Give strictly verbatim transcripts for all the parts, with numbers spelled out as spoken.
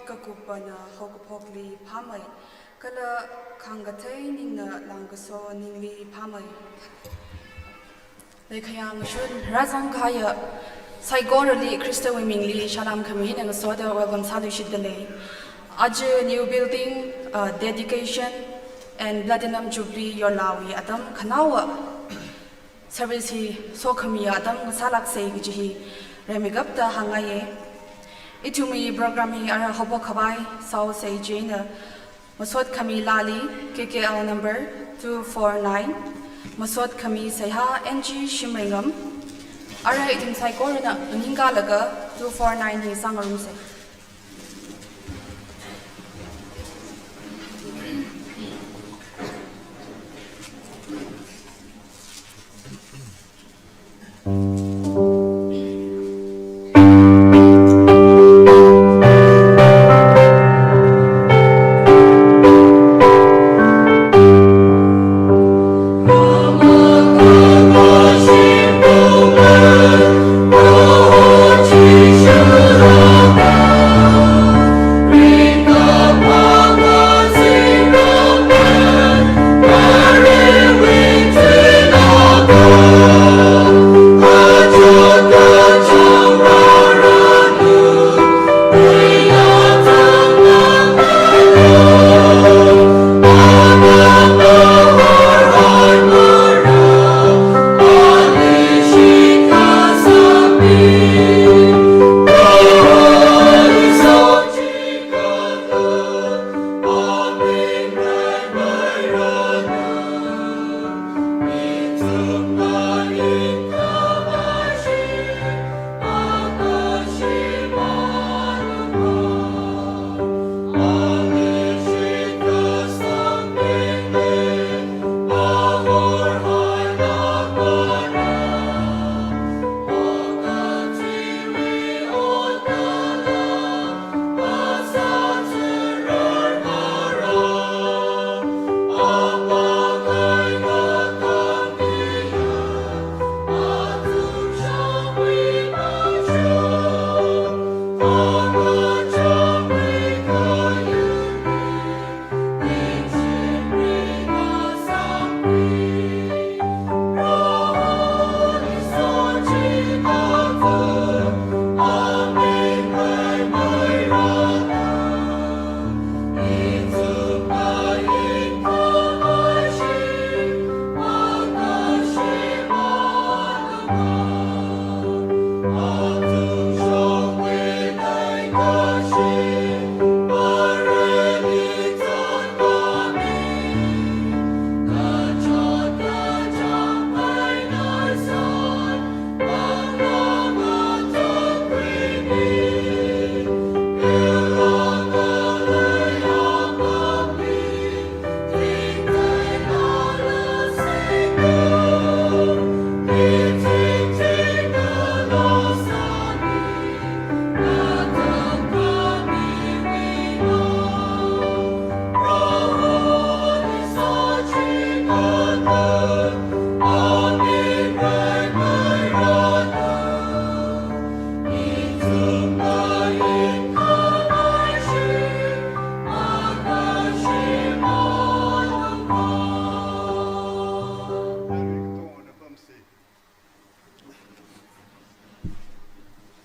Kakupana haokaphokli phāmei, kala khāngkathei ningna langkaso ningli phāmei. Leikhayā ngashun rāzang kahaiya saikorali Khristawui mingli salām khami eina ngasoda welcome sāluishitdalei. Aja new building, uh, dedication and platinum jubilee yorlāwui atam khanaowa service hi sokhamiya atam ngasālāksei kaji hi rimeikapta hāngngaiye. Ithumwui program hi ara haophok khavai sāosei chieina masot khami laali K K L number two four nine, masot khami seihā N G Shimreingam. Ara ithum saikorana nganingkalaga two four nine hi sāngarumsei.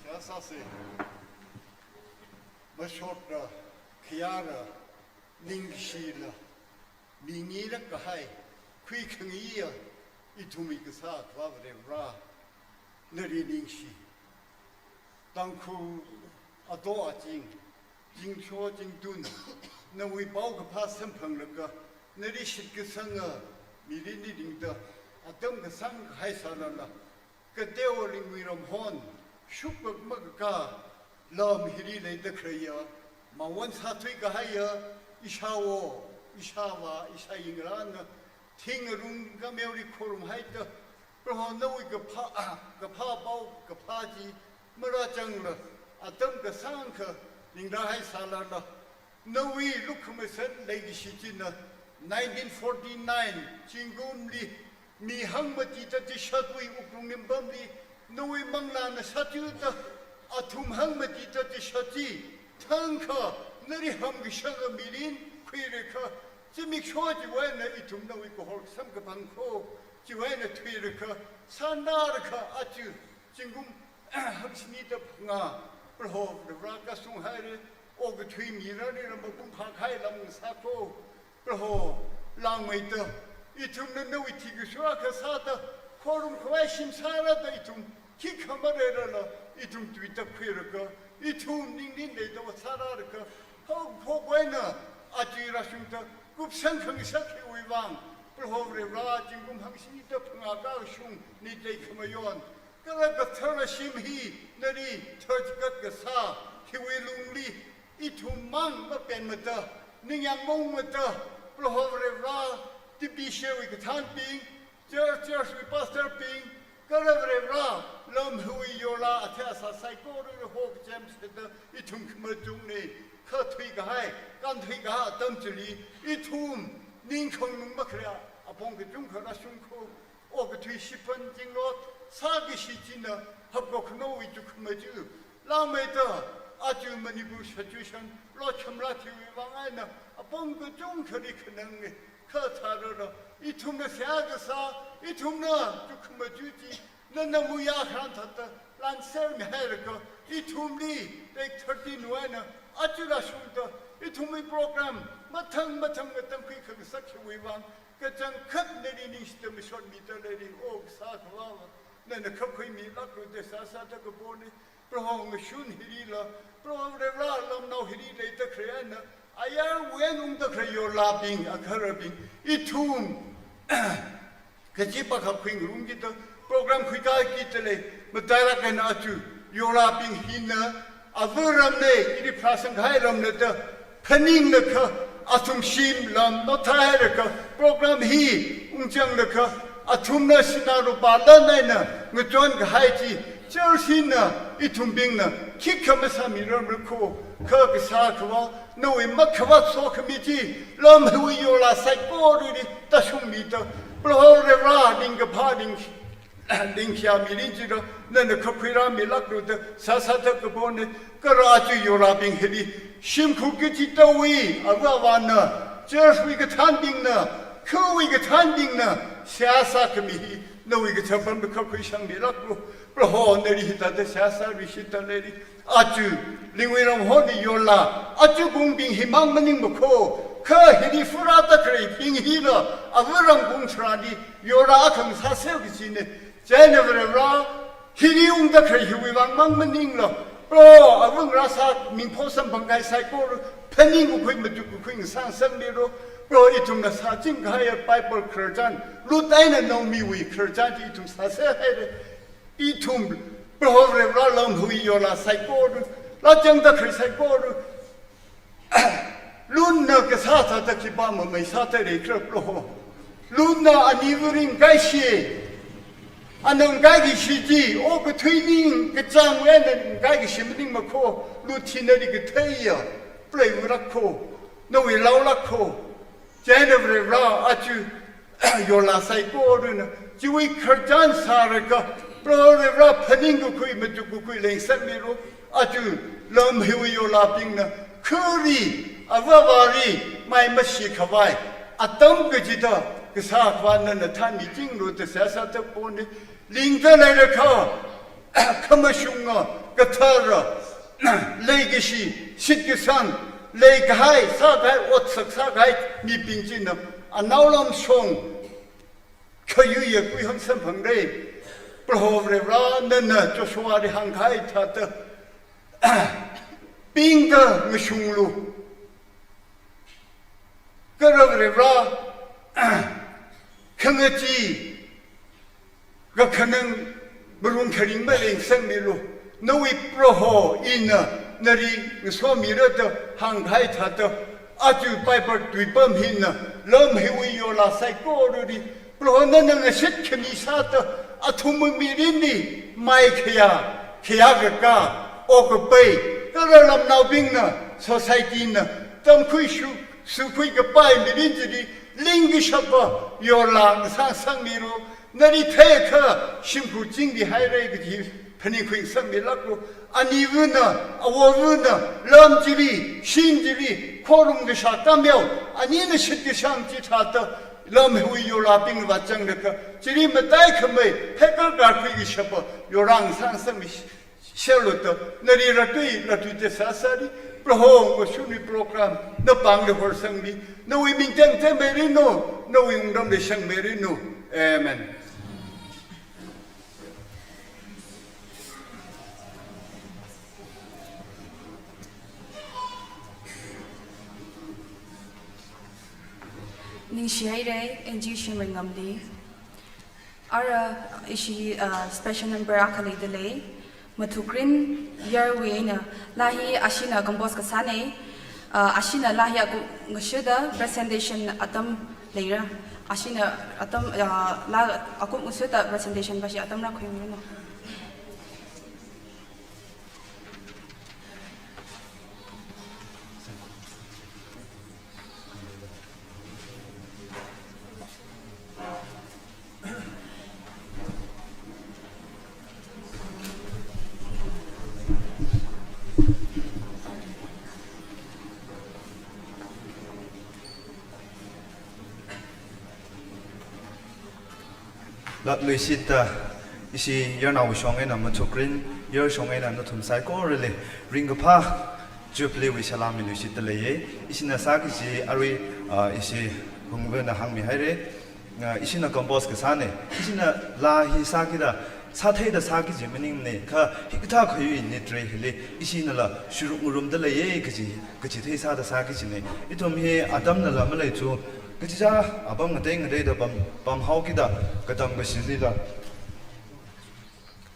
Kayā sāsei. Mashokra, khayāra, ningshila, mingi lāk kahai, khuikhangayiya, ithumwui Kasā Akhava Varivara, nali ningshi. Tangkhul ato aching, zingcho zingtun, nawui paokaphā samphanglaga, nali shitkasanga mirinli ringda, atam kasāng kahai sālala, kateowa Ringui ramhon, shupkak makakā, lam hili leida khaleiya, mawon sāthui kahaiya, ishāwo, ishāvā, ishāyingrana, thing arung kameoli khorumhaida, Proho nawui kaphā, kaphā paokaphā chi marāchangla, atam kasāngkha ningrāhai sālala, nawui lukhamashan leikashi china nineteen forty-nine zingkumli, mi hangmati tati shatwui Ukhrul Ningpamli, nawui manglāna shathuda, athum hangmati tati shat chi, thangkha nali hamkashanga mirin khuirakha, zimiksho chiwui eina ithum nawui kahor samkaphang kho, chiwui eina thuirakha, sānārakha aja zingkum hangshinida phangā, Proho Varivara kashung haira, okathui mirarli ramba kum phākahai lam sā kho, Proho langmeida, ithumna nawui thikashura kasāda, khorumkhavai shim sārada ithum khikha maleilala, ithum tuitap khuirakha, ithum ningrin leida vā sārārakha, haokaphok eina aja rāshungda kupsang khangasak hiwui vang, Proho Varivara zingkum hangshinida phangā kashung nitei khamayon, kala kathara shim hi nali tharchigat kasā hiwui lungli, ithum mang mapenmada, ningyāng maungmada, Proho Varivara, TBCwui kathānbing, church, churchwui pastorbing, kala Varivara, lam hiwui yorla athei asā saikora hokchem sāda ithum khamachungna, kha thuikahai, kānthuikahai atam chili, ithum ningkhanganung makhalei apong kachungkha rāshung kho, okathui shiphan zinglot sākashi china hapkakhanaowui chukhamaja langmeida, aja Manipur situation lotkhamla thiwui vang eina apong kachungkhali khananga, kha tharara, ithumna seihā kasā, ithumna chukhamaja chi, nana muya kharan thāda lanser mihairakha, ithumli date thirteen wui eina aja rāshungda, ithumwui program mathang mathang atam khuikhangasak hiwui vang, kachangkhat nali ningshida mashotmida leira, O Kasā Akhava, nana khapkhuimilāklu da seihā sāda kapona, Proho ngashun hilila, Proho Varivara lamnao hili leida khalei eina, ayarwui eina ungda khalei yorlabing, agahara̱bing, ithum kachi pakhap khuingarumkida, program khuikakida lei, matailāk eina aja yorlabing hina, ava ramna, ili pharāsangkahai ramna da phaninglakha, athum shim lam nothailakha, program hi ungchanglakha, athumna sinā lupā lan eina ngachonkahai chi, church hina ithumbingna khikha masāmirarmara kho, kha Kasā Akhava, nawui makhavāt sokhami chi, lam hiwui yorla saikorali tāshungmida, Proho Varivara, ningkaphā ning, ningkhayā mirin chila nana khapkhuirāmilāklu da seihā sāda kapona, kala aja yorlabing hili shimkhur kachitawui ava avāna, churchwui kathānbingna, khawui kathānbingna seihā sākhami hi nawui kathar pamda khapkhuisangmilāklu. Proho nali hithāda seihā sāluishitda leira. Aja Lingwui Ramhorwui yorla, aja kungbing himang maningmakho, kha hili furada khaleibing hila, ava ram kung tharanli yorla akha ngasāseo kajina. Chieina Varivara, hili ungda khalei hiwui vang mang maningla, Proho, ava ngarāsā mingpho samphangkahai saikora phaningkakhui matukkakhui ngasāngasakmilu. Proho, ithumna sāchingkahaiya Bible khararchan, Ruth eina Naomiwui khararchan chi ithum sāserhaira. Ithum, Proho Varivara, lam hiwui yorla saikora, lachangda khalei saikora, Ruthna kasā thāda khipā mamei sāda leikhala Proho. Ruthna aniwui ring ngakaishi, ana ngakaikashi chi, okathui ningkachāngwui eina ngakaikashi maningmakho, Ruth hi nali katheiya, Proho iwui lāk kho, nawui laolāk kho. Chieina Varivara, aja yorla saikorana chiwui khararchan sālaga, Proho Varivara, phaningkakhui matukkakhui leingasakmilu. Aja lam hiwui yorlabingna khali ava avāli mai mashikhavai atam kachida Kasā Akhava nana thānmichinglu da seihā sāda kapona. Lingda leilakha, khamashunga, kathara, leikashi, shitkasang leikahai, sākahai, otsak sākahai mibing china anaolam shong khayuiya kuihon samphangra. Proho Varivara, nana Joshuali hāngkahai thāda, pingda ngashunglu. Kala Varivara, khangachee kakhanang malung kharing maleingasakmilu. Nawui Proho ina nali ngasomira da hāngkahai thāda, aja Bible tuipam hina lam hiwui yorla saikorali Proho nana ngashit khami sāda, athumwui mirinli mai khayā, khayā kakā, okkapai, kala lamnaobingna, society na tamkhui shu, shukhui kapai mirin chili lingkashapa yorla ngasāngasakmilu. Nali theiakha shimkhur chingri haira kaji phaningkhui sangmilāklu. Anivana, awovana, lam chili, shim chili, khorum kashā kameo, anina shitkashāng chithāda, lamwui yolābing vāzanglaga, chili mataikhamei, phekar karkhui kashapa, yorang sangsangmi sh-, shelota, nali rātui, rātui te sāsāli, Proho ngashunwui program, napāngli horsangmi, nawui ming tengteng meiranu, nawui wungramli shang meiranu. Amen. Ningshihaira, N G Shimringamli. Ara ishi, ah, special number akha leidalei. Mathukrin Yarwui eina laa hi ashina compose kasānei. Ah, ashina laa hi akup ngashuda presentation atam leira. Ashina atam, ah, laa akup ngashuda presentation bashi atam rākhuimiranu. Latluishitta, ishi yarnaowui shong eina Mathukrin Yar shong eina nathum saikorali ringkaphā Jubilee wui salām miluishitta leiye. Ishina sāki kaji arui, ah, ishi Hungvana hāngmihaira. Ah, ishina compose kasānei. Ishina laa hi sākida, sātheida sāki kaji maningnei. Kha hikathā khayui nitre hili, ishinala shuruk ngarumda leiye kaji, kaji theisāda sāki kajinei. Ithum hi atamnala maleichu, kachichā apam ngatei ngateida pam, pamhaokida, katam kashilila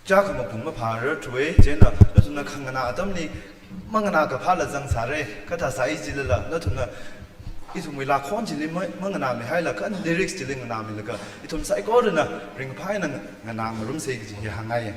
chākha mapung maphārarthuwe, chieina nathumna khanganā atamli manganā kaphāla zangsāra, kathā sāi jilala, nathumna ithumwui laa khon chili ma-, manganāmihaila, kha lyrics chili nganāmilaga, ithum saikorana ringphāna nganā ngarumsa kaji hi hāngngaiye.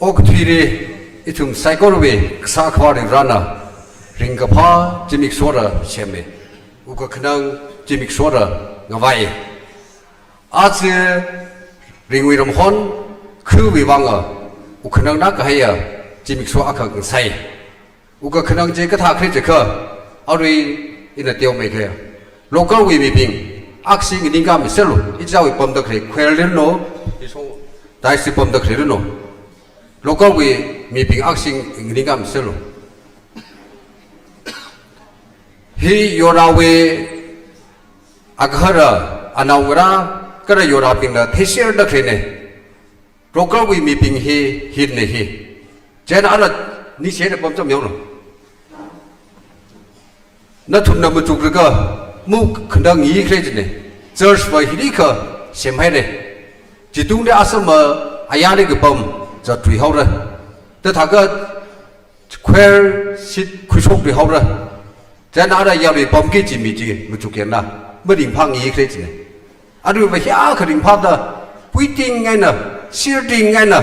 Okathuili ithum saikorawui Kasā Akhava Varivarana ringkaphā zimiksho rāsemi. Wukkhanang zimiksho rāngavai. Aja ringwui ramhon khuiwui vanga wukkhanangna kahaiya zimiksho akha ngasai. Wukkhanang chi kathā khalei jiakha, arui ina teomeikha, local wui mibing akhashi nganingkāmiserlu, ichāwui pamda khalei choir li no, isong diocese pamda khalei li no, local wui mibing akhashi nganingkāmiserlu. Hi yorawui agahara, anaongarā, kala yorabingna theiserda khaleina. Local wui mibing hi, hina hi. Chieina ara ningshida pamcham yaono. Nathumna machuklaga, muk khandang yi khalei jina. Church va hili kha semhaira. Chitungli asama ayarli kapam zatruihaora. Tathākha choir seat khuishokluihaora. Chieina ara yarui pamki kaji mi chi machukya na, maringphāngayi khalei jina. Aruiva hiyākha ringphāda, puiting eina, sirting eina,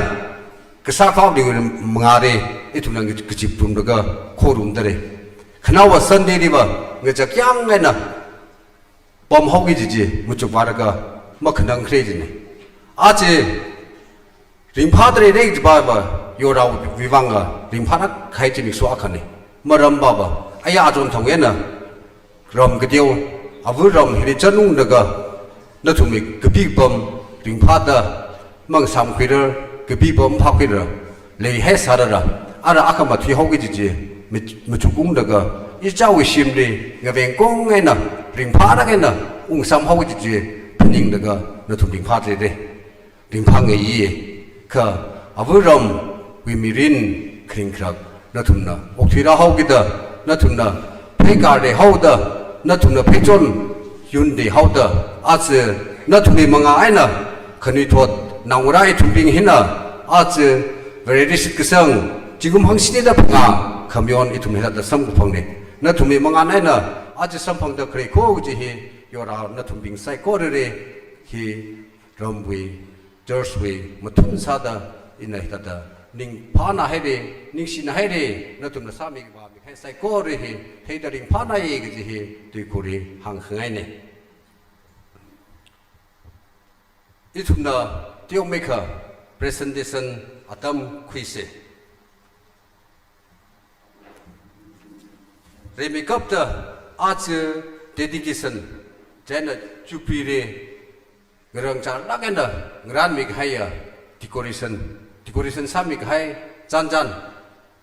Kasā Akhava Varewui mangāli ithumna kachip tumlaga khorumdalei. Khanaowa Sunday liva ngachakyang eina pamhaoki kaji chi machukvālaga makhanang khalei jina. Aja ringphāda leilei kaji pava yorawui vanga ringphāda kahai zimiksho akhana. Maram pava, aya achon thang eina ram kateo, ava ram hili chānunglaga, nathumwui kapi kapam ringphāda, mangasāmkhuirar, kapi kapam phākhuirar, leihai sārara, ara akhama thuihaoki kaji chi mach-, machukunglaga, ichāwui shimli ngaveng kong eina, ringphālāk eina ungsāmhaoki kaji chi phaninglaga nathum ringphāda leira. Ringphāngayi, kha ava ramwui mirin kharing kharak nathumna okthui rāhaokida, nathumna pheikar leihaoda, nathumna pheichon yun leihaoda, aja nathumwui mangā eina khanuithot naongarā ithumbing hina, aja Vareli shitkasang zingkum hangshinida phangā khamayon ithum hithāda samkaphangna. Nathumwui mangā eina aja samphangda khalei kho kaji hi yora nathumbing saikorali hi ramwui, church wui mathun sāda ina hithāda ningphāna haira, ningshina haira, nathumna sāmi kavā mikahai saikora hi theida ringphānai kaji hi tuikhurli hāngkhangaina. Ithumna teomeikha presentation atam khuisa. Rimeikapta aja dedication, chieina jubilee li ngarāngchālāk eina ngarānmi kahaiya decoration, decoration sāmi kahai chānchān,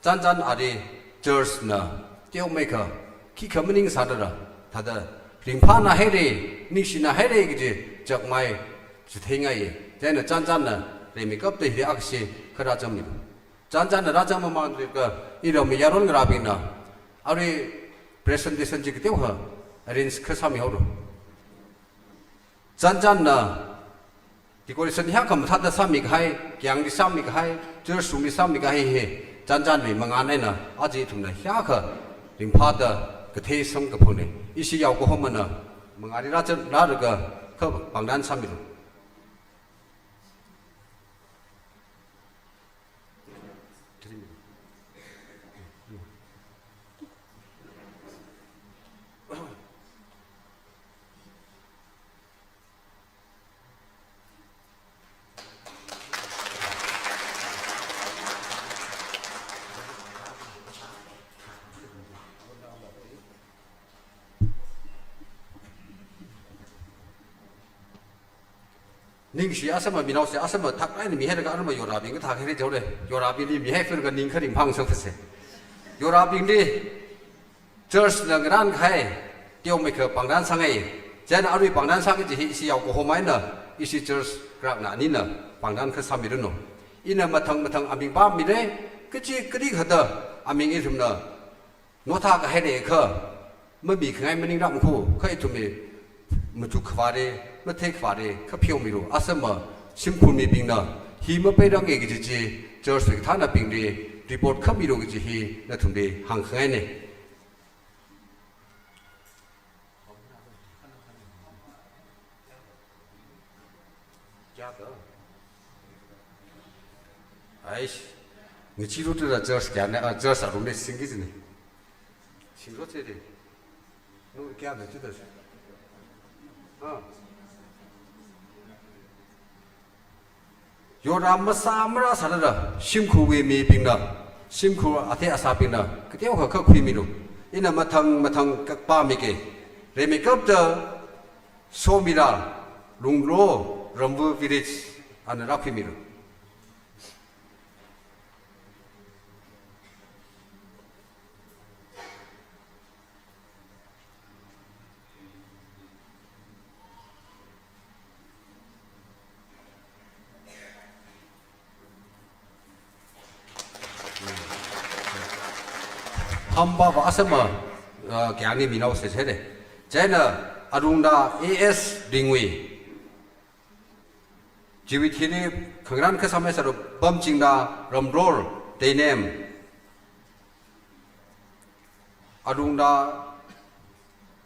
chānchān ali church na teomeikha khikha maning sādala, thāda ringphāna haira, ningshina haira kaji chakmai chitheingai. Chieina chānchānna rimeikapta hi akhashi kha rāchānmi. Chānchānna rāchānmamān jiakha, iramwui yaron ngarābingna, arui presentation chi kateokha arrange kha sāmihaolu. Chānchānna decoration hiyākha mathāda sāmi kahai, kayāngli sāmi kahai, church tungli sāmi kahai hi, chānchānwui mangā eina aja ithumna hiyākha ringphāda kathei samkaphangna. Ishi yaokahomana mangāli rāchān, rālaga kha pangdan sāmilu. Ningshi asama, minaosa asama, thak eina mihailaga arma yorabing kathā khaira jihaole. Yorabingli mihai fir ka ning kharing phang sāfase. Yorabingli church na ngarān kahai teomeikha pangdan sāngai. Chieina arui pangdan sāki kaji hi ishi yaokahom eina, ishi church kharakna anina pangdan kha sāmiranu. Ina mathang mathang aming pāmira, kachi kali kathāda aming ithumna notha kahai leiakha, mamikhangai maningramkho, kha ithumwui machuk khavāli, mathei khavāli kha pheomilu, asama shimkhur mibingna hi mapeiranga kaji chi church wui kathānabingli report kha milu kaji hi nathumli hāngkhangaina. Kya ta? Aish, Ngacheeluda church kayāna, ah, church arum ne singki jine. Singlo chede. Nu kayāna chida. Ah. Yora masā marāsālala, shimkhurwui mibingna, shimkhur athei asābingna, kateokha khuimilu. Ina mathang mathang kapamiki. Rimeikapta Somila, Lunglo, Rambu Village, ana rākhuimilu. Hamba va asama, ah, kayāngli minao sesele. Chieina arungna A S Ringwui. Chiwui thili khangarān kasāmei sālu Pamchingna Ramror Teinem. Arungna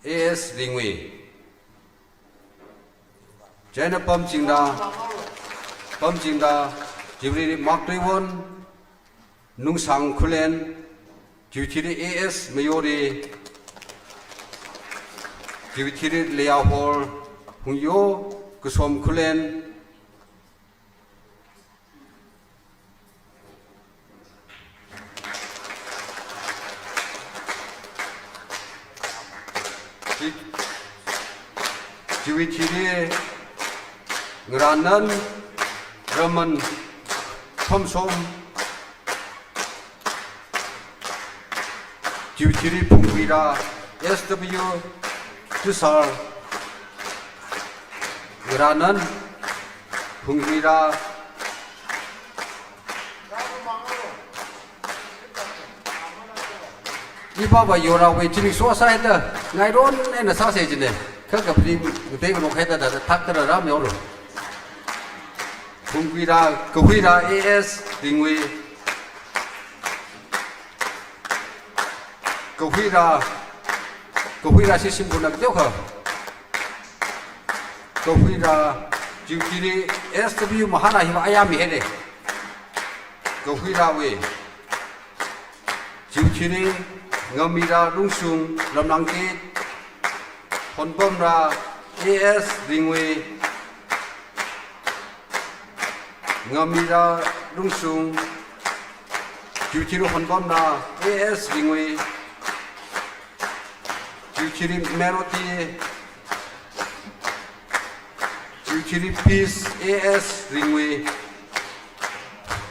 A S Ringwui. Chieina Pamchingna, Pamchingna, chiwui thili Mark Tuiwon, Nungsang Khullen, chiwui thili A S Mayori, chiwui thili Leahor Hungyo, Kasom Khullen, chi-, chiwui thili Ngarānan Raman Phomsom, chiwui thili Phungwuira S W Tusar, Ngarānan Phungwuira. Ipava yorawui chili sosa heta, ngairon eina sāse jine. Kha kapli, ngatei ngarok heta da, thakta da ram yoro. Phungwuira, Kahuira A S Ringwui. Kahuira, Kahuira si shimkhurna kateokha. Kahuira, chiwui thili S W Mahana hiva ayā mihele. Kahuirawui. Chiwui thili Ngamira Lungsung Ramlangkit, Honpamra A S Ringwui. Ngamira Lungsung, chiwui thili Honpamna A S Ringwui, chiwui thili Meroti, chiwui thili Peace A S Ringwui,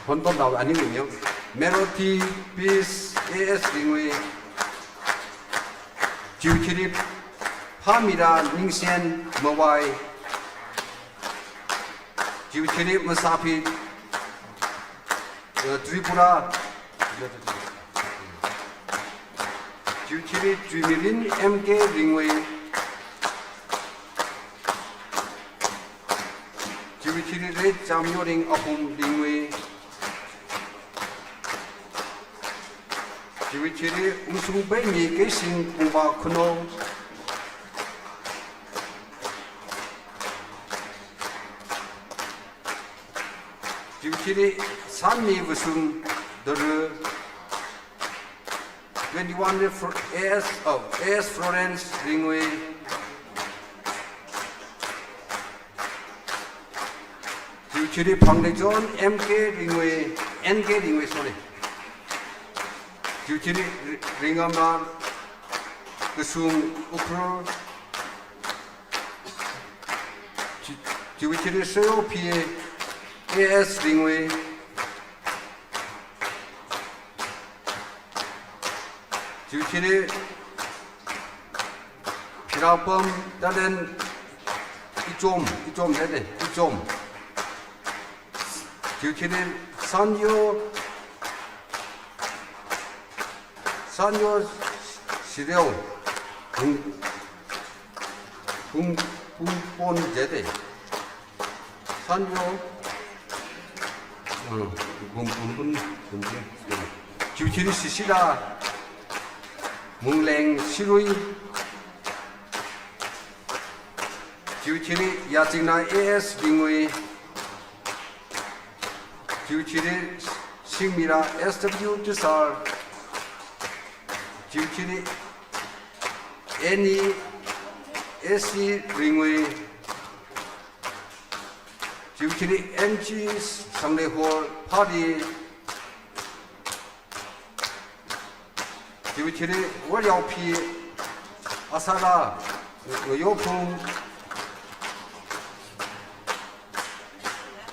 Honpamna ani Ringwui, Meroti Peace A S Ringwui, chiwui thili Phamira Ningshen Mawai, chiwui thili Masaphi, eh, Tripura. Chiwui thili Chuimirin M K Ringwui. Chiwui thili Red Chamyoring Ahum Ringwui. Chiwui thili Ungsungpeimi Keishing Pungba Khunou. Chiwui thili Sanmi Vasum Dara. Twenty-one Fr-, A S, oh, A S Florence Ringwui. Chiwui thili Phangdei John M K Ringwui, N K Ringwui, sorry. Chiwui thili Ri-, Ringamla Kasung Ukhrul. Chi-, chiwui thili Seyo P A S Ringwui. Chiwui thili Phirapam Talen Ichom, Ichom hede, Ichom. Chiwui thili Sanyo, Sanyo Sireo, Hung, Hung, Hungpon jede. Sanyo, uh, Bum, Bum, Bum, Bum, Bum. Chiwui thili Sisila, Mungleng Sirui. Chiwui thili Yachingna A S Ringwui. Chiwui thili Singmira S W Tisar, Chiwui thili N E S C Ringwui, Chiwui thili N G Sangleihor Phadi, Chiwui thili Waryaophi Asara Ngayophung.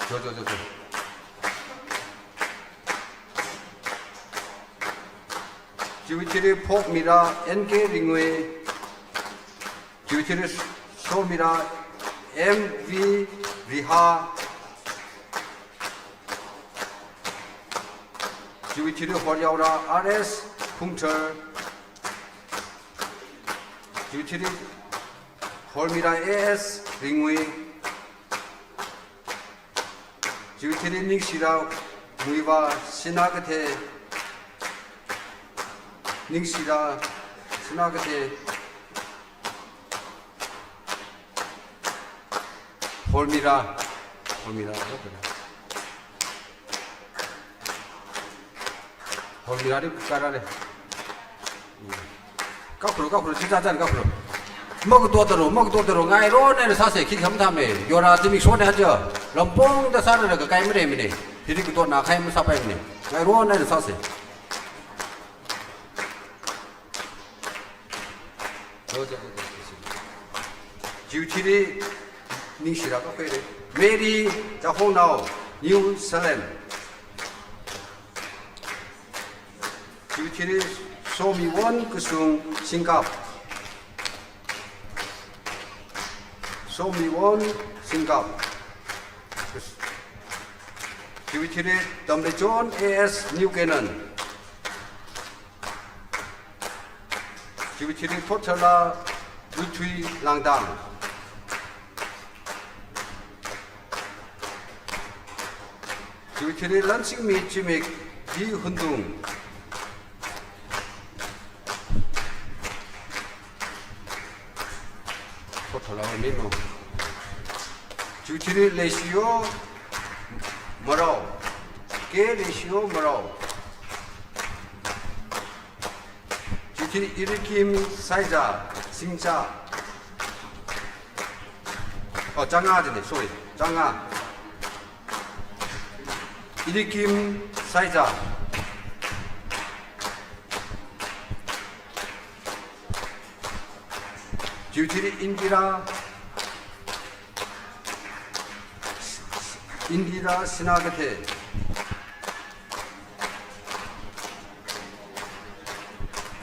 Jo, jo, jo, jo. Chiwui thili Phokmira N K Ringwui. Chiwui thili Somira M V Riha. Chiwui thili Horyaora R S Phungthar. Chiwui thili Hormira A S Ringwui. Chiwui thili Ningshira Muivah Sinakathe. Ningshira Sinakathe. Hormira. Hormira. Hormirali kara le. Kakro, kakro, chicha chan kakro. Makato taro, makato taro, ngaironna sāse, khi khamathāme. Yora zimiksho ne haja. Lampongda sāra kakai mare mine. Hili kato na khai masāpai mine. Ngaironna sāse. Chiwui thili Ningshira kapai re. Mary Chahongnao, New Salem. Chiwui thili Somiwon Kasung Singkap. Somiwon Singkap. Chiwui thili Tamleichon A S New Canaan. Chiwui thili Thotharla Luithui Langdang. Chiwui thili Lansingmi Chimik D Hundung. Thotharla mi mo. Chiwui thili Leishiyo Marao. K Leishiyo Marao. Chiwui thili Irikim Saiza, Singcha. Oh, Changa jine, sorry. Changa. Irikim Saiza. Chiwui thili Indira, Indira Sinakathe.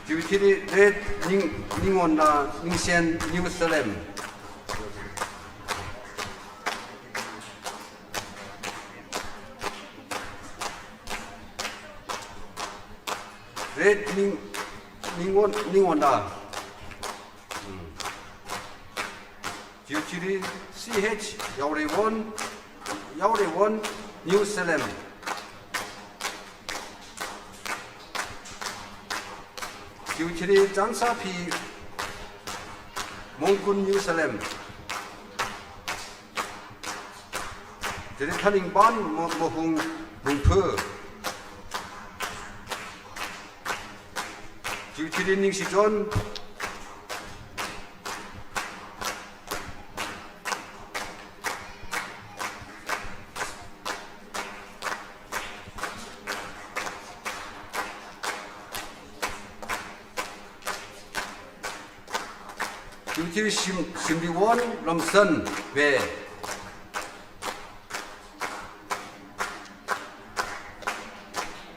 Chiwui thili Red Ning, Ningonna Ningshen New Salem. Red Ning, Ningon, Ningonna. Hmm. Chiwui thili C H Yaoreiwon, Yaoreiwon New Salem. Chiwui thili Chansaphi Mongkun New Salem. Thili Thaningban Mo-, Mohung Lungphu. Chiwui thili Ningshichon. Chiwui thili Shim, Shimliwon Ramsan Ve.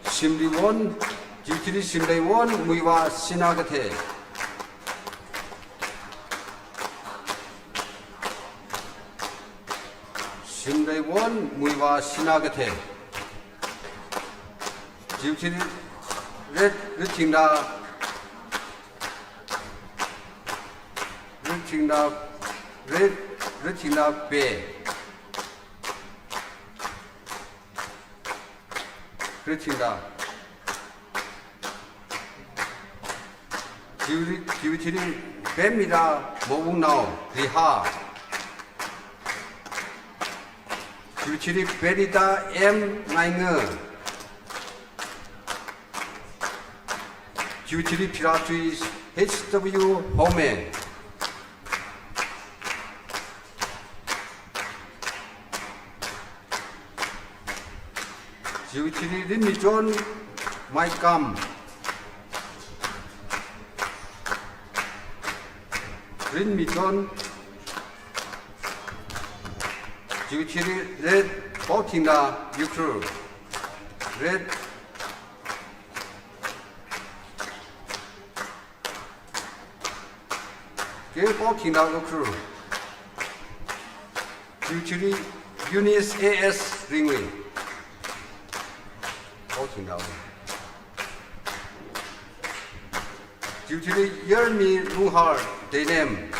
Shimliwon, chiwui thili Shimleiwon Muivah Sinakathe. Shimleiwon Muivah Sinakathe. Chiwui thili Red, Red Thingna, Red Thingna, Red, Red Thingna Be. Red Thingna. Chiwui, chiwui thili Pemira Mowungnao Riha. Chiwui thili Perita M Ngainga. Chiwui thili Phiratui H W Home. Chiwui thili Rinmichon Maikam. Rinmichon. Chiwui thili Red Paothingna Ukhrul. Red. K Paothingna Ukhrul. Chiwui thili Eunice A S Ringwui. Paothingna. Chiwui thili Yarmi Lunghar Teinem.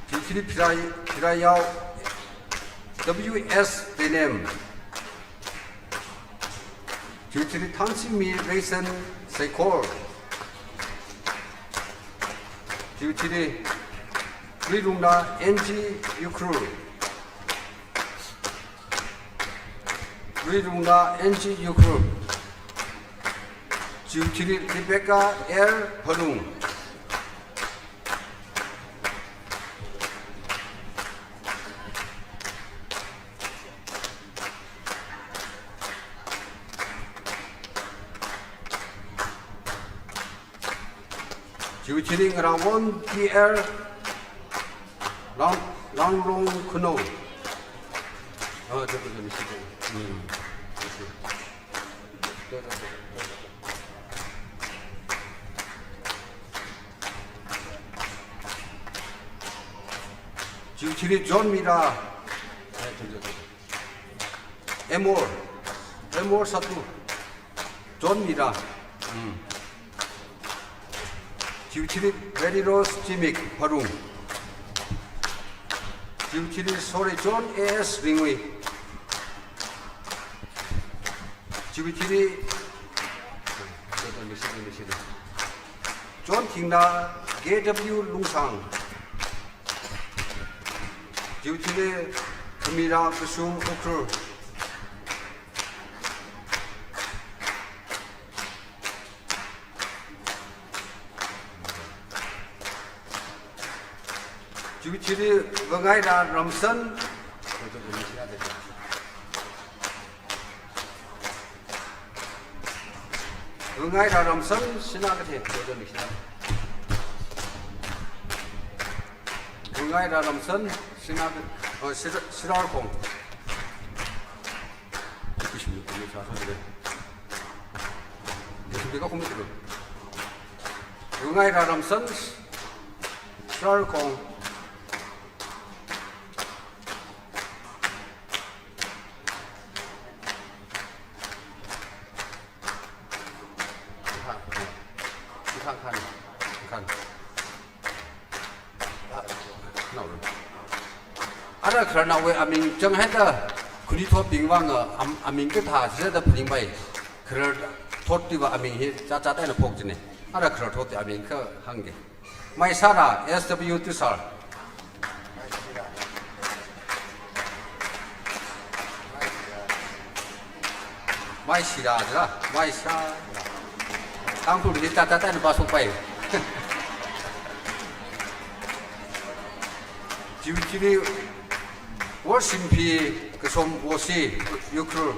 Chiwui thili Phirai, Phiraiyao W S Teinem. Chiwui thili Thangsingmi Reisen Seikhor. Chiwui thili Luirungna N G Ukhrul. Luirungna N G Ukhrul. Chiwui thili Rebecca R Phalung. Chiwui thili Ngarawon T R Lang, Langrong Khunou. Ah, Chiwui thili John Mira. Emor. Emor Satu. John Mira. Mm. Chiwui thili Mary Rose Chimik Pharung. Chiwui thili Sorry John A S Ringwui. Chiwui thili John Thingna K W Lungsang. Chiwui thili Kamira Kasum Ukhrul. Chiwui thili Vangaira Ramsan. Vangaira Ramsan, Sinakeithei. Vangaira Ramsan, Sinakei-, oh, Sira-, Sirarkhong. Vangaira Ramsan, Sirarkhong. Ara khararnaowui aming chang haida, khanuithotbing vang, am-, aming kathā sāda phaningpai. Khararthot chiva aming hi chāchā eina phok chine. Ara khararthot chi aming kahāng ke. Maisara, S W Tusar. Maisira, jira, Maisara. Tangkhul hi tata tata na pasok pai. Chiwui thili Worshimpi Kasom Wosi, Ukhrul.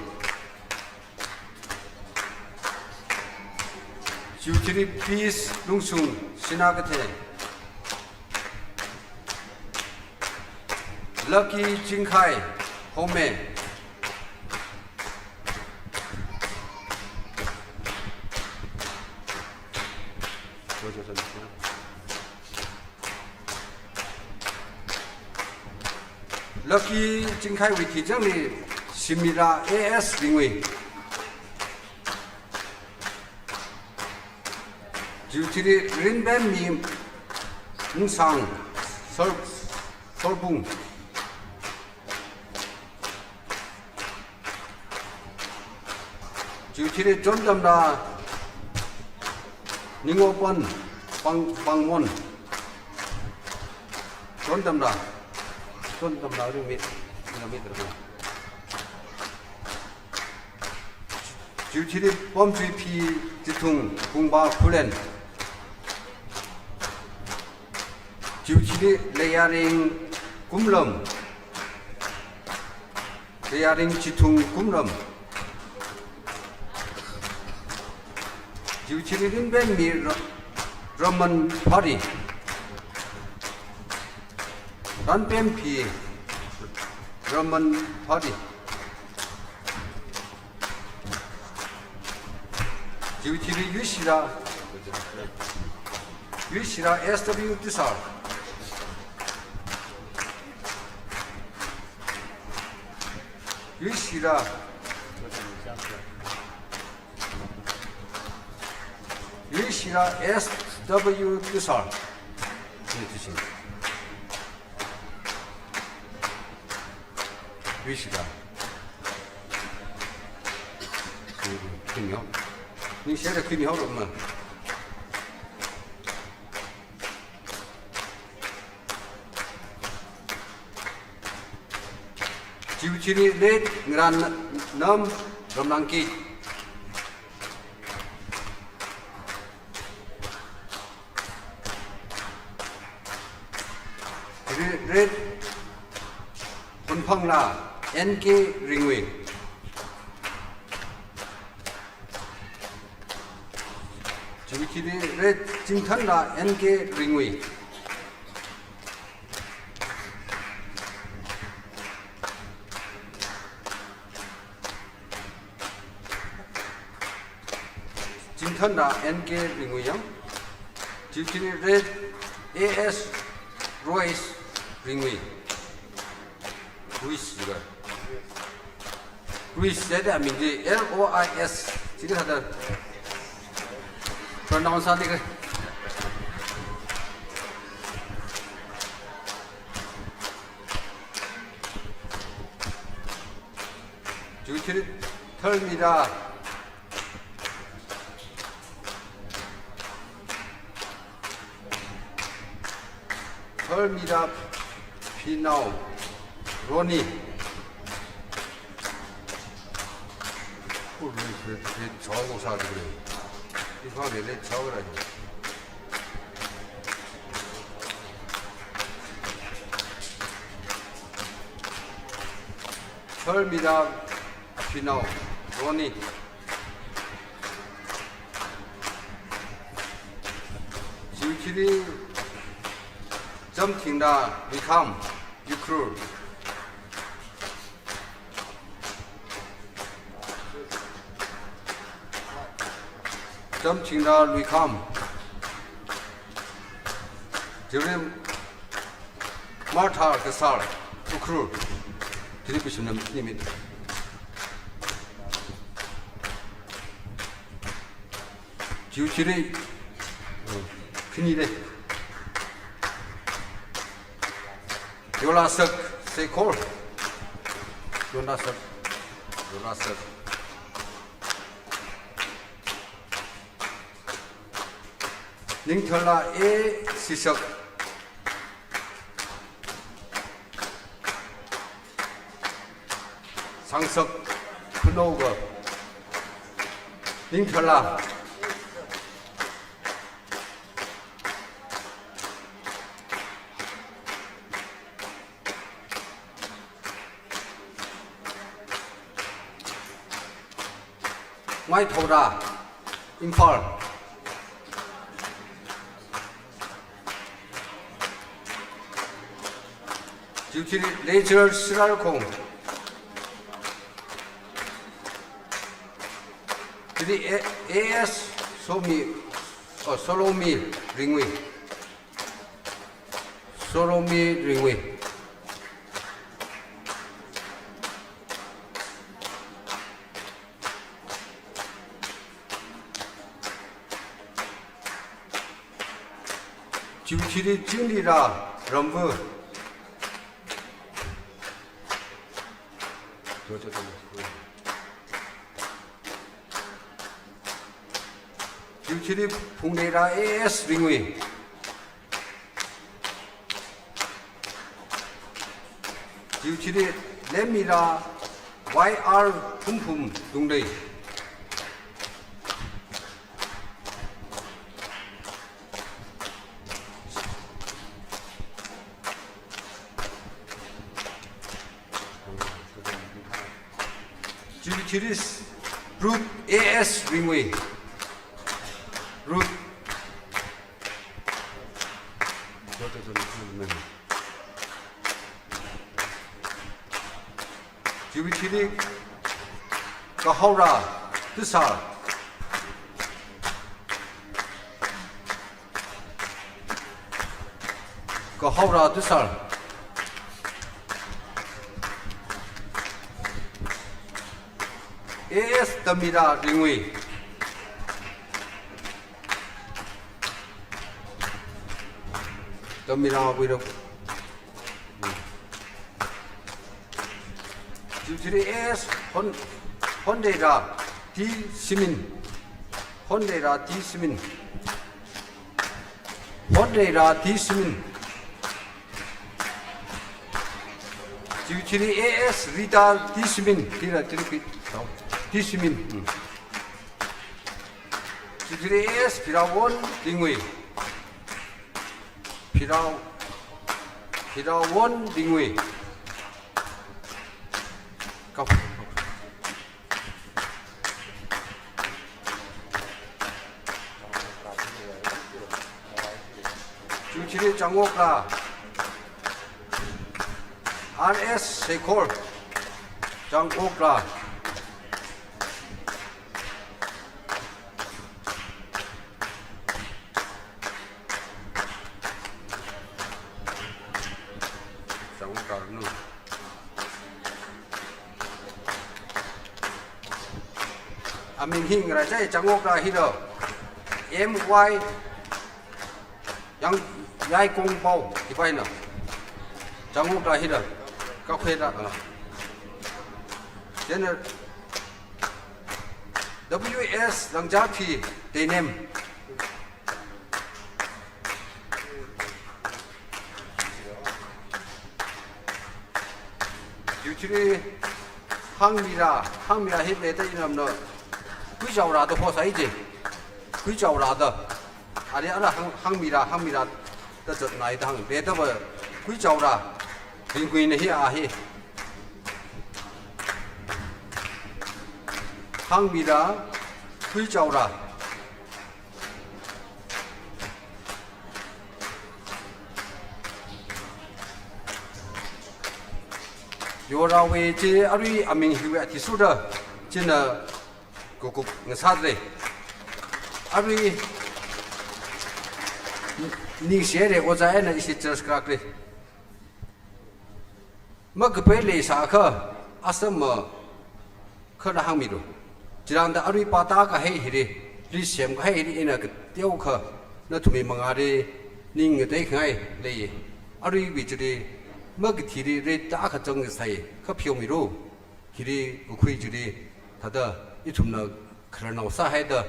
Chiwui thili Peace Lungsung, Sinakeithei. Lucky Chingkhai, Home. Lucky Chingkhaiwui thi changli Simira A S Ringwui. Chiwui thili Rinbenmi Ungsang Sor-, Sorbung. Chiwui thili Chontamna Ningopan Pang-, Pangmon. Chontamna. Chontamna Ringmi, Ringmi. Chiwui thili Pomchuiphi Chithung Kungba Khullen. Chiwui thili Leiyaring Kumlam. Leiyaring Chithung Kumlam. Chiwui thili Rinpemmi Ra-, Raman Phari. Ranpemphi Raman Phari. Chiwui thili Yuishira, Yuishira S W Tisar. Yuishira, Yuishira S W Tisar. Yuishira. Khuimihaora. Ningshida khuimihaora ma. Chiwui thili Late Ngarannam Ramnangki. Late Hunphangla N K Ringwui. Chiwui thili Late Chingthanla N K Ringwui. Chingthanla N K Ringwui yang. Chiwui thili Late A S Royce Ringwui. Royce jiakha. Royce jida aming chi L O I S. Chikathāda pronounce sāli kha. Chiwui thili Tharmida. Tharmida Phinao Ronnie. Ule se, se chao sa de. Ifa le le chao ra. Tharmida Phinao Ronnie. Chiwui thili Chamthingda Likham Ukhrul. Chamthingda Likham. Chiwui thili Martha Kasar Ukhrul. Thili pishim nam nimit. Chiwui thili, uh, khani le. Yolasak Sekhor. Yolasak. Yolasak. Ningtharla A Sisak. Sangsak Khunoga. Ningtharla. Maithaora, Imphal. Chiwui thili Leichar Sirarakhong. Chiwui thili A-, A S Somi, oh, Solomi Ringwui. Solomi Ringwui. Chiwui thili Chinglira Ramva. Chiwui thili Phungleira A S Ringwui. Chiwui thili Lemmira Y R Phumphum Dunglei. Chiris Ruth A S Ringwui. Ruth. Chiwui thili Kahaora Tusar. Kahaora Tusar. A S Tamira Ringwui. Tamira Wirok. Chiwui thili A S Hon-, Honreira T Simin. Honreira T Simin. Honreira T Simin. Chiwui thili A S Rita T Simin. Thira thili pi-, T Simin. Hmm. Chiwui thili A S Phirawon Ringwui. Phirao, Phirawon Ringwui. Kau. Chiwui thili Changokra. R S Sekhor. Changokra. Changokra nu. Aming hi ngaraichai Changokra hilo. M Y Yang Yaikongpao hipaina. Changokra hilo. Kakhuira, ah. Chieina W S Langchaphi Teinem. Chiwui thili Hangmira, Hangmira hi meta inamna. Kuichaora da hosai je. Kuichaora da. Ari ara Hang, Hangmira, Hangmira da zatnai da hang. Meta ba Kuichaora. Ringwuina hi a hi. Hangmira, Kuichaora. Yorawui chi arui aming hiwui athishurda china kukuk ngasāre. Arui ningshire ojā eina ishi church krakre. Makapai leisākha, asam ma kha na hāngmilu. Chirāngda arui pātākahai hili, list semkahai hili ina kateokha, nathumwui mangāli ning ngateikhangai leiya. Aruiwui chili, makathili rate akha zangkasai, kha pheomilu. Hili kakhui chili, thāda ithumna khararnao sāhaida,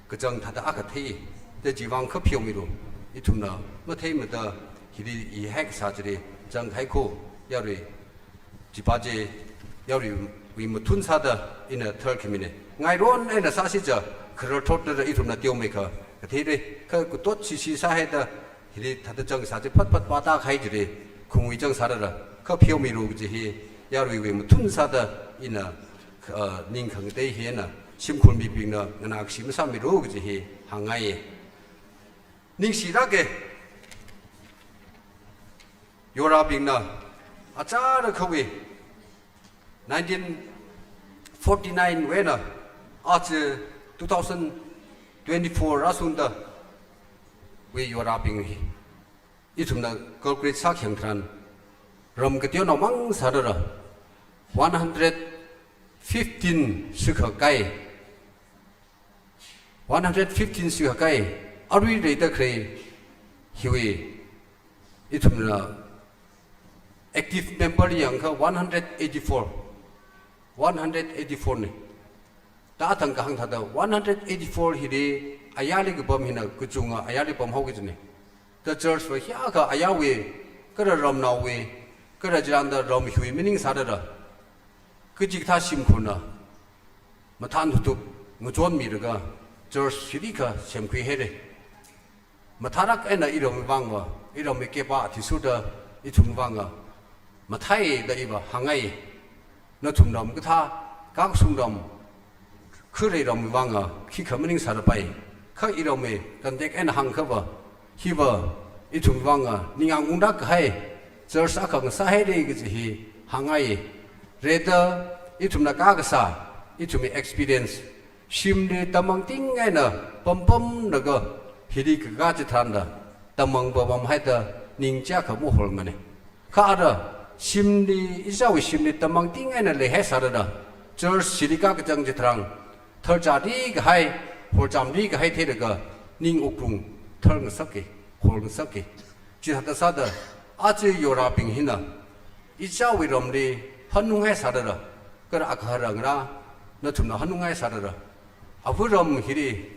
kachang thāda akha thei, da chiwuivang kha pheomilu, ithumna matheimada hili i haikasā chili zanghaiko, yarui, chipa chi yaruiwui mathun sāda ina tharkhamine. Ngairon eina sāsi cha, khararthotda ithumna teomeikha, katheire, kha katot sisi sāhaida, hili thāda zangsā chi phatphat pātākahai chili, khungwui zangsāda, kha pheomilu kaji hi, yaruiwui mathun sāda ina, ah, ning khangatei hi eina, shimkhur mibingna nganākashi masāmilu kaji hi hāngngaiye. Ningshilāke, yorabingna, achāra khawui, nineteen forty-nine wui eina, aja two thousand twenty-four rāshungda, wui yorabing hi. Ithumna calculate sākhayang tharan, ram kateonao mang sāda, one hundred fifteen shikha kai. One hundred fifteen shikha kai, arui leida khalei hiwui, ithumna active member yangkha one hundred eighty-four. One hundred eighty-four ne. Da athang kahāng thāda one hundred eighty-four hili ayarli kapam hina kachunga ayarli pamhaoki jine. Da church va hiyākha ayarwui, kala ramnaowui, kala chirāngda ram hiwui maning sāda, kachikathā shimkhurna mathān thutup ngachonmilaga church hili kha semkhuihaire. Mathālāk eina iramwui vangva, iramwui kepā athishurda ithumwui vangva, mathāi da iva hāngngai. Nathumna makathā, Kaksung ram, kharei ram vanga, khikha maningsārapai. Kha iramwui contact eina hāngkhava, hiva, ithum vanga, ningyāng ungda kahai, church akha ngasāhaira kaji hi hāngngai. Reda, ithumna kakasā, ithumwui experience, shimli tamangting eina pampamlaga, hili kaka chitharan da, tamang papam haida, ning chiyākha maholmana. Kha ara, shimli, ichāwui shimli tamangting eina leihaisāda da, church shili kakazang chitharan, tharchāri kahai, horchamri kahai theilaga, ning wuklung, thar ngasaka, hol ngasaka. Chithāda sāda, aja yorabing hina, ichāwui ramli, hanunghaisāda da, kha agahara ngarā, nathumna hanunghaisāda da. Ava ram hili,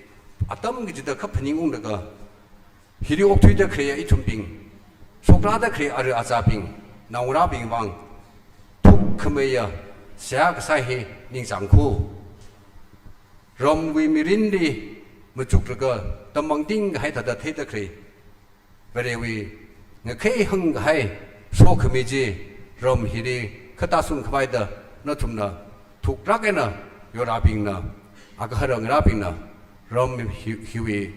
atam kachida kaphaning unglaga, hili okthuida khalei ithumbing, shokrāda khalei ara azābing, naongarābing vang, thukkhameiya, seihā kasā hi ningchāngkhu. Ramwui mirinli machuklaga, tamangting kahai thāda theida khalei, Varewui ngakhei hāngkahai, sokhami chi, ram hili, khatāshung khavaida, nathumna, thuklāk eina, yorabingna, agahara ngarābingna, ram hi, hiwui,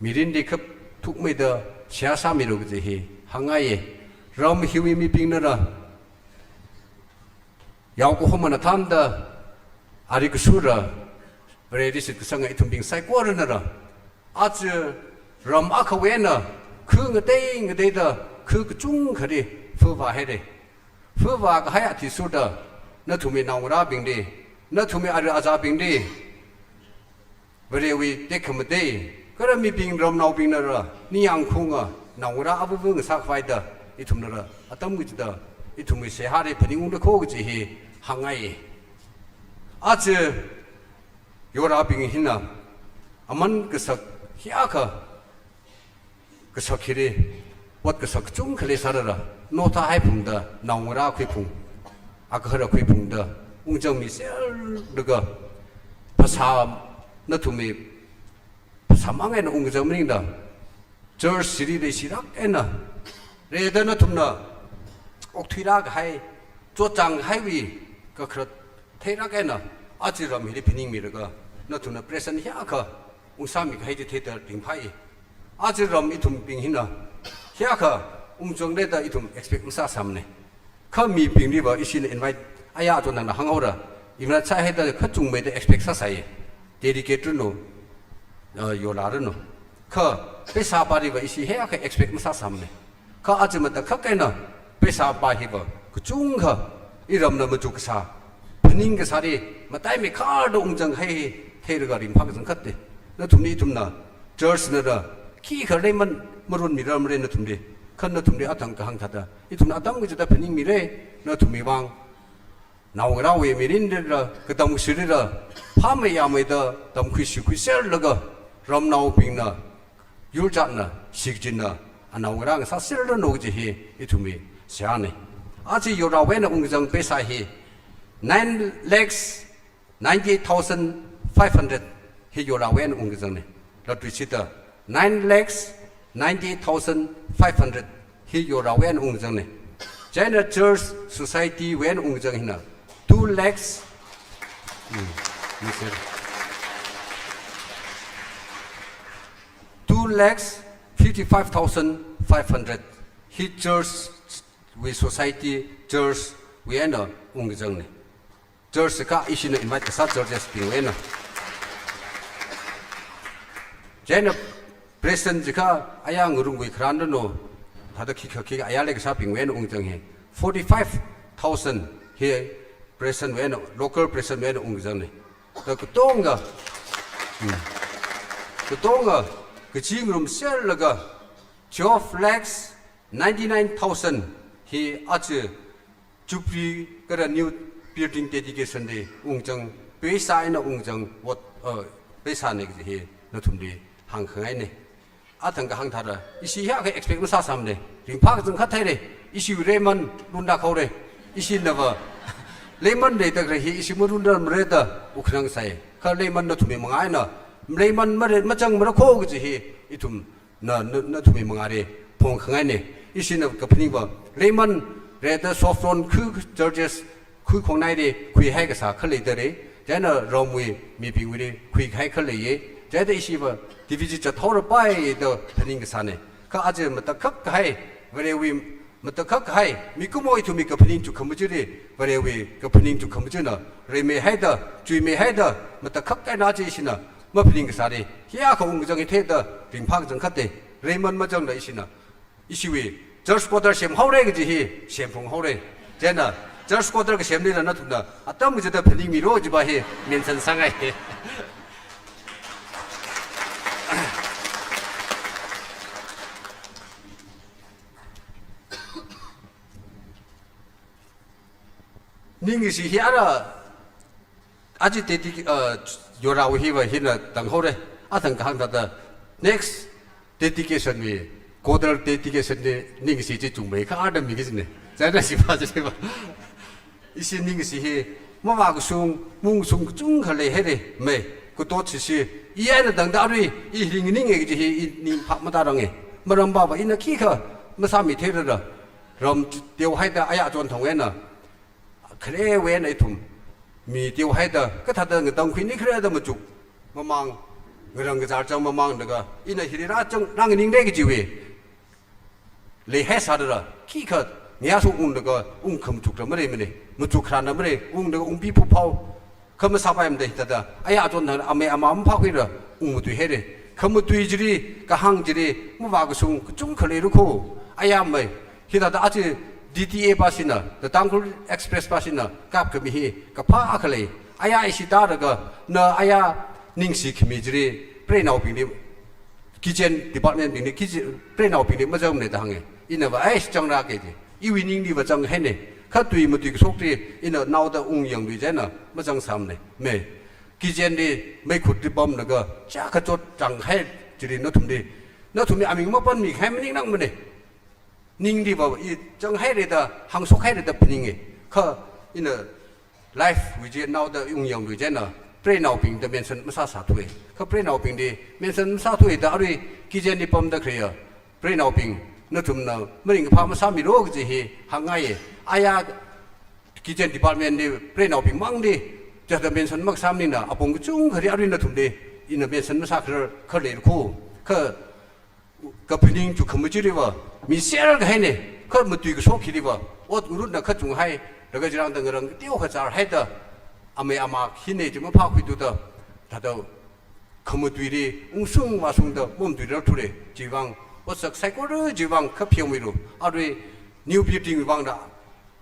mirinli khap thukmeida, seihā sāmilu kaji hi, hāngngaiya. Ram hiwui mibingna ra, yaokahomana thānda, ari kasura, Vareli shitkasanga ithumbing saikorana ra, aja ram akhawui eina, kha ngatei ngateida, kha kachungkhali, fava haira. Fava kahai athishurda, nathumwui naongarābingli, nathumwui ara azābingli, Varewui tekhamatei, kha mibing ramnaobingna ra, ningyāng khaunga, naongarā avāva ngasā khavaida, ithumna ra, atam kachida, ithumwui seihāli phaningungda kho kaji hi, hāngngai. Aja, yorabing hina, aman kasak hiyākha, kasak hili, ot kasak kachungkha leisāda ra, notha haiphungda, naongarā khuiphung, agahara khuiphungda, ungzangmi serlaga, phasā nathumwui, phasā mang eina ungzang maningda, church shili leishilāk eina, reda nathumna, okthuilāk kahai, chotchāng kahaiwui, kakhalat theilāk eina, aja ram hili phaningmilaga, nathumna present hiyākha, ungsāmi kahai chi theida ringphāi. Aja ram ithumbing hina, hiyākha ungzangleda ithum expect masāsāmana. Kha mibingliva ishina invite, aya aja nana hānghaora, invite sāhaida kachungmeida expect sāsai. Dedicate ranu, uh, yolaranu. Kha, pheisāpāliva ishi hiyākha expect masāsāmana. Kha aja matakhak eina, pheisāpā hiva, kachungkha, iramna machuk kasā, phaning kasāli, mataimei kharda ungzang kahai hi, theilaga ringphā kachangkhatta. Nathumli ithumna, church na ra, khikha leiman marunmiramra nathumli. Kha nathumli athang kahāng thāda, ithumna atam kachida phaningmira, nathumwui vang. Naongarāwui mirinli ra, katam kashili ra, phāmei yāmeida, tamkhui shikhui serlaga, ramnaobingna, yurjatna, shikachinna, anaongarā ngasā serranu kaji hi, ithumwui seihāna. Aja yorawui eina ungzang pheisā hi, nine lakhs ninety-eight thousand five hundred hi yorawui eina ungzangna. Lottery sita, nine lakhs ninety-eight thousand five hundred hi yorawui eina ungzangna. Chieina church society wui eina ungzang hina, two lakhs, hmm, yes, sir. Two lakhs fifty-five thousand five hundred hi church wui society, church wui eina ungzangna. Church kha ishina invite kasā churches bingwui eina. Chieina president chi kha aya ngarungwui kharānranu, thāda khikha khikha aya leikasābingwui eina ungzang hi. Forty-five thousand hi president wui eina, local president wui eina ungzangna. Kha katonga, hmm, katonga, kachi ngarum serlaga, twelve lakhs ninety-nine thousand hi aja Jubilee kala new building dedication li ungzang, pheisā eina ungzang, ot, uh, pheisāna kaji hi nathumli hāngkhangaina. Athang kahāng thāda, ishi hiyākha expect masāsāmana, ringphā kachangkhat haira, ishi leiman runda khaora, ishinava, leiman leida khalei hi ishi marunrarmara da, wukkhanang sai, kha leiman nathumwui mangā eina, leiman mare, mazangmara kho kaji hi, ithum na, na, nathumwui mangāli phongkhangaina. Ishina kaphaningva, leiman reda soft loan khu churches khuikhongnaili khuihai kasā khalei dare, Chieina ramwui mibingwuili khuikahai khaleiya. Chieina ishiva T V G chathaora pai da phaning kasāna. Kha aja matakhak kahai, Varewui matakhak kahai, mikumo ithumwui kaphaning chukkhamaja chi, Varewui kaphaning chukkhamaja china, reimeihaida, chuimeihaida, matakhak kahai na chi ishina maphaning kasā chi, hiyākha ungkazang hithāda ringphā kazang khatta, reiman mazangla ishina, ishiwui church quarter semhaora kaji hi semphunghaora. Chieina church quarter kasemlila nathumna atam kachida phaningmiro jiva hi mention sāngai. Ningkashi hi ara, aja dedi-, uh, yorāwui hiva hina tanghaora. Athang kahāng thāda, next dedication wui, quarter dedication wui ningkashi chi chungmeikha arda mi kajina. Chieina shiva china shiva. Ishi ningkashi hi, mavākashung, maungkashung kachungkha leihaira, mei, katot shishi, i eina tangda arui, i ringninga kaji hi, i ning phap matārange. Maram pava ina khikha masāmitheirara, ram teohaida aya chonthang eina, kharewui eina ithum mi teohaida, kathāda ngatangkhuini kharada machuk mamāng, ngarang kazar chang mamāng laga, ina hili rāchang, rānganingda kajiwui leihai sāda ra, khikha ngayā sung unglaga ungkhamachukla mareimana, machuk kharana marei, unglaga ungpi phuphao, kha masāpaimada hithāda, aya chonthang amei amā maphākhuira, ungmatuihaira. Khamatui chili, kahāng chili, mavākashung kachungkha leira kho. Aya mei, hithāda aja D T A pāshina, The Tangkhul Express pāshina kapkhami hi kaphā akha lei. Aya ishi tālaga, na aya ningshikhami chili, preinaobingli, kitchen department bingli, kitchen, preinaobingli mazangmana da hānga. Inava, "Ai, changrāka," ji. Iwui ningliva changhaina. Kha tui matui kashok chi, ina naoda ungyangluiza eina mazangsāmana, mei. Kitchen li meikhut chi pamlaga, chiyākha chotchānghai chili nathumli, nathumli aming mapanmikahai maningnangmana. Ningliva i changhaira da, hāngshokhaira da phaninga. Kha ina live wui chi naoda ungyangluiza eina, preinaobingda mention masāsāthuwa. Kha preinaobingli mention masāthuwa da arui kitchen li pamda khaleiya preinaobing, nathumna maringkaphā masāmiro kaji hi hāngngaiya. Aya kitchen department li preinaobing mangli chithāda mention makasā maningla, apong kachungkhali arui nathumli ina mention masākharar kha leira kho. Kha kaphaning chukkhamaja chiliva, mi serkahaina, kha matui kashok hiliva, ot ngarutna kha chunghai, laga chirāngda ngarang kateo kazarhaida, amei amā hina chi maphākhuithuda, thāda khamatuili, ungshung vāshungda mamatuirar thura, chiwui vang, otsak saikora chiwui vang kha pheomira, arui new building wui vangda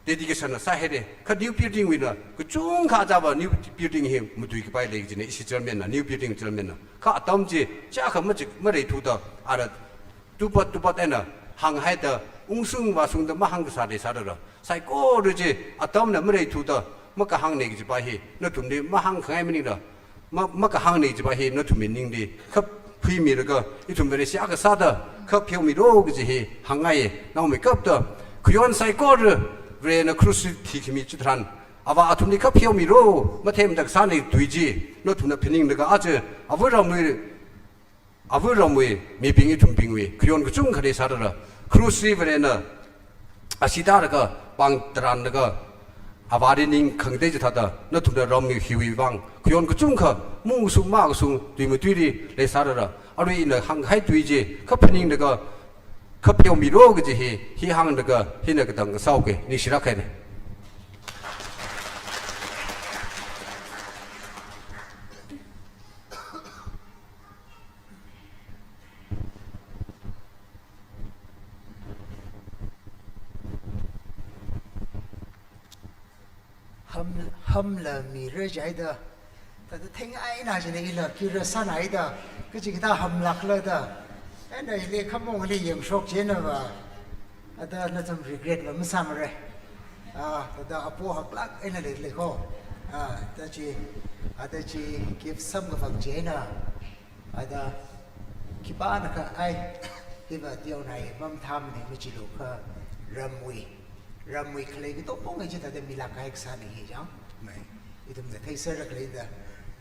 dedication na sāhaira, kha new building wuina, kachungkha chāva new building hi matuikapai lei kajina, ishi chairman na, new building chairman na. Kha atam chi, chiyākha machik mareithuda, ara tupat tupat eina hānghaida, ungshung vāshungda mahāngkasā leisāra. Saikora chi, atamna mareithuda, makahāngna kajipa hi, nathumli mahāngkhangai maningla, ma, makahāngna kajipa hi nathumwui ningli kha phuimilaga, ithum Vareshi akha sāda kha pheomiro kaji hi hāngngaiya. Naomeikapta, khayon saikora Varena krushli thikhami chitharan, Avā athumli kha pheomiro, mathemda kasāna tui chi nathumna phaninglaga, aja avā ramwui, avā ramwui mibing ithumbingwui khayon kachungkha leisāra. Krushli Varena ashee tālaga, pāng tarānlaga, Avāli ning khangatei chithāda, nathumna ramwui hiwui vang khayon kachungkha, maungshung makashung, tui matuili leisāra. Arui ina hāngkahai tui chi kha phaninglaga, kha pheomiro kaji hi, hi hānglaga hina katang sāuke, ningshilāk haina. Ham, hamla mira jihaida, thāda theingaina jina ila curious sānaida, kachikathā hamlākla da. Eina ili khamongli yangshok jinava, ada nathum regret va masāmara. Ah, thāda apo haklāk eina leilei kho. Ah, thāda chi, ada chi gift samkaphang china. Ada khipānakha ai, hiva teonai mamathāmana machilu kha ramwui, ramwui khalei katonga chithāda milāk kahai kasāna hi jang. Mai, ithumna theiserra khaleida,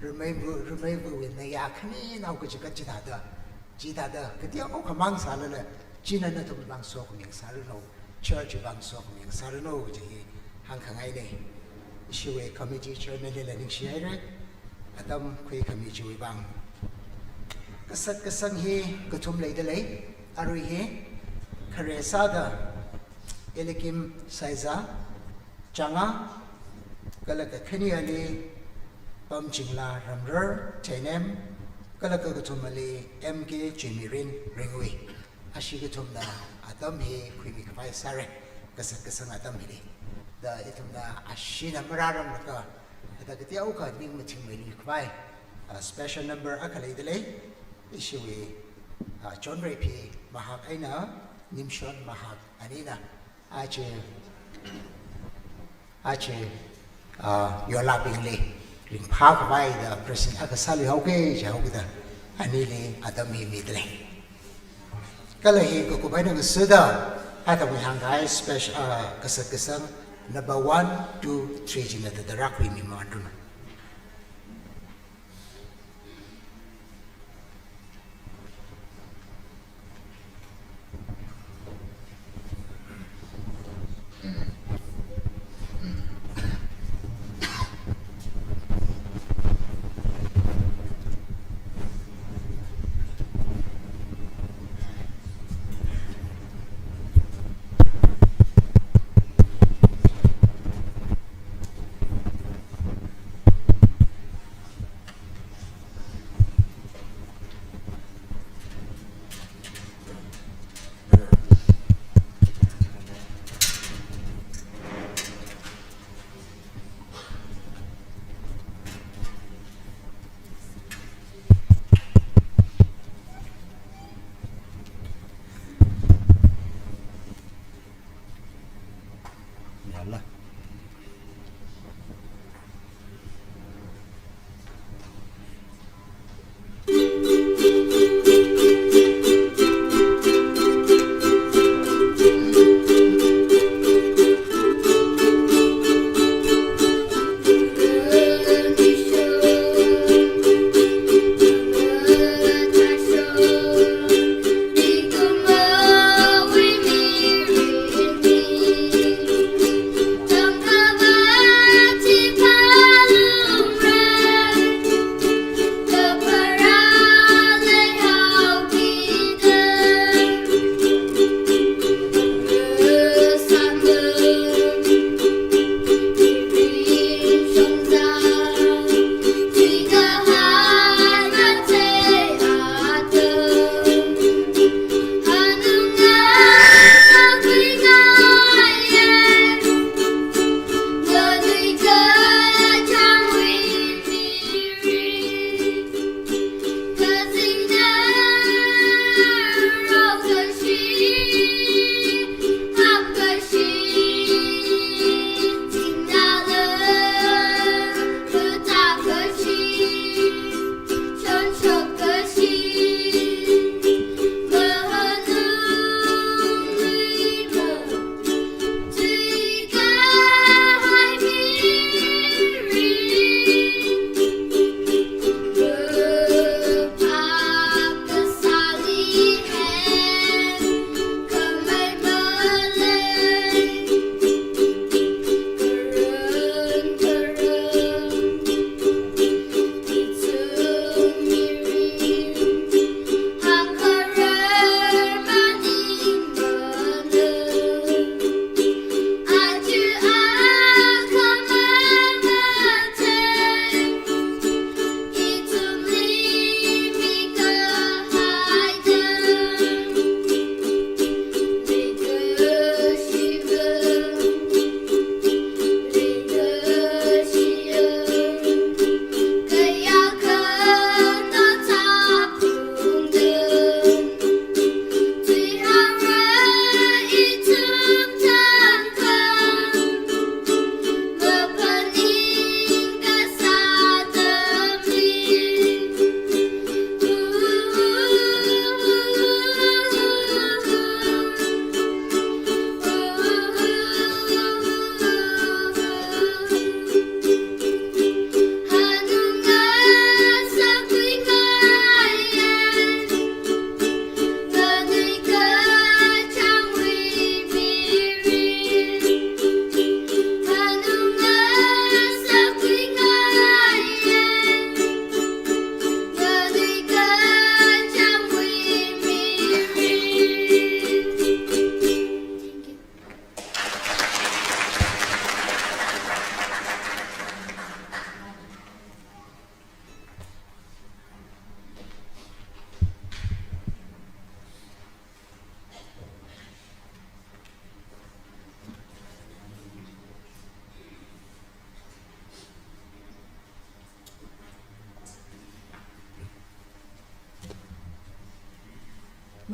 rameiva, rameiva wui nayā khaninao kachikat chithāda, chithāda kateokha mang sālala, china nathum vang sokhami ngasāranu, church vang sokhami ngasāranu kaji hi hāngkhangaina. Ishiwui committee chairman lila ningshihaira. atam khuikhami chiwui vang. Kasat kasang hi kathum leidalei, arui hi khare sāda Elikim Saiza, Changa, kala kakhaneli Pamchingla Ramrar, Theinem, kala kakathumali M K Chimirin, Ringui. Ashi kathumna atam hi khuimi khavai sāra, kasat kasang atam hili. Da ithumna ashina marāranglakha, da kateokha ning mathingmeilui khavai, ah, special number akha leidalei, ishiwui, ah, chonreiphi mahak eina Nimshon mahak anina, aja, aja, ah, yonlābingli ringphā khavai da present akha sāluihaoki jihaoda, anili atam hi midalei. Kala hi kakup eina ngasāda, atam hi hāngkahai special, ah, kasat kasang number one, two, three china da da rākhuimi manruna. Yāla.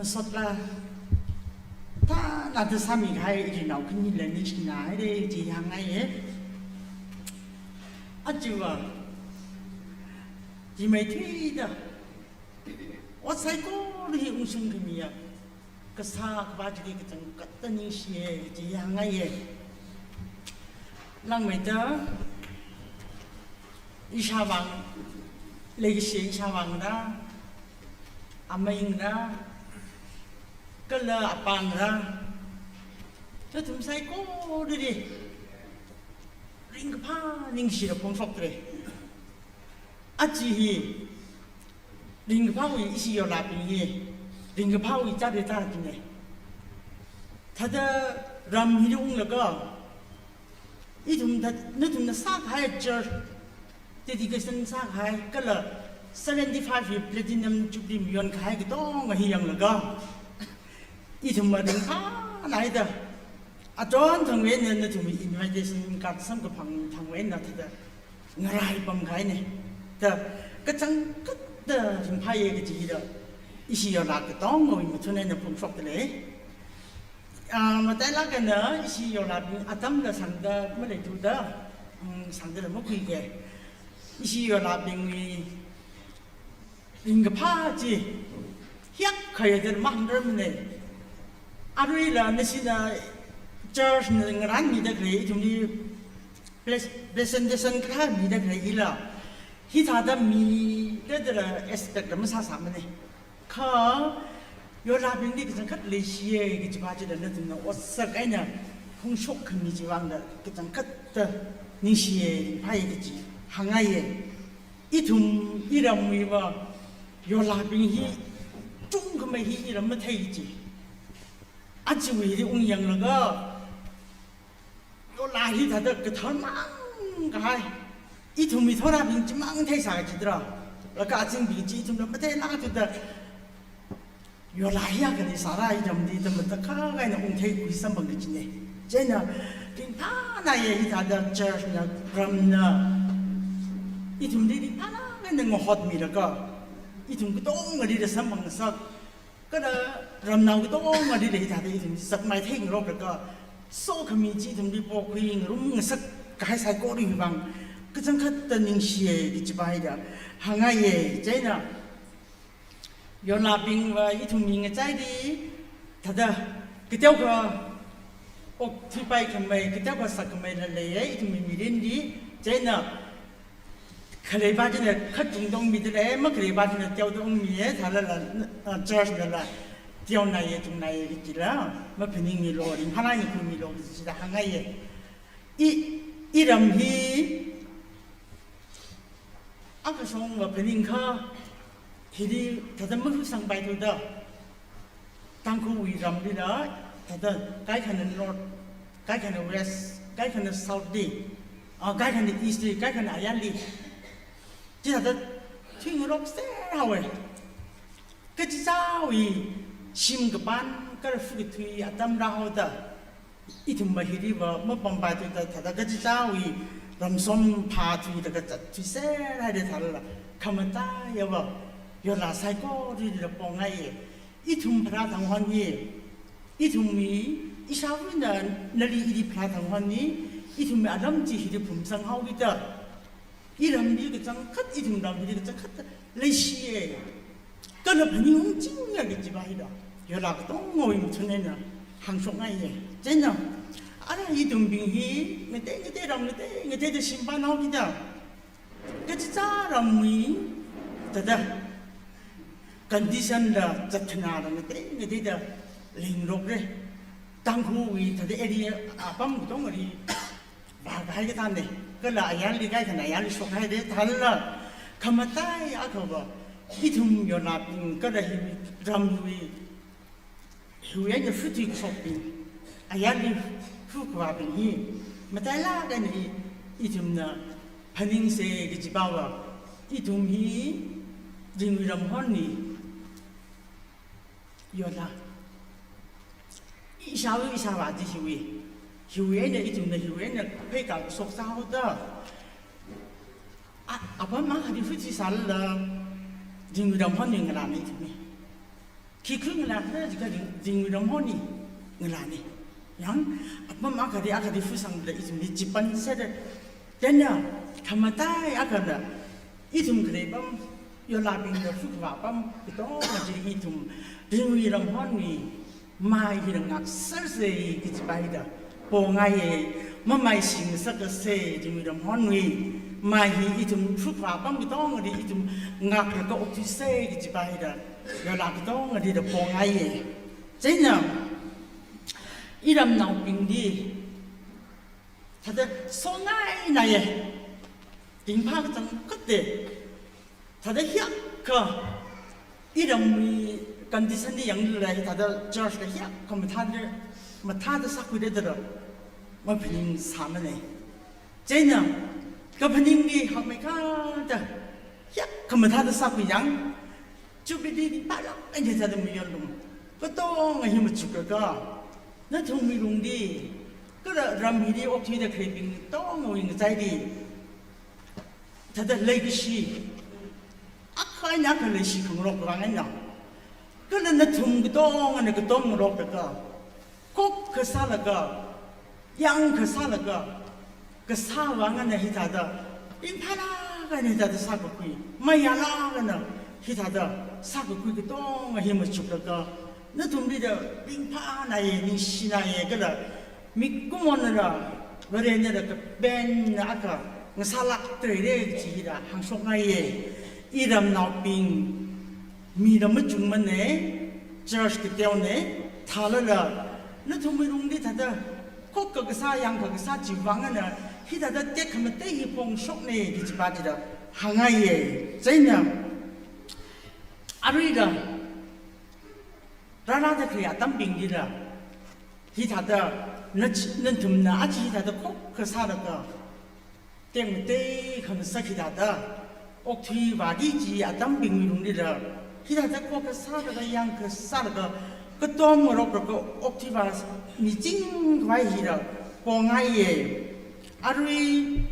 Sotla, thānada sāmikahai irinao khanila ningshina haire chi hāngngaiye. Ajava, chimeithuida, ot saikora hi ungshung khamiya, kasā akhavā chili kachangkhatta ningshiye chi hāngngaiye. Langmeida, ishāvang, leikashi ishāvangla, ameinla, kala apāngla, nathum saikorali ringkaphā ningshida phongshokre. Aja hi, ringkaphāwui ishi yolābing hi, ringkaphāwui chāre chāra jine. Thāda ram hili unglaga, ithum thā, nathumna sākahai church dedication sākahai, kala seventy-five hi platinum jubilee mayonkahai katonga hi yanglaga, ithum maringphānaida, achon thangwui eina nathumwui invitation card samkaphang thangwui eina thāda ngaraipamkahaine. Da kachangkhatta ringphāye kaji hida ishi yolā katongawui mathun eina phongshokdalei. Ah, matailāk eina ishi yolābing atamla sangda maleithuda, mm, sangdala makhuike. Ishi yolābingwui ringkaphā chi, hiyākhaida mahāngrarmane. Aruila nashina church na ngarānmida khalei ithumli pres-, presentation kharā mida khalei hila, hithāda mida dala expect la masāsāmane. Kha, yolābingli kachangkhat leishiye kajiva chila nathumna otsak eina phongshok khami chivangla kachangkhatta ningshiye, ringphāye kaji hāngngaiye. Ithum iramwuiva yolābing hi chungkhamei hi iram mathei chi. Ajawuili ungyanglaga, yolā hithāda katharmang kahai, ithumwui thorābing chimang theisā kajidra. Laga azingbing chi ithumla matheilākthuda, yolā hiyākha leisāra iramli da matakhak eina ungtheikhui samphang kajine. Chieina ringphānaye hithāda church na, ramna, ithumli ringphālāk eina ngahotmilaga, ithum katongalila samphangngasak, kala ramnao katongalila hithāda ithum sakmai theingaroklaga, sokhami chi ithumli pokhuingarumngasak kahai saikora hiwui vang kachangkhatta ningshiye kajiva hida hāngngaiye. Chieina yolābingva ithumwui ngachaili thāda kateokha okthuipai khamei, kateokha sakkhameila leiye ithumwui mirinli. Chieina khaleiva china khatungda ungmidalei, makhaleiva china teoda ungmiye, thālala, ah, church nala teonaiye, tungnaiye kajila maphaningmilu, ringphālāk eina khuimilu kaji chida hāngngaiye. I, iram hi akashongva phaningkha, hili thāda malusangpaithuda, Tangkhulwui ramlila, thāda kaikhana north, kaikhana west, kaikhana south li, ah, kaikhana east li, kaikhana ayarli, chithāda thuingarokser haowe. Kachichāwui shim kapān kala fu kathui atam rāhaoda, ithumva hiliva mapampaithuda thāda kachichāwui ramsom phāthuilaga zatthuiser haire thālala, khamataiyava yolā saikoralila pongaiye. Ithum pharāthang hon hi, ithumwui, ishāvana nali ili pharāthang hon hi, ithumwui alam chi hili phumsang haokida, iramli kachangkhat, ithum ramli kachangkhat leishiye, kala phaningungchinge kajiva hila yolā katongawui mathun eina hāngshokngaiye. Chieina, ara ithumbing hi ngatei ngatei ram ngatei ngateida shimpam haokida, kachichā ramwui thāda condition la zatthanāla ngatei ngateida leingarokre. Tangkhulwui thāda area apam katongali vākahai kathāne. Kala ayarli kaikhana ayarli shokhaire thālala, khamataiya akhava ithum yolābing kala hiwui ramwui, hiwui eina fu thuikashokbing, ayarli fu khavābing hi matailāk eina i, ithumna phaningse kajipava, ithum hi ringwui ram honni yolā, ishāva ishāvā chi hiwui, hiwui eina ithumna hiwui eina pheikashok sāhaoda, a, apam akhali fu thuisālala ringwui ram honni ngalāna ithumwui. Khikhui ngalāna jiakha ring, ringwui ramhon hi ngalāna. Yang, apam akhali, akhali fusangda ithumli chipan sāda. Chieina, khamatai akhana, ithum khalei apam, yolābingna fukvā apam, katonga chi ithum, ringwui ramhonwui, mai hi ngaksersa kajipa hida, pongaiya, mamaishingngasaksa, ringwui ramhonwui, mai hi ithum fukvā apam katongali ithum ngaklaga okthuisa kajipa hida, yolā katongali da pongaiya. Chieina, iramnaobingli, thāda songainaiya, ringphā kachangkhatta, thāda hiyākha, iramwui condition li yanglala, thāda church la hiyākha mathāda, mathāda sākhuida da, maphaningsāmana. Chieina, kaphaningli hakmeikha da, hiyākha mathāda sākhui yang, Jubilee li pālāk eina thāda mayonlum. Katonga hi machuklaga, nathumwui lungli, kala ram hili okthuida khaleibing katongawui ngachaili, thāda leikashi, akha eina akha leishi khangarok vang eina, kala nathum katongana katom ngarokda ka, khokkha sālaga, yangkha sālaga, kasā vang eina hithāda, ringphālāk eina hithāda sākakhui, mayālāk eina hithāda sākakhui katonga hi machuklaga, nathumli da ringphānaiya, ningshinaiya, kala mikumona la, Varena la kapen akha ngasālākda leira kaji hila hāngshokngaiya. Iramnaobing, mi la machungmana, church kateona, thālala, nathumwui lungli thāda, khokkha kasā, yangkha kasā chi vang eina, hithāda tekhamatei hi phongshokna kajipa chila hāngngaiya. Chieina, aruila, rārāda khalei atambinglila, hithāda, na chi, nathumna aja hithāda khokkha sālaga, tekmatei khangasak hithāda, okthuivāki kaji atambingwui lunglila, hithāda khokkha sālaga, yangkha sālaga, katom ngaroklaga okthuivā miching khavai hila pongaiya. Arui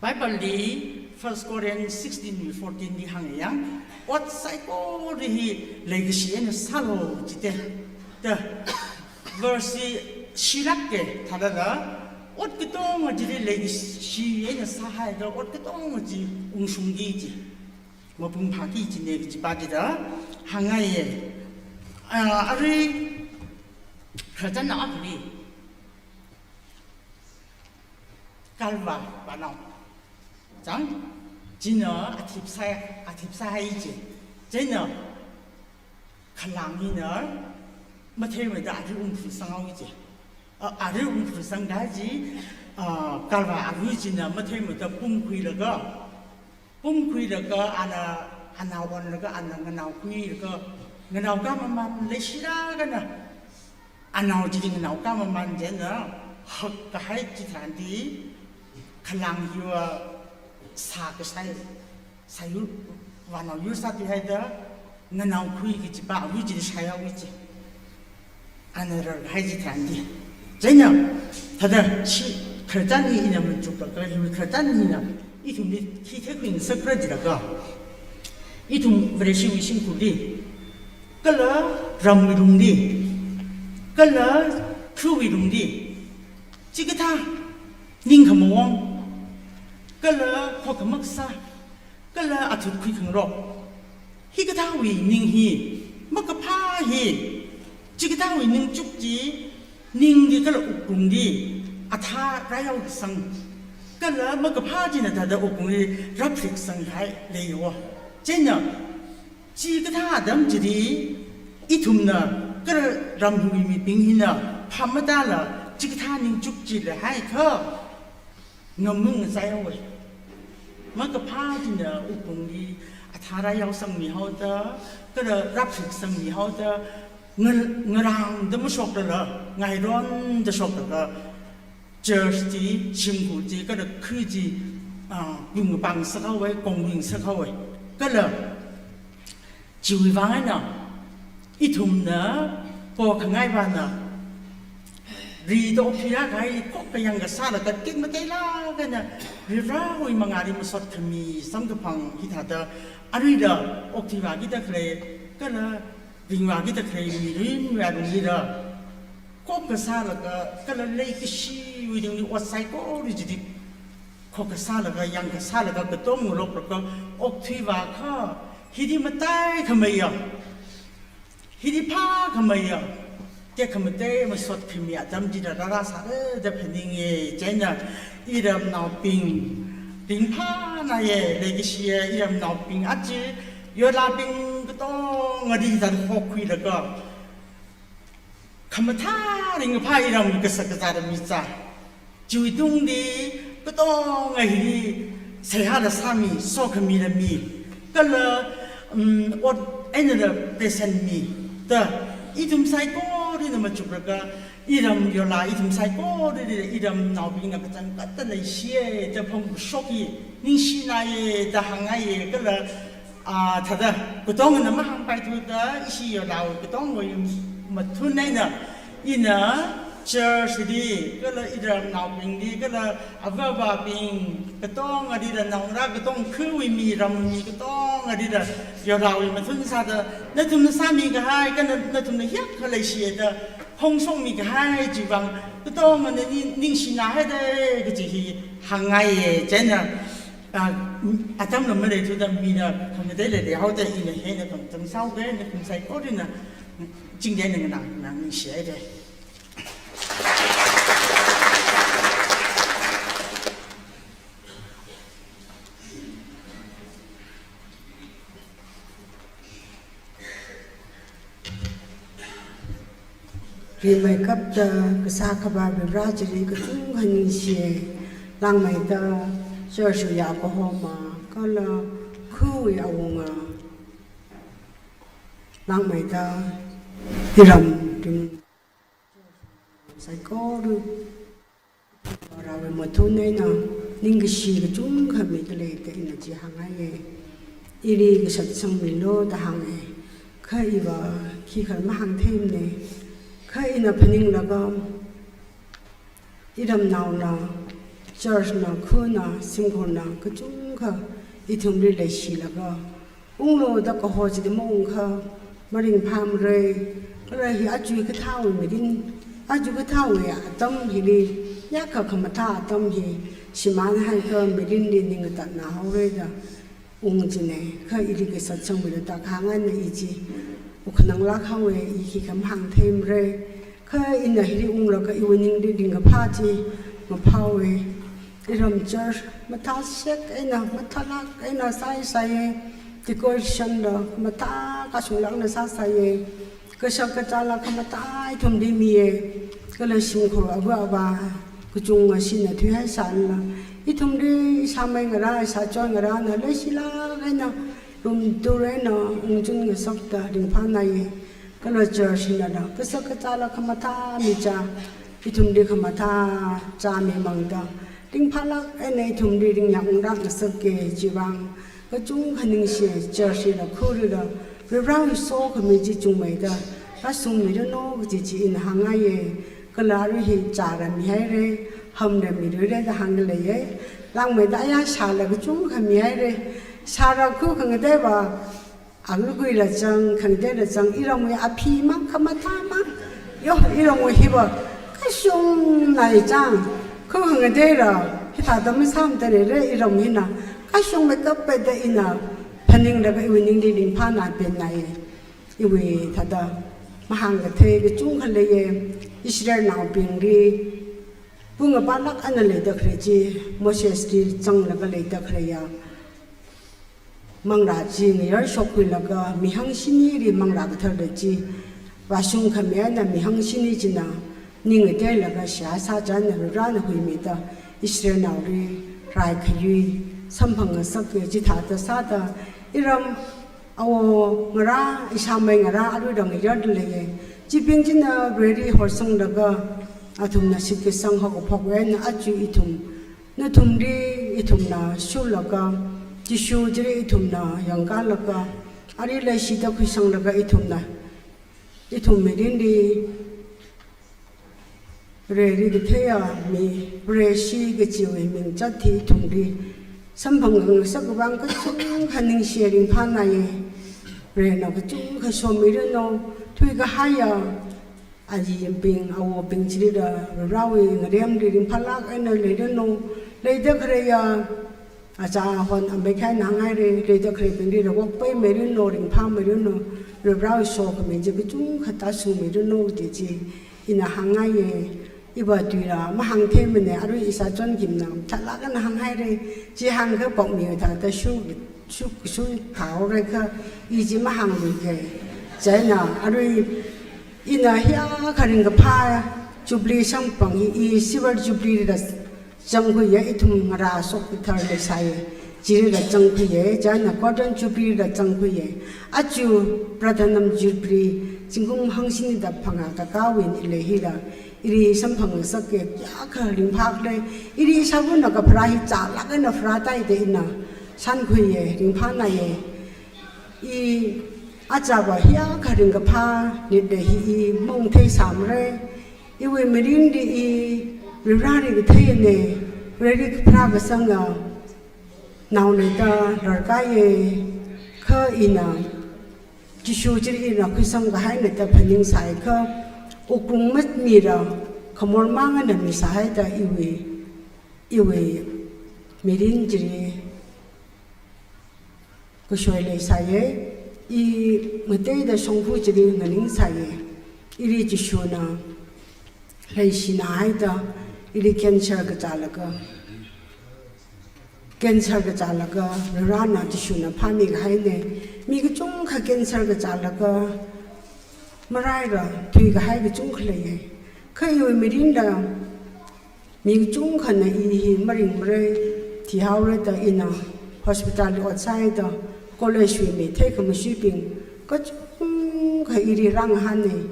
Bible li First Corinthians sixteen wui fourteen li hānga yang, ot saikora hi leikashi eina sālu jite. Da, verse hi shilāka thālala, ot katonga chili leikashi eina sāhaiakha, ot katonga chi ungshungki kaji, mapung phāki kajina kajipa chila hāngngaiya. Ah, arui khararchan akhali, Kalvā vānao. Chang, china athip sā, athip sāhai chi. Chieina khalang hina matheimeida arui ungphuisanghaowa chi. A, arui ungphuisangda chi, a, Kalvā arui china matheimeida pumkhuilaga, pumkhuilaga ana, anao onlaga ana nganaokhuilaga, nganaokā mamān leishilāk eina, anao chili nganaokā mamān chieina hakkahai chitharanli, khalang hiva sā kashai, sāyur, vānao yur sāthuihaida, nganaokhui kajipa awui chili shaihaowa chi. Ana rarhai chitharanli. Chieina, thāda chi khararchan hi ina machuklaga, hiwui khararchan hina, ithumli khi theikhuingasakra jilaga, ithum Vareshiwui shimkhurli, kala ramwui lungli, kala khawui lungli, chikathā ning khamawong, kala khokkha makasā, kala athut khuikhangarok, hikathāwui ning hi, makaphā hi, chikathāwui ningchuk chi, ningli kala wuklungli athā rāyaosang, kala makaphā china thāda wuklungli rāphriksang kahai leiya. Chieina, chikathā atam chili, ithumna, kala ramwui mibing hina, phāmatāla, chikathā ningchuk chi leihaiakha, ngamung ngachaihaowa. Makaphā china wuklungli athā rāyaosangmihaoda, kala rāphriksangmihaoda, ngal-, ngarāngda mashoklala, ngaironda shoklaga, church chi, shimkhur chi, kala kha chi, ah, yungpang sāhaowa, kongwing sāhaowa. Kala, chiwui vang eina, ithumna, pokhangaivāna, rida okthuiya kahai, khokkha yangkha sālaga tekmateilāk eina, Varivarawui mangāli masot khami samkaphang hithāda, aruila okthuivākida khalei, kala Ringvāki takhalei mirin vārung hira. Khokha sālaga, kala leikashiwui tungli ot saikora chili khokha sālaga, yangkha sālaga, katom ngaroklaga okthuivākha, hili mataikhameiya, hili phākhameiya, tekhamatei masot khami atam chida rārāsāra da phaninga. Chieina iramnaobing ringphānaye, leikashiye, iramnaobing aja, yolabing katonga hithāda hokhuilaga, khamathā ringkaphā iram kashak kazā da miza. Chiwui tungli katonga hili seihāla sāmi, sokhamila mi, kala, um, ot einala present mi da, ithum saikorana machuklaga, iram yola ithum saikorali iramnaobingna kachangkhatta leishiya da phongkashok hi ningshinaye da hāngngaiya. Kala, ah, thāda katongana mahāngpaithuda ishi yolawui katongawui mathun eina ina church li, kala iramnaobingli, kala avāva̱bing katongalila, naongarā katongkhawui mi, ramwui mi katongalila yolawui mathun sāda nathumna sāmikahai, kala nathumna hiyākha leishiya da phongshokmikahai chiwui vang katongana ning-, ningshinahaira kaji hi hāngngaiya. Chieina, ah, atamla maleithuda mina khangatei leileihaoda ina hieina khangatang sāhaoga, nathum saikorana chingri eina nganānā ningshihaira. Rimeikapta kasā akhava Varivara chili kachungkha ningshiya. Langmeida church wui akahoma, kala khawui awunga, langmeida iram ring saikora, Varewui mathun eina ningkashi kachungkha mida leida ina chi hāngngaiya. Ili kashatsangmilu da hānga. Kha iva khikhala mahāngtheimana. Kha ina phaninglaga, iramnaona, church na, khana, shimkhurna kachungkha ithumli leishilaga, unglu da kaho chida maungkha, maringphāmara, kala hi aja kathāwui mirin, aja kathāwui atam hili, yākha khamathā atam hi shimānhaiakha mirinli ning katatna haora da ungchina. Kha ili kashatsangmilu da kahāng eina i chi wukhananglāk haowa, i khikhala mahāngtheimara. Kha ina hili unglaga iwui ningli ringkaphā chi ngaphāhaowa. Iram church mathāshek eina, mathālāk eina sāi sāya, decoration la mathā kashunglākna sāsāya, kashak kazāla khamathā ithumli miya, kala shimkhur avā avā kachungkha shina thuihaisālala, ithumli ishāmei ngarā, ishāchon ngarāna leishilāk eina, rumtur eina ungchun ngasakta ringphānāya. Kala church hinala kashak kazāla khamathā micha, ithumli khamathā chāmimangda, ringphālāk eina ithumli ringyāng unglāk ngasaka. Chiwui vang kachungkha ningshiya. Church hila khalila, Varewui sokhami chi chungmeida rāshungmiranu kaji chi ina hāngngaiya. Kala arui hi chāla mihaira, hamla miluira da hāngda leiya. Langmeida ayā shāla kachungkha mihaira. Shāla khu khangateiva, alukuila chang, khangateila chang, iramwui aphimang, khamathāmang. Yo, iramwui hiva kashungna chang, khu khangateila hithāda masāmada leira, iram hina kashungmeikappaida ina phaninglaga iwui ningli ringphāna pennāya. Iwui thāda mahāngkathei kachungkha leiya. Israelnaobingli pung apālāk eina leida khalei chi, Mosesli zanglaga leida khaleiya, manglā chi ngayar shokkhuilaga mihāng shinili manglā katharda chi vāshungkhami eina mihāng shini china ning ngateilaga shiyā sāchānna Varena huimida Israelnaoli rai khayui samphang ngasaka. Chithāda sāda iram awo ngarā, ishāmei ngarā aruila ngayarda leiya. Chibing china Vareli horsanglaga athumna shitkasang haokaphok eina aja ithum, nathumli ithumna shurlaga, Jishu chili ithumna yangkālaga, ali leishida khuisanglaga ithumna, ithum mirinli Vareli katheiya mi, Vareshi kajiwui mingzat hi ithumli samphang ngasakvang kachungkha ningshiya, ringphānāya. Varena kachungkha somiranu, thuikahaiya ayimbing, awobing chilila Varewui ngaremli ringphālāk eina leiranu, leida khaleiya achāhon amei khaina hānghaira, leida khaleibingli rawok paimiranu, ringphāmiranu, Varewui sokhami chi kachungkha tāshungmiranu kaji chi ina hāngngaiya. Iva tuila mahāngtheimana, arui ishāchon khimna, thālāk eina hānghaira, chi hāngkha pokmi thāda shu, shu, shu thāhaora kha, i chi mahāngluiga. Chieina, arui ina hiyākha ringkaphā Jubilee samphang hi, i Silver Jubilee da zangkhuiya, ithum ngarā shokkathar leisāya, chilila zangkhuiya, chieina Golden Jubilee da zangkhuiya. Aja Platinum Jubilee, zingkum hangshini da phangā kakāwui nilei hila, ili samphangngasaka, kayākha ringphākhala, ili ishāvana kapharā hi chālāk eina pharātāda ina shānkhuiya, ringphānāya. I achāva hiyākha ringkaphā nilei hi i maungtheisāmara, iwui mirinli i Vareli katheina, Vareli kapharākasanga naona da rarkāya, kha ina Jishu chili ina khuisangkahaina da phaningsāya kha, wuklung mamira, khamor mang eina misāhaida iwui, iwui mirin chili kashoi leisāya, i ngateida shongfa chili nganingsāya, ili Jishuna leishinā haida, ili cancer kazālaga, cancer kazālaga, Varena Jishuna phāmikahaina, mi kachungkha cancer kazālaga, maraira, thuikahai kachungkha leiya. Kha iwui mirinla, mi kachungkhana i hi maringmara, thihaora da ina hospital li ot sāhaida, college wui mi theikhamashibing kachungkha ili rāngahāna.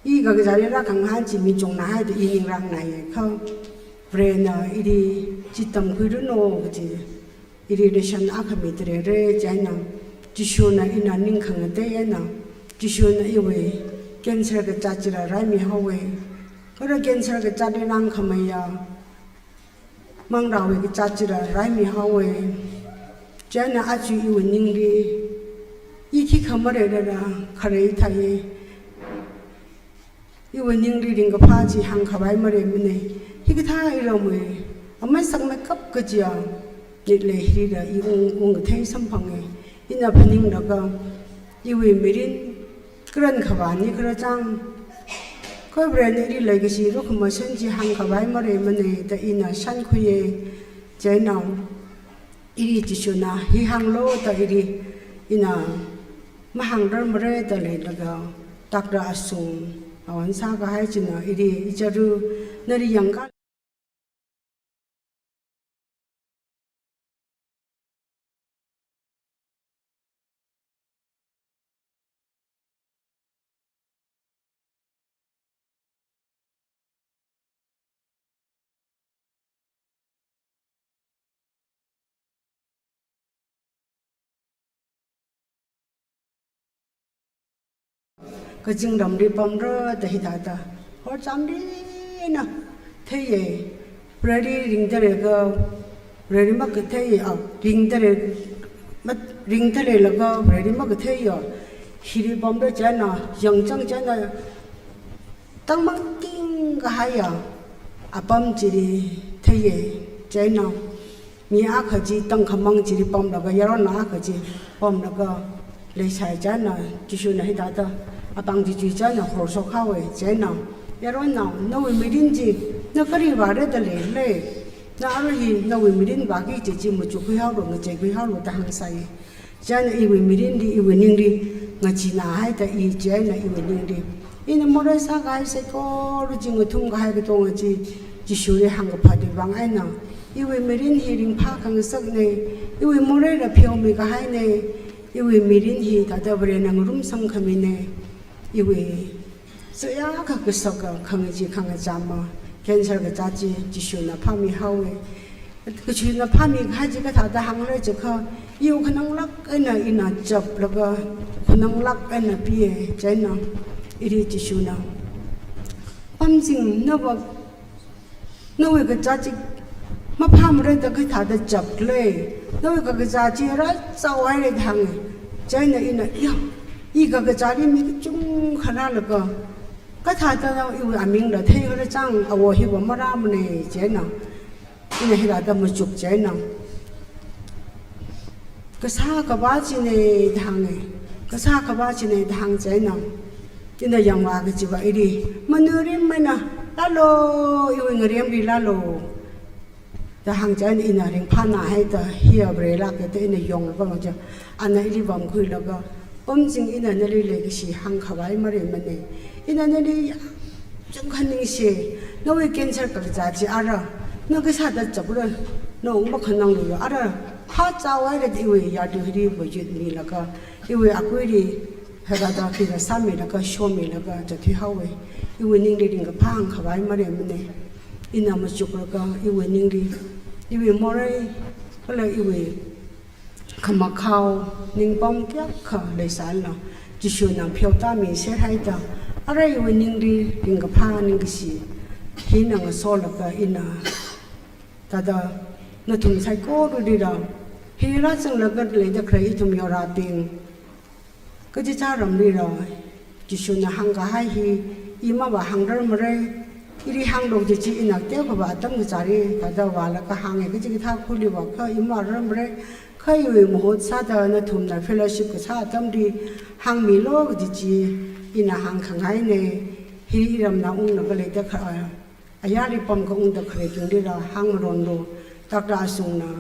I kakazāli rākhangahān chi mi chungnā haida i ning rāngnāya kha, Varena ili chi tamkhuiranu kaji, ili lesson akha mida leira, chieina Jishuna ina ning khangatei eina, Jishuna iwui cancer kazā chila raimihaowa. Kala cancer kazāli rāngkhameiya manglāwui kazā chila raimihaowa. Chieina aja iwui ningli, i khikha maleilala kharei thāya. Iwui ningli ringkaphā chi hāngkhavai maleimana. Hikathā iramwui, aman sakmeikap kajiya nilei hila i ung, ungkathei samphanga. Ina phaninglaga, iwui mirin karankhavāni kharachang, kha Varena ili leikashi rukhamashan chi hāngkhavai maleimana da ina shānkhuiya. Chieina, ili Jishuna hi hānglu da ili ina mahāngrar mara da leilaga, doctor ashung awon sākahai china ili, icharu, nali yangka kazingramli pamra da hithāda horchamli eina theiya. Vareli ringda leikha, Vareli makathei, a, ringda lei, mat-, ringda leilaga Vareli makatheiya. Hili pamra chieina, yangchang chieina, tangmang tingkahaiya apam chili theiya. Chieina, mi akha chi tangkhamang chili pamlaga, yaronnao akha chi pamlaga leisai chieina, Jishuna hithāda apāng chi chui chieina horshok haowa. Chieina, yaronnao, nawui mirin chi, na kali vāra da leilei. Na arui hi nawui mirin vāki kaji chi machukkhui haolu, ngacheikhui haolu da hāngsai. Chieina iwui mirinli, iwui ningli, ngacheenā haida i chieina iwui ningli, ina morei sākahai saikora chi ngathumkahai katonga chi, Jishuli hāngkaphāwui vang eina, iwui mirin hi ringphā khangasakna, iwui moreila pheomikahaina, iwui mirin hi thāda Varena ngarumsangkhamina, iwui sāyākha kasaka khangachee khangachama, cancer kazā chi Jishuna phāmihaowa. Jishuna phāmikahai chi kathāda hāngla jiakha, i wukhananglāk eina ina chaplaga, wukhananglāk eina piya. Chieina ili Jishuna, pamzing, nava, nawui kazā chi maphāmara da kathāda chapkhala, nawui kakazā chi raichao haira da hānga. Chieina ina, ya, I kakazāli mi kachungkha rālaga, kathāda iwui amingla theikharā chang, awo hiva marāmana chieina, ina hithāda machuk chieina, kasā kavā china da hānga, kasā kavā china da hāng chieina, ina yangvā kajiva ili, manuirim maina, lalo, iwui ngaremli lalo da hāng chieina ina ringphānāhaida, hiya Varelāka da ina yonglaga vang chi, ana ili vāmkhuilaga, pamching ina nali leikashi hāngkhavai mareimana. Ina nali chungkha ningshi, nawui cancer kakazā chi ara, na kasāda chapra, na ung makhananglu ara, hachao haira da iwui yartui hili mayutmilaga, iwui akuili, hithāda khina sāmilaga, shomilaga, zathuihaowa. Iwui ningli ringkaphā hāngkhavai mareimana. Ina machuklaga, iwui ningli, iwui morei, kala iwui khamakhao, ningpam kayākha leisālala, Jishuna pheotāmiserhaida, ara iwui ningli ringkaphā ningkashi hina ngasolaga ina, thāda nathum saikoralila, hi rāzanglaga leida khalei ithum yorabing, kachichā ramlila, Jishuna hāngkahai hi, i mavāhāngrarmara, ili hānglu kaji chi ina teokha vā atam kazāli, thāda vālaga hānga, kachikathā khuli vākha i mavārarmara, kha iwui mahut sāda nathumna fellowship kasā atamli hāngmilu kaji chi ina hāngkhangaina. Hi iramna unglaga leida kha, ayarli pamkha ungda khaleibinglila hāngmaronlu, doctor ashungna,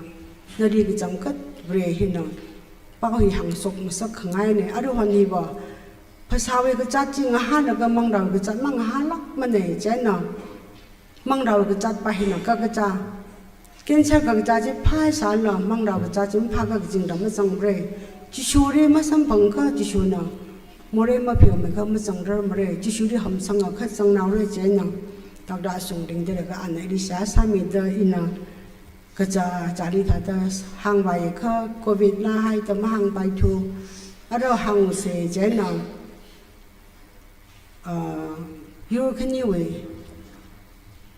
nali kachangkhat Vare hina pao hi hāngshok masak khangaina, aruihon hiva, phasāwui kazāt chi ngahānlaga manglāwui kazāt mangahānlākmana chieina, manglāwui kazāt pa hina kakazā, cancer kakazā chi phāsālala, manglāwui kazāt chi maphākha kazingram mazangmara. Jishuli masamphangakha Jishuna morei mapheomiakha mazangrarmara. Jishuli hamsangakha zanghaora chieina, doctor ashung ringda leilaga ana ili seihā sāmida ina kazā, kazāli thāda hāngvāakha, covid lāhaida mahāngpaithu, ara hāngsa chieina, ah, yur khaniwui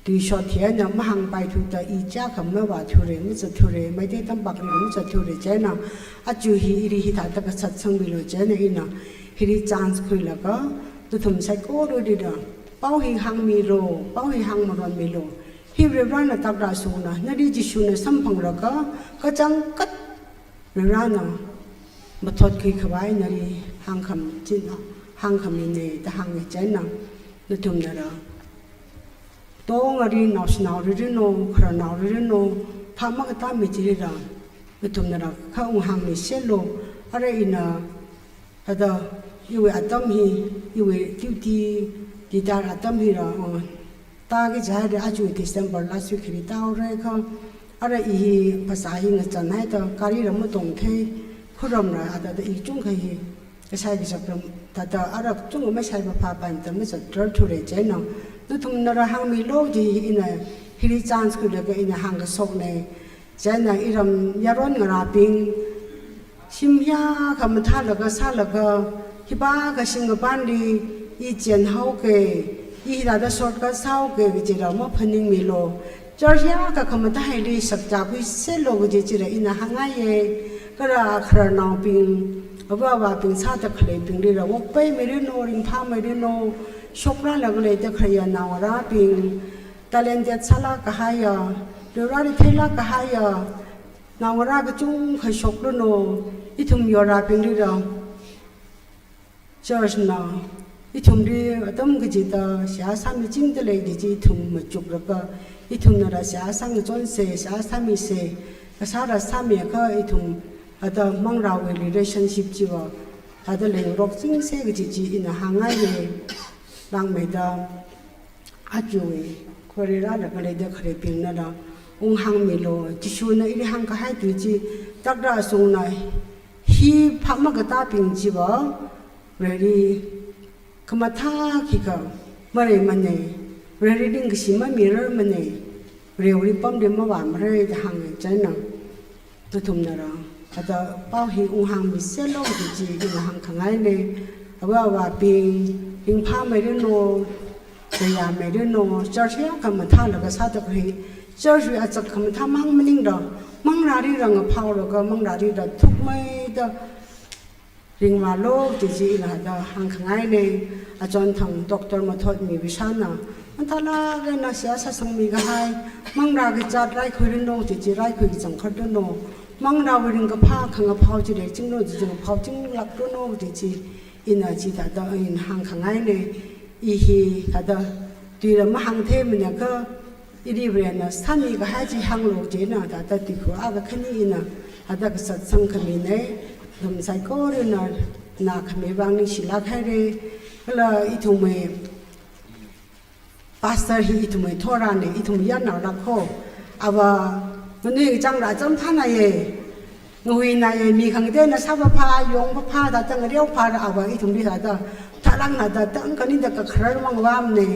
tuishot hi eina mahāngpaithuda i chiyākha mavāthura, mazathura, Meitei tampakli mazathura chieina, aja hi ili hithāda kasat sangmilu chieina ina, hili chance khuilaga, nathum saikoralila, pao hi hāngmilu, pao hi hāngmaronmilu, hi Varivarana doctor ashungna, nali Jishuna samphanglaga, kachangkhat Varivarana mathot khuikhavai nali hāngkhami china, hāngkhamina da hānga chieina, nathumnala tongali naoshinao riranu, khararnao riranu, phap makatā mi chilila, nathumnala kha unghāngmiserlu, ara ina, thāda, iwui atam hi, iwui duty, tida atam hila, uh, tāki jihaida aja December last week hili tāhaora kha, ara i hi phasā hi ngachānhaida, garila matongthei, khuramla, a thāda i chungkha hi, kashai kashak ram, thāda ara chungkha mashai phāphāpaimada mazatrar thura chieina, nathumnala hāngmilu kaji hi ina, hili chance khuilaga ina hāngkashokna, chieina iram yaron ngarābing, shim hiyākha mathālaga sālaga, hipākha shim kapānli i chānhaoki, i hithāda shortcut sāhaoki kajila maphaningmilu. Church hiyākha khamathā hili shakzā khuiserlu kaji chila ina hāngngaiya. Kala khararnaobing, ava avābing sāda khaleibinglila, vokpaimiranu, ringphāmiranu, shokrālaga leida khaleiya naongarābing, talented sālāk kahaiya, Varivarali theilāk kahaiya naongarā kachungkha shokranu, ithum yorābinglila, church na ithumli atam kachida seihā sāmichingda lei kaji chi ithum machuklaga, ithumnala seihā sāngachonsa, seihā sāmisa, kasāla sāmiakha ithum thāda manglāwui relationship chiva thāda leingarokchingsa kaji chi ina hāngngaiya. Langmeida, ajawui khorei rālaga leida khaleibingnala unghāngmilu, Jishuna ili hāngkahai tui chi, doctor ashungna hi phap makatābing chiva, Vareli khamathā khikha mareimana, Vareli ningkashi mamirarmana, Varewui pamli mavāmara da hānga chieina, nathumnala, thāda pao hi unghāngmiserlu kaji chi ina hāngkhangaina. Ava avābing, ringphāmiranu, kayāmiranu, church hiyākha mathālaga sāda khalei, church wui azak khamathā mang maningla, manglāli rāngaphaolaga, manglālila thukmeida, ringvālu kaji chi ina hithāda hāngkhangaina. Achonthang Doctor Mathotmi Vishana, mathālāk eina seihā sāsangmi kahai, manglā kazāt raikhuiranu kaji chi raikhui kachangkhatranu, manglāwui ringkaphā khangaphao chi reichinglu kaji chi ngaphao chinglākranu kaji chi ina chithāda ina hāngkhangaina. I hithāda tuila mahāngtheimana kha, ili Varena sāmi kahai chi hānglu kaji ina thāda tuikhu akha khani ina thāda kasat sangkhamina. Nathum saikorana nākhami vang ningshilāk haira. Kala ithumwui pastor hi ithumwui thorana, ithumwui yarnaolāk ho. Ava nganuikachāng rācham phānāya, ngahuināya, mi khangateina sāpaphā, yongpaphā, thāda ngareophā rāva ithumli thāda, thālāk eina thāda tangkhaning da kakharar mangvāmana,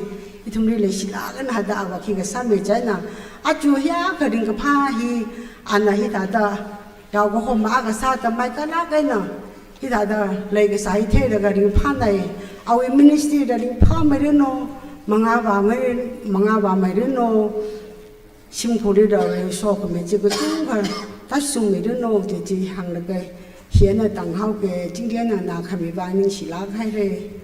ithumli leishilāk eina thāda ava khi kasāmi chieina. Aja hiyākha ringkaphā hi, ana hithāda yaokahoma akha sāda maikālāk eina hithāda leikasā hi theilaga ringphānai. Awui ministry da ringphāmeiranu, mangā vāmei, mangā vāmeiranu, shimkhurli da Vare sokhami chi kachungkha tāshungmeiranu kaji chi hānglaga hi eina tānghaoga. Chingri eina nākhami vang ningshilāk haira.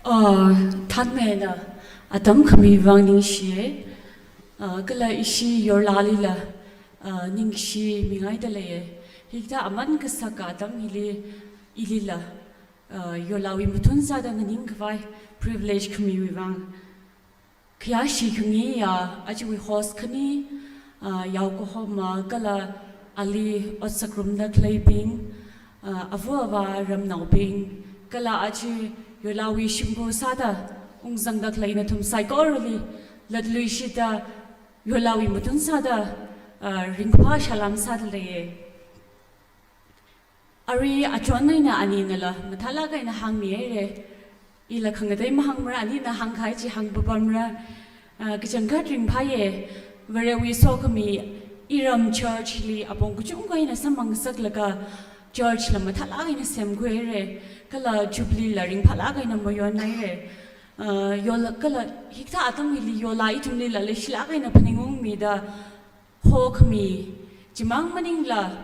Ah, thānmeina atam khami vang ningshiya. Ah, kala ishi yorlālila, ah, ningshimingaida leiya. Hikathā aman kasaka atam hili, ilila, ah, yorlāwui mathun sāda nganingkhavai privilege khamiwui vang. Khayāshi khangayi ya, ajawui host khani, ah, yaokahoma kala ali ot sāngarumda khaleibing, ah, ava avā ramnaobing, kala aja yorlāwui shimkhur sāda ungzangda khalei nathum saikorali latluishida yorlāwui mathun sāda, ah, ringphā salam sāda leiya. Arui achon eina aninala mathālāk eina hāngmihaira. Ila khangatei mahāngmara, anina hāngkahai chi hāngpapamra. Ah, kachangkhat ringphāya, Varewui sokhami iram church li apong kachungkha eina samphangsaklaga church la mathālāk eina semkhuihaira. Kala jubilee la ringphālāk eina mayonhaira. Ah, yorlā kala hikathā atam hili yorlā ithumlila leishilāk eina phaningungmida hokhami, chimang maningla,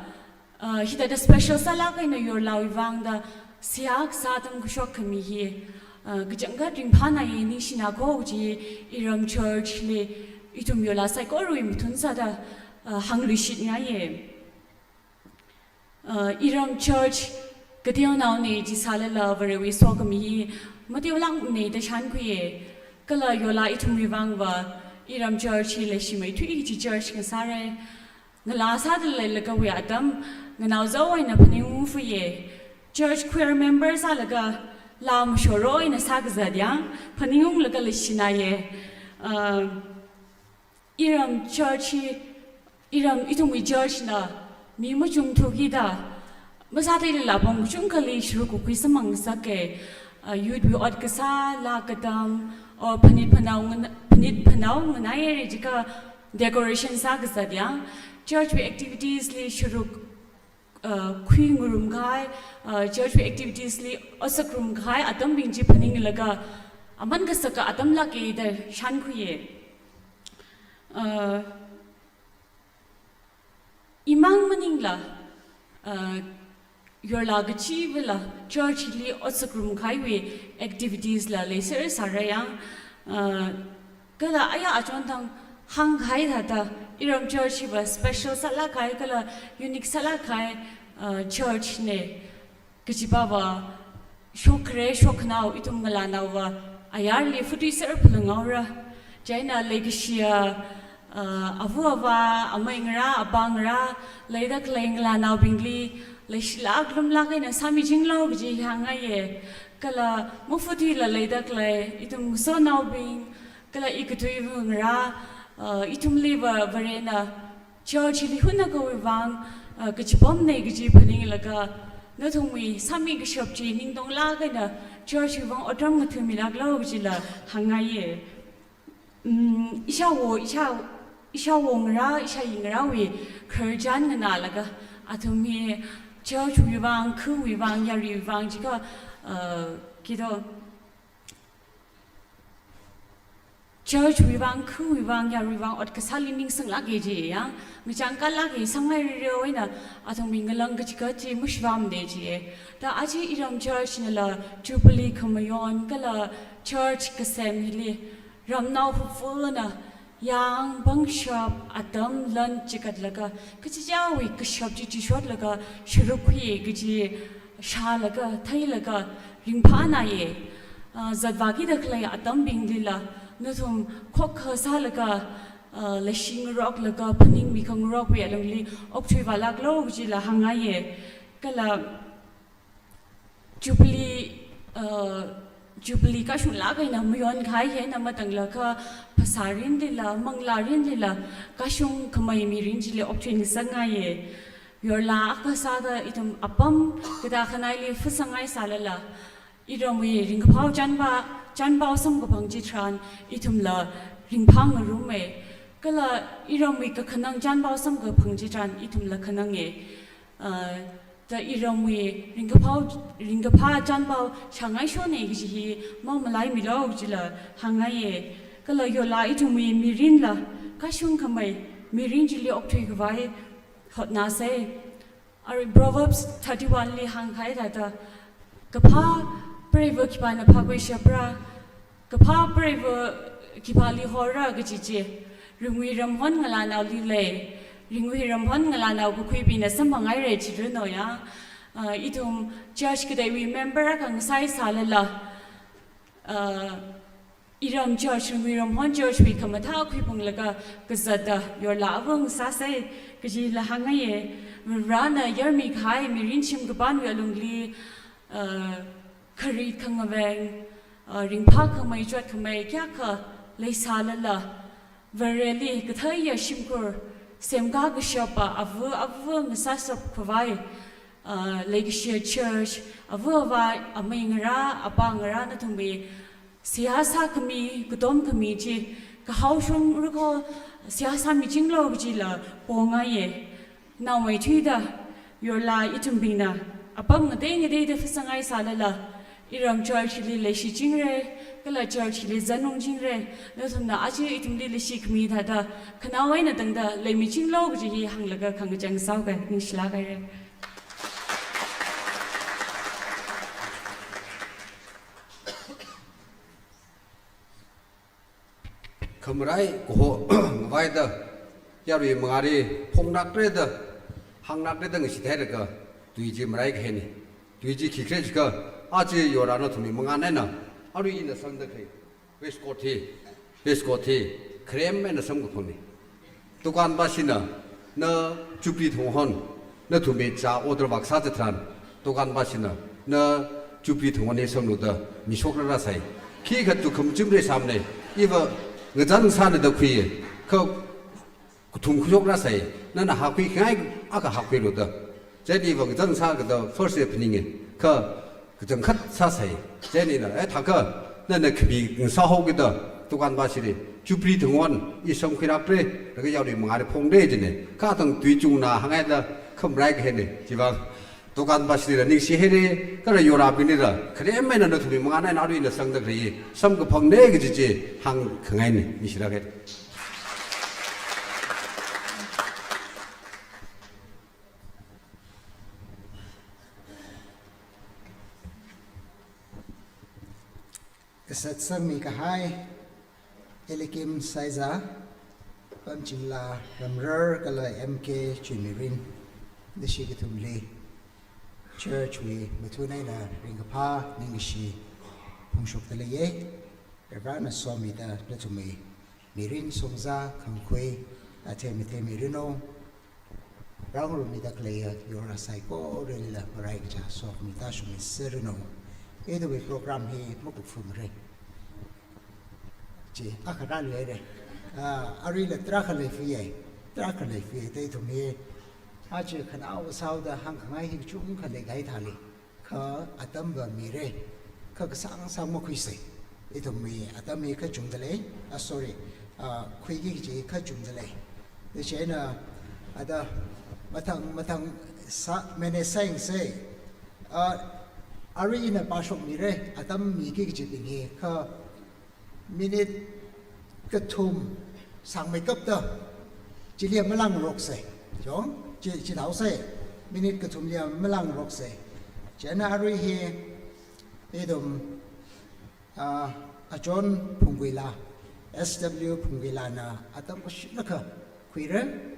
ah, hithāda special sālāk eina yorlāwui vangda seihā kasā atam kashok khami hi, ah, kachangkhat ringphānāya, ningshina kaji iram church li ithum yorlā saikorawui mathun sāda, ah, hāngluishitngaiya. Ah, iram church kateonaona jisālala Varewui sokhami hi mateolākmana da shānkhuiya. Kala yorlā ithumwui vangva iram church hi leishimeithui kaji church ngasāra. Ngalā sāda leilakawui atam, nganao zao eina phaningungfuya. Church choir member sālaga laa mashoro eina sākazat yang phaningunglaga leishinaya. Ah, iram church hi, iram ithumwui church na mi machungthukida, masātheilala apong kachungkhali sharuk kakhui samphang ngasaka. Ah, youth wui ot kasā, laa katam, or phanit phanao ngan-, phanit phanao nganaihaira jiakha decoration sākazat yang, church wui activities li sharuk, ah, khuingarumkahai, ah, church wui activities li ot sāngarumkahai atambing chi phaninglaga aman kasaka atamlāka da shānkhuiya. Ah, imang maningla, ah, yorlā kachiva̱la church li ot sāngarumkahaiwui activities la leiser sāra yang, ah, kala aya achonthang hāngkahai thāda iram church hiva special sālākkahai kala unique sālākkahai, ah, church na. Kachipāva shokkhare shoknao ithum ngalānaova ayarli phatui serphalungaora. Chieina leikashiya, ah, ava avā, amei ngarā, apā ngarā, leida khalei ngalānaobingli leishilāk lumlāk eina sāmichinglu kaji hāngngaiya. Kala maphathuila leida khalei ithum ngasotnaobing, kala i katui va ngarā, ah, ithumliva Varena church li hunnakawui vang, ah, kachipamna kaji phaninglaga, nathumwui sāmi kashap chi ningtonglāk eina church wui vang otram ngathāmilāklu kajila hāngngaiya. Mm, ishāwo, ishā, ishāwo ngarā, ishāyi ngarāwui khararchan nganālaga, athum hi church wui vang, khawui vang, yaruiwui vang jiakha, uh, kito, church wui vang, khawui vang, yaruiwui vang, ot kasāli ningsanglāka jiya, ngachang kalāka sāngai rere eina, athumwui ngalang kachikachi mashivamde jiya. Da aja iram church nala Jubilee khamayon, kala church kasem hili, ramnao hupfulna, yang pangshap, atam lan chikatlaga, kachichāwui kashap chi chishotlaga, sharuk khuiya kaji shālaga, theilaga, ringphānāya. Ah, zatvākida khalei atambinglila, nathum khokkha sālaga, ah, leishi ngaroklaga, phaningmi khangarokwui alungli okthuivālāklu kajila hāngngaiya. Kala Jubilee, uh, Jubilee kashunglāk eina mayonkahai hina matanglakha phasā rinlila, manglā rinlila, kashung khamei mirin chili okthuingasakngaiya. Yorlā akha sāda ithum apam katākhanaili phasāngai sālala, iramwui ringkaphā chānpā, chānpao samkaphang chitharan ithumla ringphāngaruma. Kala iramwui kakhanang chānpao samkaphang chitharan ithumla khananga. Ah, da iramwui ringkaphā, ringkaphā chānpao shāngaishona kaji hi mamalaimilu kajila hāngngaiya. Kala yorlā ithumwui mirinla, kashung khamei mirin chili okthuikhavai hotnāsa. Arui Proverbs thirty-one li hāngkahai thāda, kaphā preiva khipāna phākhuishapra, kaphā preiva khipāli horra kaji chi, ringwui ramhon ngalānaoli lei, ringwui ramhon ngalānao kakhuibingna samphanghaira chiranoya. Ah, ithum church kateiwui member akha ngasai sālala, ah, iram church, ringwui ramhon church wui khamathā khuiphunglaga kazata yorlā ava ngasāsa kajila hāngngaiya. Varena yarmikahai mirin shimkapanwui alungli, ah, kharit khangaveng, ah, ringphā khamei chot khamei kayākha leisālala, Vareli katheiya shimkhur semkā kashapa ava ava ngasāshapkhavai, ah, leikashiya church, ava avā, amei ngarā, apā ngarā nathumwui seihā sākhami, katom khami chi, kahao shongra kho seihā sāmichinglu kajila pongaiya. Naomeithuida, yorlā ithumbingna apam ngatei ngateida phasāngai sālala, iram church li leishichingra, kala church li zanungchingra, nathumna aja ithumli leishikhami thāda khanao eina tangda leimichinglu kaji hi hānglaga khangachang sāhaoga, ningshilāk haira. Khamarai kaho ngavaida, yarui mangāli phonglākra da, hānglākra da ngashitheilaga, tui chi maraikahai ni. Tui chi khikhala jiakha, aja yorlā nathumwui mangān eina, arui ina samda khalei waistcoat hi, waistcoat hi, kharem eina samkaphangni. Dukanpāshina, na Jubilee thang hon, nathumwui chā order vākasā chitharan, dukanpāshina, na Jubilee thang hon hi samlu da mishokra rāsai. Khikha tukham chimre samne, iva ngazan sāna da khuiya, kha kathum khuishok rāsai, nana hākhuikhangai akha hākhuilu da. Chieina iva ngazan sākada first day phaninga, kha kachangkhat sāsai. Chieina ina, eh, thākha, nana khami ngasāhaokida, dukanpāshili, Jubilee thang hon, i samkhuilākra, laga yarui mangāli phongra jina, kha thang tui chungna hāngngaida, khamaraikahai ni, chiva, dukanpāshilila ningshihaira, kala yorlābinglila, kharem eina nathumwui mangān eina arui ina samda khalei, samkaphangna kaji chi, hāngkhangaina, ningshilāk haira. Kasat sangmi kahai, Elikim Saiza, Pamchinglā Ramrar kala M K Chuimirin, nashi kathumli, church wui mathun eina ringkaphā ningkashi phongshokda leiya, Varena somida nathumwui mirin shongza khangkhui, athei mathei miranu, rāngarumida khaleiya yorlā saikoralila maraikacha sokhami tāshungmi sāranu. Ithumwui program hi makupfumra. Chi, akha rāluira. Ah, aruila tarākha leifaya, tarākha leifaya, da ithum hi, aja khanao sāhaoda hāngkhangai hi kachungkha leikahai thāli, kha atam va mira, kha kasāng sāng makhuisa. Ithumwui atam hi kachungda lei, ah, sorry, ah, khuiki kaji kachungda lei. Chieina, ada mathang, mathang Sa, mene saying say, uh, arui ina pāshokmira, atam miki kajibing hi, kha minute kathum sangmeikapta, chili malangroksa. Chong, chi, chithāsa, minute kathumli malangroksa. Chieina arui hi, ithum, ah, Achon Phungguila, S W Phungguilana atam kashinakha khuira,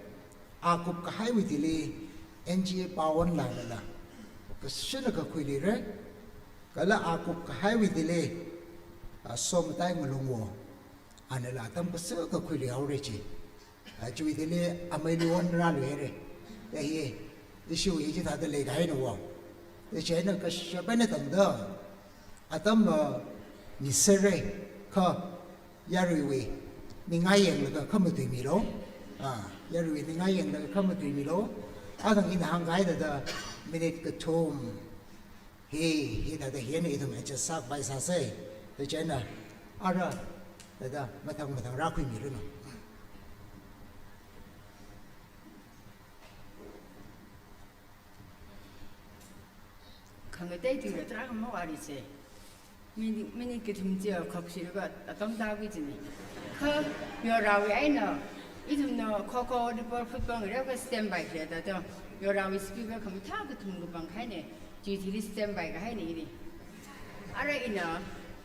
akup kahaiwui thili N G Pawan lanala kashinakha khuilira, kala akup kahaiwui thili, ah, Somatai Ngalungwo, anala atam kasākha khuiluihaora chi. Ah, chiwui thili amei Luwon rāluihaira. Tahi, issue hi chithāda leikahaina wo. Tachi eina kashap eina tangda, atam, ah, miserra, kha yaruiwui ningai yanglaga khamatuimilu. Ah, yaruiwui ningai yanglaga khamatuimilu. Athang ina hāngkahai thāda minute kathum hi, hithāda hi eina ithum adjust sākapai sāsa. Tachi eina ara thāda mathang mathang rākhuimiranu. Khangatei tuila tarākha mavārisa. Minute, minute kathum chi khokshilaka atam tākhui china. Kha yorāwui eina, ithumna kho kho dipor phutpang rākha standby khalei thāda, yorāwui speaker khamathā kathum kapangkahaina, chi thili standby kahaina ili. Ara ina,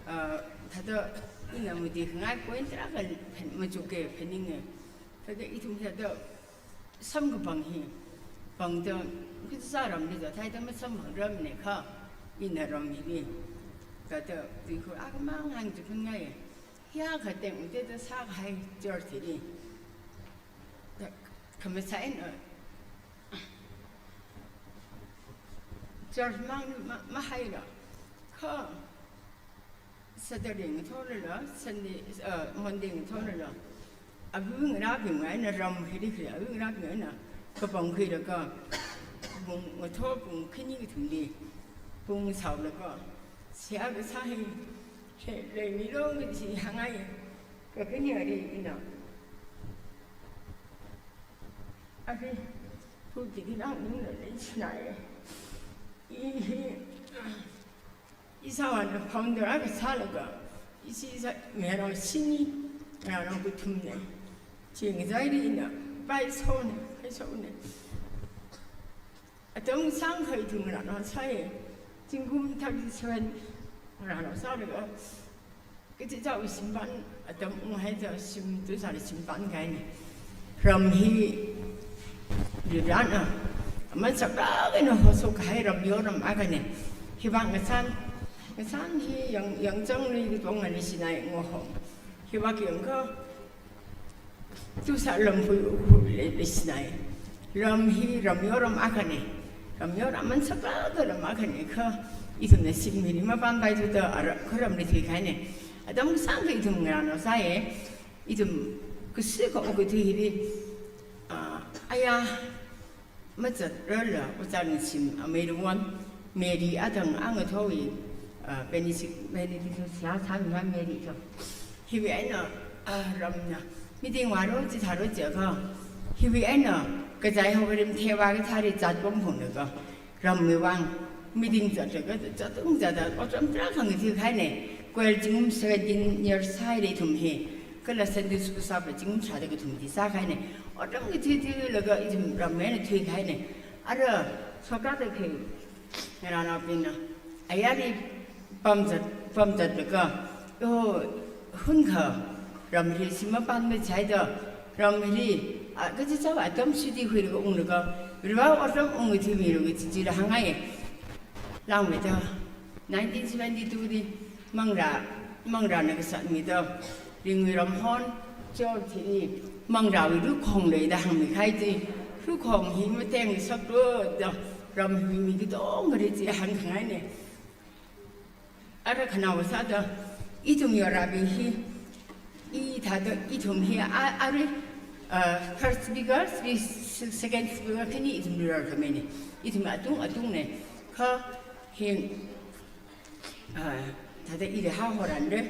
uh, thāda ina mati khangai point tarākha phen, machuka pheninga. Thāda ithum thāda samkapang hi, pangda, kachā ramli zathaida masamphangramana kha, ina ram hili. Thāda, tuikhur akhamang hāngchiphun ngai. Hiyākha teng ute da sākahai church hili. Da, khamachā eina, church mang ma, mahaila. Kha, Saturday ngathorala, Sunday, uh, Monday ngathorala. Avu ngarābing eina ram hili khalei, avu ngarābing eina kapangkhuilaga, pung ngathor pung khani kathumli, pung sālaga, seihā kasā hi, he, leimilu kachi hāngngai, kakhane ari ina. Ari, pu tiki nang ningla leichinai. I hi, ishāvāna founder akha sālaga, ishi ishā, ngarānao shini, ngarānao kathumna. Chi ngachaili ina, paishona, paishona. Atam sangkha ithum ngarānao sāya, zingkum thirty-seven ngarānao sālaga, kachichāwui shimpan atam unghaiya shim tusāli shimpan kahaina. Ram hi Varivarana aman saklāk eina hoshok kahai ram yoram akhana. Hivang ngashan, ngashan hi yang, yangchangli katonga leishinai ngoho. Hivang yangkha tusā lam hui, hui lei, leishinai. Ram hi ram yoram akhana. Ram yoram aman saklāka ram akhana kha. Ithumna shim hili mapanpaithuda ara kharamli thuikahaina. Atam sangkha ithum ngarānao sāya. Ithum kasākha okathui hili, ah, aya mazatrarla, ojā Ningshim, amei Luwon, Mary athang angathorwui, ah, Benedict, Benedictus ya sāmima Mary to. Hiwui eina, ah, ramna, meeting vālu chithālu jiakha, hiwui eina, kachai hokharim theiva kathāli zatpam phunglaga, ramwui vang, meeting zatlaga, zatung zata, otram tarākha ngathuikahaina, kwel zingkum seventeen years sāhaira ithum hi, kala Sunday school sāpa zingkum tharāda kathum chi sākahaina, otram ngathuithuilaga ithum ram eina thuikahaina, ara, sokada khi, ngarānaobingna, ayarli pamzat, pamzatlaga, oh, hunkha, ram hili shim mapanmei chaida, ram hili, ah, kachichāva atam suti khuilaga unglaga, Varivarava otram ungngathuimilu kachi chila hāngngai. Langmeida, nineteen seventy-two li, Mangra, Mangrana kasatmida, Ringwui ramhon, Chor thili, Mangrāwui lukhong leida hāngmikahai chi, lukhong hi matengshaplu da, ram hi mi katongkhali chi hāngkhangaina. Ara khanaowa sāda, ithum yorabing hi, i thāda, ithum hi, a, ari, ah, first speaker, spe-, second speaker, khani ithum yorkhamina. Ithum atung, atungna. Kha, hi, ah, thāda ili haohoranra,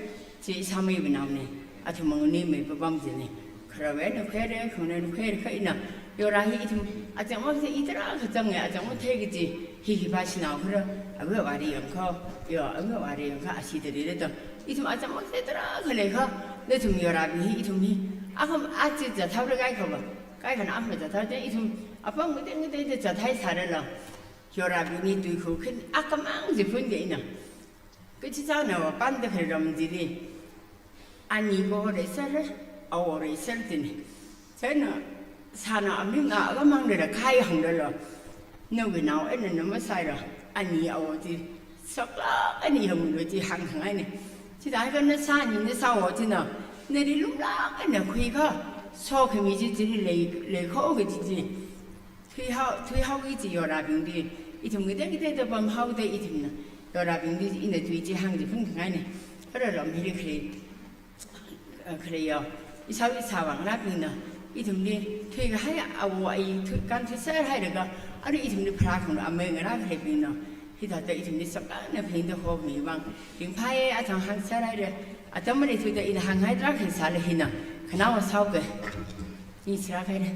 chi ishāmeiwui naona, athum manganimei papam china. Kharawui eina khuire, khangareiwui eina khuire kha ina, yora hi ithum achang makasā i tarākha zanga, achang mathei kaji, hi hi pa shanao khara, awui aware yangkha, yo, awui aware yangkha, ashi tari da to. Ithum achang makasā tarākha leikha, nathum yorabing hi, ithum hi, akham achi zathao ra kaikha va, kaikhana akhama zathao da, ithum apam ngatei ngateida zathai sāra la, yorabingli tui khukhin, akhamang chi phungda ina. Kachi chāna va pamda kharam chili. Ani ko reisāra, awo reisāra tini. Chieina, sāna aming a, akhamang da khai hāngda lo. Nawui nao eina na masāra, ani awo chi, saklāk eina yanglu chi hāngkhangaina. Chithākha na sā ani, na sā awo china, nali lumlāk eina khuikha, sokhami chi chili lei, leikho kaji chi. Thuihao, thuihaoki kaji yorabingli, ithum ngatei ngateida pamhaoda ithumna, yorabingli ina tui chi hāngda phungkhangaina. Khararlam hili khalei, eh, khalei yo, ishao ishāvā ngarābingna, ithumli thuikahai awo ayi thui, kānthuisāhailaga, arui ithumli pharākhangarum amei ngarā khaleibingna, hithāda ithumli saklāk eina phaningda homi vang, ringphāya, athang hāngsāhaira, atam maleithuda ina hānghai tarākha sāla hina, khanao sāuke. Ningshirā kahaina.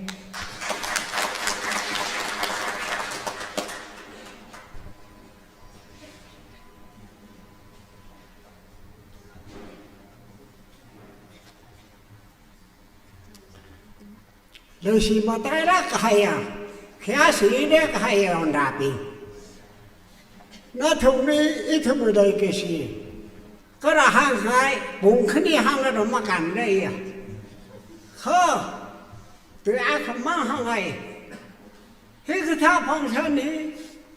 Leishi matailāk kahaiya, khayāshi leilāk kahaiya yorabing. Nathumli ithumwui leikashi kharā hāngngai, pung khani hānglaga makānleiya. Kha, tui akhamang hāngngai. Hikathā function hi,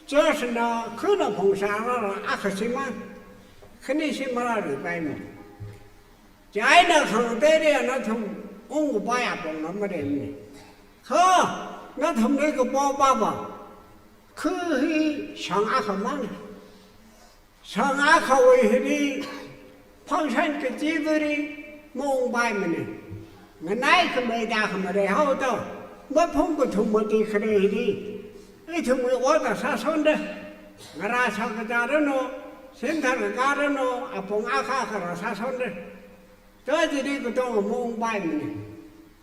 church na khuna phungsāra, akha shimān, khani shimān rāripaimana. Chieina khangateili nathum ungkapaiya pongna maleimana. Kha, nathumli kapo papa, khu hi shang akhamang. Shang akhawui hili, function kachivali maungpaimana. Nganaikhamei da khamarei haoda, maphung kathum mati khalei hili, ithumwui ot sāshonda, ngarā shakazā ranu, sintharkakā ranu, apong akha kharā sāshonda. Chieina chili katonga maungpaimana.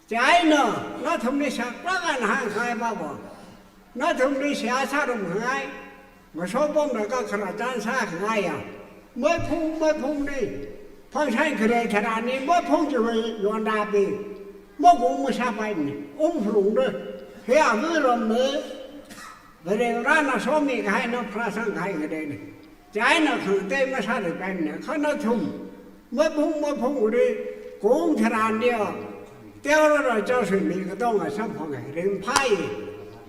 Chieina, nathumli saklāk eina hāngngai papa. Nathumli seihā sārumkhangai, masopamlaga kharā chān sākhangaiya. Meiphung, meiphungli, function khalei tharanli, meiphung chiwui yorabing, magung masāpaimana, ungphalungda, he aviramli, Varivarana somikahaina pharāsangkahai ngateina. Chieina khangatei masāripaimana, kha nathum, meiphung meiphungli, kung tharanli, teoraoda church mi katonga samphanga, ringphāya.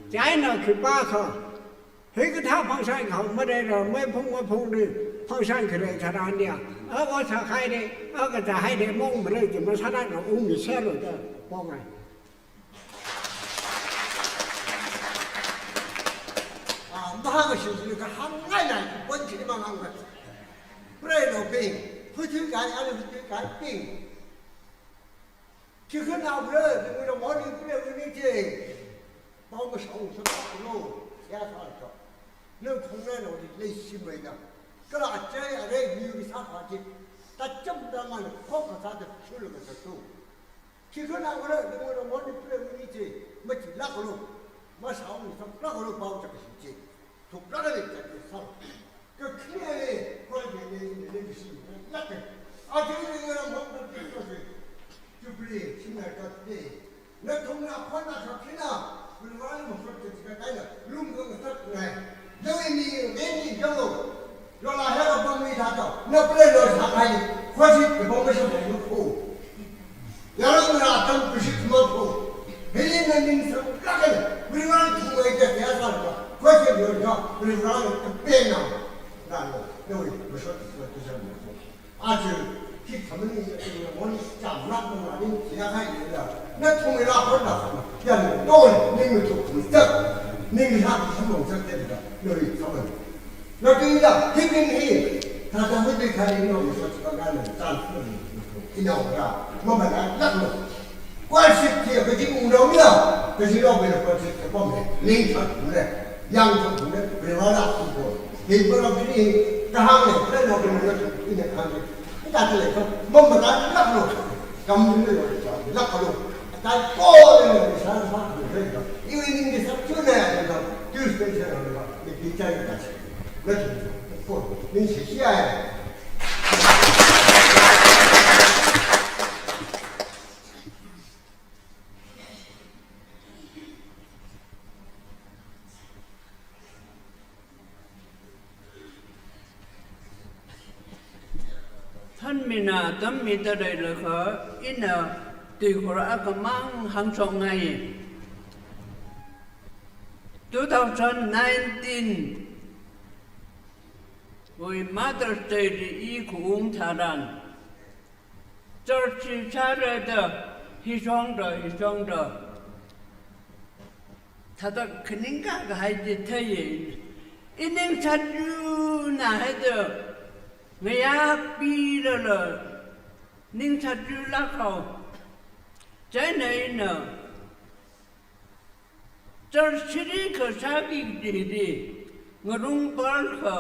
Chieina khipākha, hikathā function kahao maleila, meiphung meiphungli, function khalei tharanli, a ot sākahaili, a kazāhaili, maung malei chi masālākla ungmiserlu da pongai. Ah, mahāngkashi chi kahāngngaina, pon chi mahāngka. Preinaobing, phuithuikahai, ali phuithuikahaibing. Khikhanao re, ringwui eina moni preiwui eina chi. Pao mashao sākalo, ya sākalo. Ningkhongnaoli leishimeida. Kala achei arei miwui sākha chi. Tacham tamana, khokha sāda shulaga sāthu. Khikhanao re, ringwui eina moni preiwui eina chi, machilāklo, mashao sālāklo, pao chākashi chi, thuklākle chākashi sāla. Kakhane, koi de ne, ne, ne, kashi, lāke. Aja ringwui eina moni preiwui eina chi, Jubilee, shinarkha de. Nathumna khon na shok khina, Varivarali masot chithāda kahaina, lungkhangasakngai. Yangni, yangni, yanglu. Yola heka pangmi thāda, na preilo sākahai, khoshi kapang mashapailu kho. Yarong ra tam kushi khamang kho. Hili na ning saklākna, Varivarali thumwui eina seihā sālaga, khoshi yorda, Varivarali kapengna. Nalo, nawui masot, masot, masot, masot. Aja, khi khamani, moni chamlāk mangla ning, siya khai lila. Nathumwui eina khon na, yan, don, ning mi thuk mi sak, ning mi hak, samong sak, tenda, nawui khamani. Nathumna, hibing hi, thāda hibing khai ning nawui sot sākahai chance ning, inaora, mamalāklāklo. Scholarship thiya kaji ungnaomila, kajinaobingna scholarship kapam le, ning thak le, yang thak le, Varivarana thak ko. Hi program hi, kahāng le, preinaobingna, ina kahāng le. Ita le, mamalāklāklo. Kam ning le, lāklo. Takoda ningkashi sākhuihaida, iwui ningli sāchunai da, Tuesday sālaga, mi kichai kachi. Nashiko, ningshiya. Thanmina tammida leilakha, ina tuikhur akhamang hāngshokngai. Two thousand nineteen wui Mother's Day li i khaung tharan, church sārada, hi shongda, hi shongda, thāda khaningkā kahai chi theiya. I ning sāchunai haida, ngayā pirala, ning sāchulāk haowa. Chieina ina, church chili kasāki kaji hili, ngarung pal kha,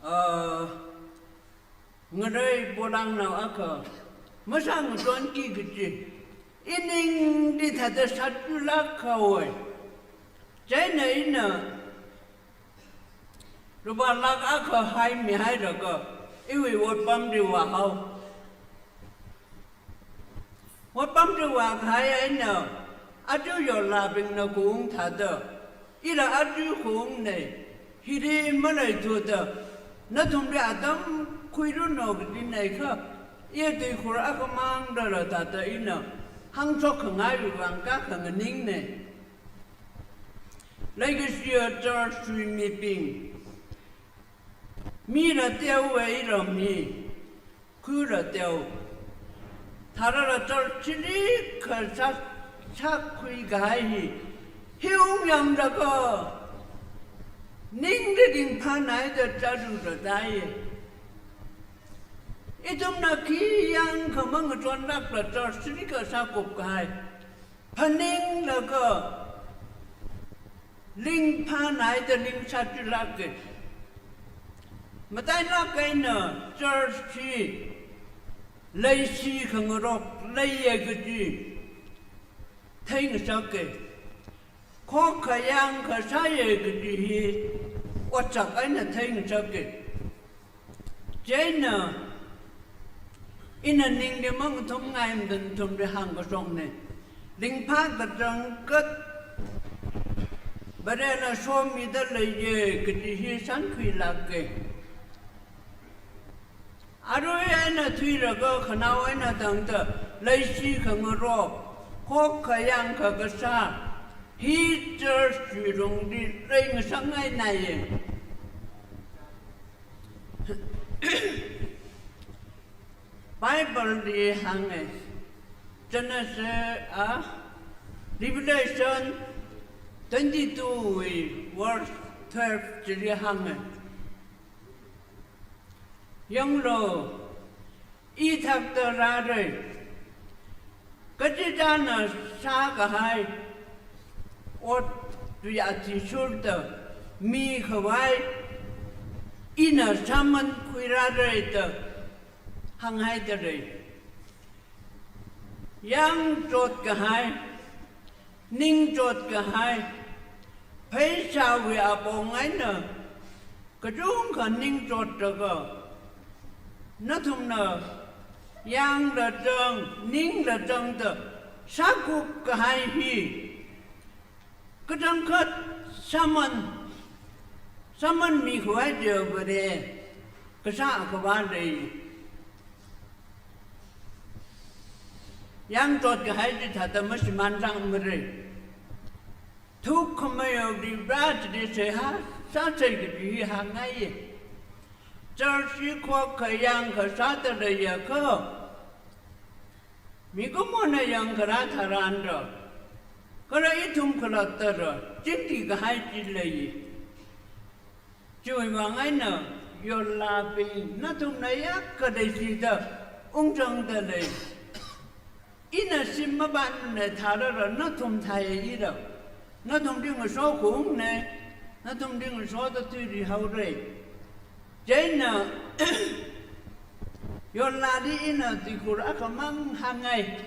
ah, ngarei polangnao akha, masāngachonki kaji, i ningli thāda sāchulāk haowa. Chieina ina, lupā lakh akha haimihailaga, iwui otpamli vāhaowa. Otpamli vākahai eina, aja yorlabingna khaung thāda, ila aja khaungnei, hili maleithuda, nathumli atam khuiranu kaji neikha, i tuikhur akhamang dala thāda ina, hāngshok khangai vang kakhanganingnei. Leikashiya church wui mibing, mila teowa, ila mi, khuila teo. Tharala church chili kasā, sākhui kahai hi, hi ungyānglaga, ningli ringphānaida chāluda dai. Ithumna khi yangkha mangachonlākla church chili kasākup kahai, phaninglaga, ringphānaida ning sāchulāka. Matailāk eina church chi leishi khangarok leiya kaji theingasaka. Khokkha yangkha sāya kaji hi otsak eina theingasaka. Chieina, ina ningli mangathumngaimada nathumli hāngkashoknei. Ringphā kachangkhat Varena somida leiya kaji hi shānkhuilāka. Arui eina thuilaga khanao eina tangda leishi khangarok, khokkha yangkha kasā, hi church wui lungli leingasakngainaiya. Bible li hānga, Genesis, ah, Revelation twenty-two wui verse twelve chili hānga. Yanglu, i thakta rāra, kachichāna sākahai ot tui athishurda mikhavai ina sāman khuirāra da hānghaida lei. Yangchot kahai, ningchot kahai, pheisāwui apong eina kachungkha ningchotlaga, nathumna yangla chang, ningla changda sākup kahai hi, kachangkhat sāman, sāman mikhavai Vare kasā Akhavā lei. Yangchot kahai chi thāda mashimānlākmara. Thukkhamei Vareli seihā sāsa kaji hi hāngngaiya. Church hi khokkha yangkha sāda leiakha, mikumona yangkharā tharan da, kala ithum khalatta da, chingri kahai chi lei. Chiwui vang eina, yorlābing, nathumna yākha leishida ungzangda lei. Ina shim mapānna tharara nathum thāi ira. Nathumli ngasokhaungna, nathumli ngasoda thuiluihaora. Chieina, yorlāli ina tuikhur akhamang hāngngai.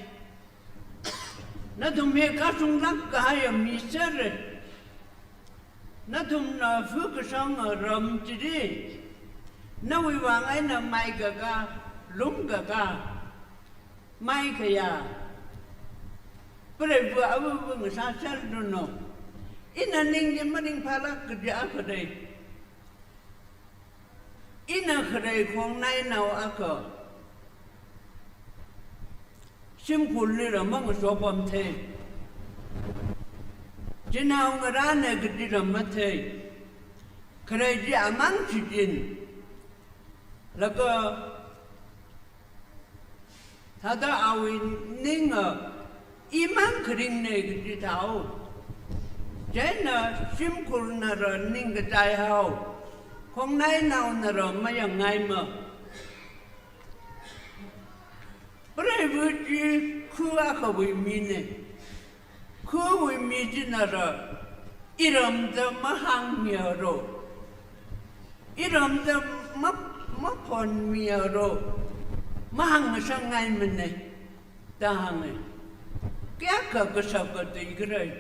Nathum hi kashunglāk kahai mi sāra. Nathumna fu kashang ram chili, nawui vang eina maikaka, lumkaka, maikhaya, preiva ava ngasā sālu no. Ina ningli maningphālāk kaji akha lei. Ina kharei khongnainao akha shimkhurlila mangashopamthei. Chinaongarāna kajila mathei. Kharei chi amang chichin. Laga thāda awui ninga imang kharingna kaji thāhao. Chieina shimkhurnala ningkachai hao. Khongnainaonala mayangngaima. Preiva chi khu akhawui mina. Khuwui mi chinala iramda mahāngmihaolu. Iramda ma-, maphonmihaolu. Mahāngngasakngaimana da hānga. Kayākha kashap katei khalei.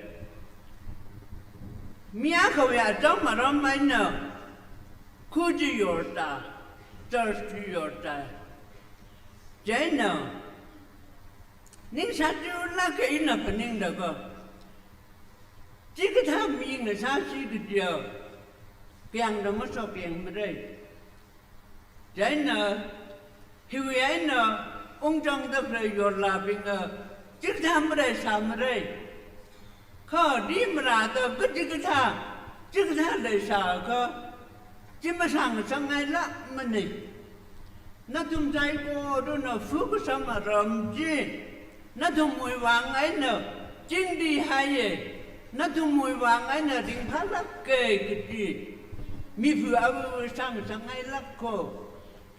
Mi akhawui atam aram eina khu chi yorda, church chi yorda. Chieina ning sāthuilāka ina phaninglaga, chikathā mi ngasāsi kajiya, kayāngda mashokyangmara. Chieina hiwui eina ungzangda khalei yorlābingna chikathā maleisāmara. Kha di marāda kachikathā, chikathā leisākha, chi masāngasakngailākmana. Nathum saikorana fu kashang aram chi, nathumwui vang eina chingri haiya, nathumwui vang eina ringphālāka kaji, mifu ava sāngasakngailāk ko.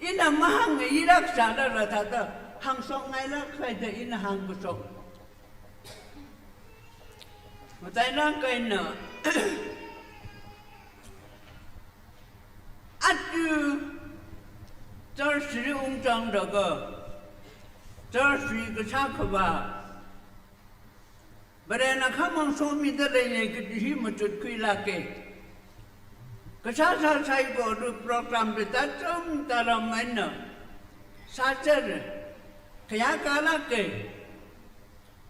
Ina mahāngngayilāk sālala thāda hāngshokngailāk haida ina hāngkashok. Matailāk eina, aja church li ungzanglaga, church li kashā khavā, Varena khamong somida leiya kaji hi machutkhuilāka. Kashā sā saikora program li tacham taram eina sāchara, khayākalāka.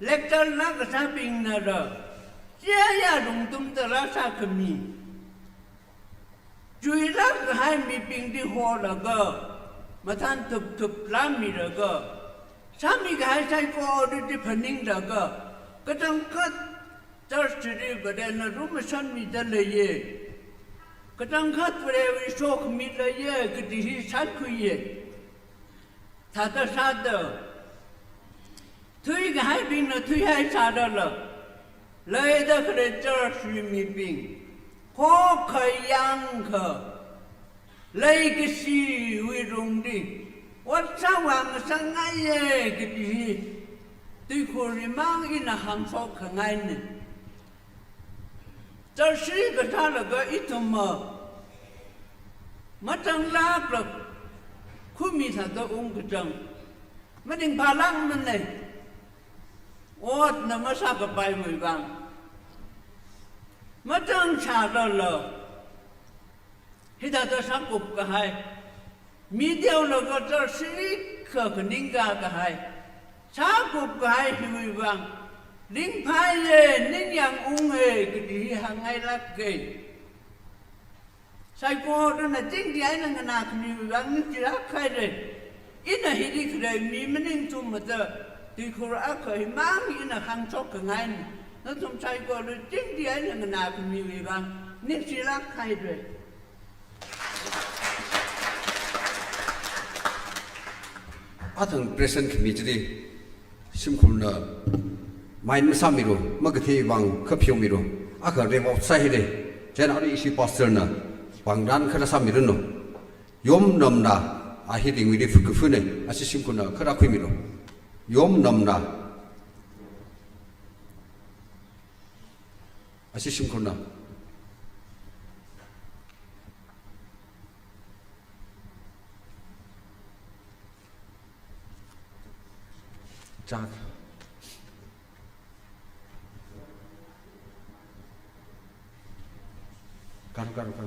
Lecture la kasābingnala, chiya lungtumda rāsākhami. Chuilāk kahai mibingli holaga, mathān thupthup lāmilaga, sāmikahai saikora chi phaninglaga, kachangkhat church li Varena lumashanmida leiya, kachangkhat Varewui sokhami leiya kaji hi sākhuiya. Thāda sāda, thuikahaibingna thuihaisālala, leida khalei church wui mibing, khokkha yangkha, leikashiwui lungli ot sāvāngasakngaiya kaji hi tuikhurli mang ina hāngshok khangaina. Church li kashālaga ithumva machānglākla khumi sāda ungkachang, maningphālākmana. Otna masākapaiwui vang, machāng sālala, hithāda sākup kahai, mi teolaga church li kha khaningkā kahai, sākup kahai hiwui vang ringphāya, ningyāng unga kaji hi hāngngailāka. Saikorana chingri eina nganākhamiwui vang ningshilāk haira. Ina hili khalei mi maningthumada, tuikhur akha himang ina hāngshok khangaina. Nathum saikora chingri eina nganākhamiwui vang ningshilāk haira. Athang present khami chili, shimkhurna mind masāmilu, makathei vang kha pheomilu, akha rev out sāhili, chieina ali ishi pastor na pāngran kha rāsāmilu no. Yomnamna, a hi ringwuili fukafuna, ashi shimkhurna kha rākhuimilu. Yomnamna, ashi shimkhurna. Chak. Ruka, ruka.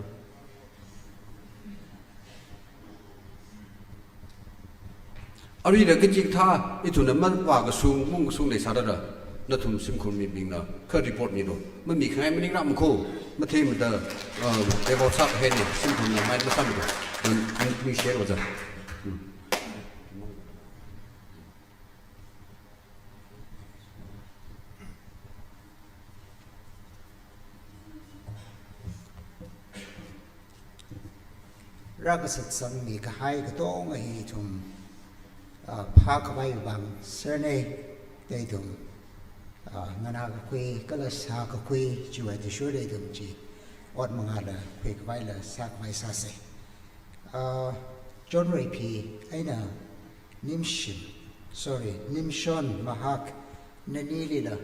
Aruila kachikathā, ithumna mavākashung, mungkashung leisāda, nathum shimkhur mibingna kha report milu. Mamikhangai maningrāmakho, matheimada, uh, table sākahaina, shimkhurna mai masāmilu. Ning, ningshilo ja. Hmm. Rākasat sangmi kahai katonga hi ithum, ah, phākhavai vang serne, da ithum, ah, nganākakhui, kala sākakhui, chiwui athishurda ithum chi ot mangāla khuikhavaila sākhavai sāsa. Ah, John Reiphi eina Nimshim, sorry, Nimshon Mahak nanilila,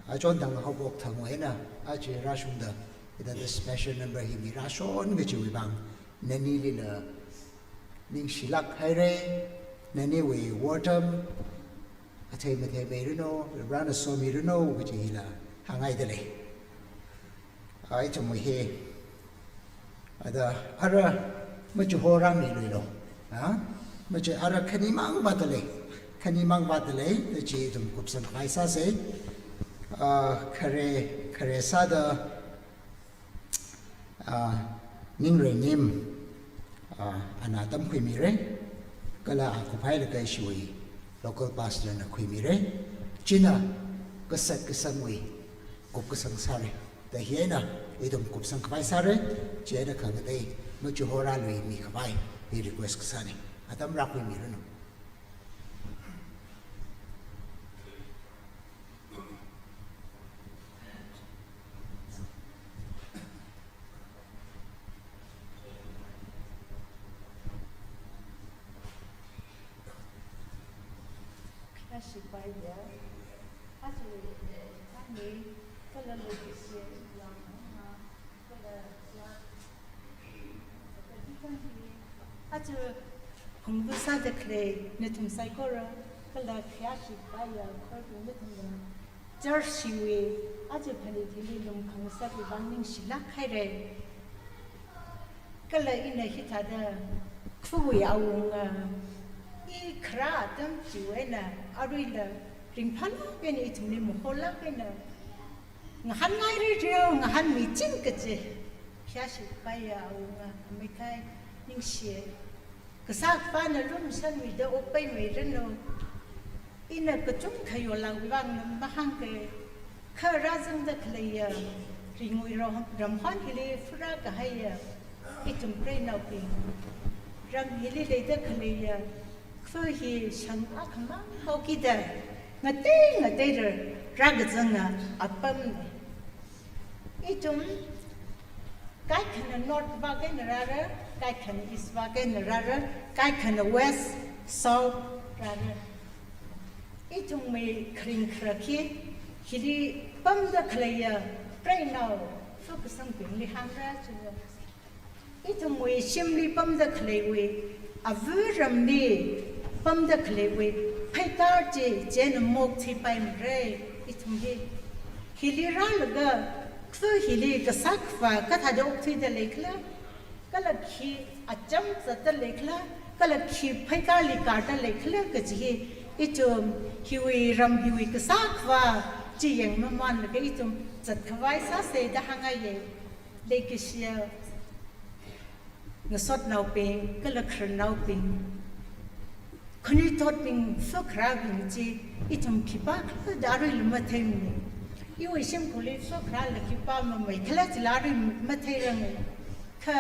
ah, John Thang Haokbok thangwui eina, ah, chi rāshungda, ithāda special number hi mirāshon kajiwui vang, nanilila ningshilāk haira, naniwui wortam, athei matheimeiranu, Varena somiranu, kaji hila hāngngaidalei. Ai, chungmei hi. Ada, ara, machihorāmiluilo. Ha? Machi ara khanimang vātalei. Khanimang vātalei, da chi ithum kupsangkhavai sāsa. Ah, khare, khare sāda, ah, Ningreinim, ah, ana tamkhuimira, kala a kuphailaga ishiwui local pastor na khuimira, china kasat kasangwui kupkasang sāra. Da hi eina ithum kupsangkhavai sāra, chieina khangatei machihorāluimikhavai hi request kasāna. Atam rākhuimiranu. Khayāshi paiya, aja, thani, kala leikashi, yangna, kala ya, aja phungvu sāda khalei nathum saikora, kala khayāshi paiya, khordu nathumla, church hiwui, aja phanit hili lumkhangasakli vang ningshilāk haira. Kala ina hithāda, khawui awunga, i kharā atam chiwui eina, aruila, ringphālāk eina ithumli maholāk eina, ngahānngairareo, ngahānmiching kaji, khayāshi paiya awunga, amei kahai, ningshi. Kasā Akhava nalung shanmida okpaimeiranu. Ina kachungkha yolāwui vang lam mahāngka, kha rāzangda khaleiya, ringwui ram, ramhon hili phurā kahaiya, ithum preinaobing. Ram hili leida khaleiya, kha hi shang akhamang haokida, ngatei ngateira rākazanga apamna. Ithum, kaikhana north vak eina rāra, kaikhana east vak eina rāra, kaikhana west, south rāra. Ithumwui kharing kharak hi, hili pamda khaleiya, preinao, phakasangbingli hāngra, china. Ithumwui shimli pamda khaleiwui, ava ramli pamda khaleiwui, pheikar chi, china mokthuipaimeira, ithumli. Hili rālaga, kha hili Kasā Akhava kathāda okthuida leikhala, kala khi acham zatda leikhala, kala khi pheikarli karda leikhala kaji hi, ithum hiwui ram hiwui Kasā Akhava chi yangmamanlaga ithum zatkhavai sāsa da hāngngaiya. Leikashiya ngasotnaobing, kala khararnaobing, khanuithotbing, phakharābing chi, ithum khipākhala da aruila matheimana. Iwui shimkhurli phakharāla khipā mameikhala chila arui matheiranga. Kha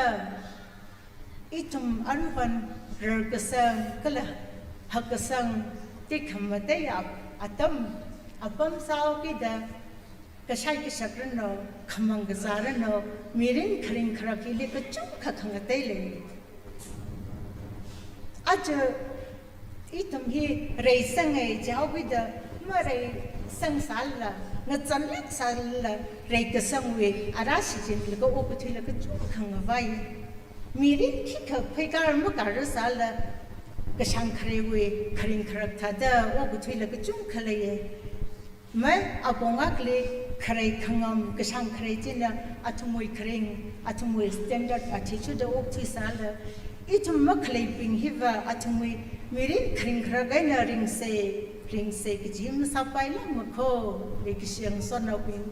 ithum aruihon rarkasang, kala hakkasang, tekhamateiya atam, apam sāhaokida, kashai kashak ranu, khamang kazā ranu, mirin kharing kharak hili kachungkha khangatei lei. Aja ithum hi reisanga jihaokida, mareisangsālala, ngazanlāksālala, reikasangwui ara shichinlaga okathuila kachungkha ngavai. Mirin khikha pheikar makarrasālala, kashang khareiwui kharing kharak thāda okathuila kachungkha leiya. Mai apong akhali Kharei khangam, kashang kharei china athumwui kharing, athumwui standard athishurda okthuisāla, ithum makhaleibing hiva athumwui mirin kharing kharak eina ringsa, ringsa kaji masāpailākmara kho, leikashi ngasotnaobing.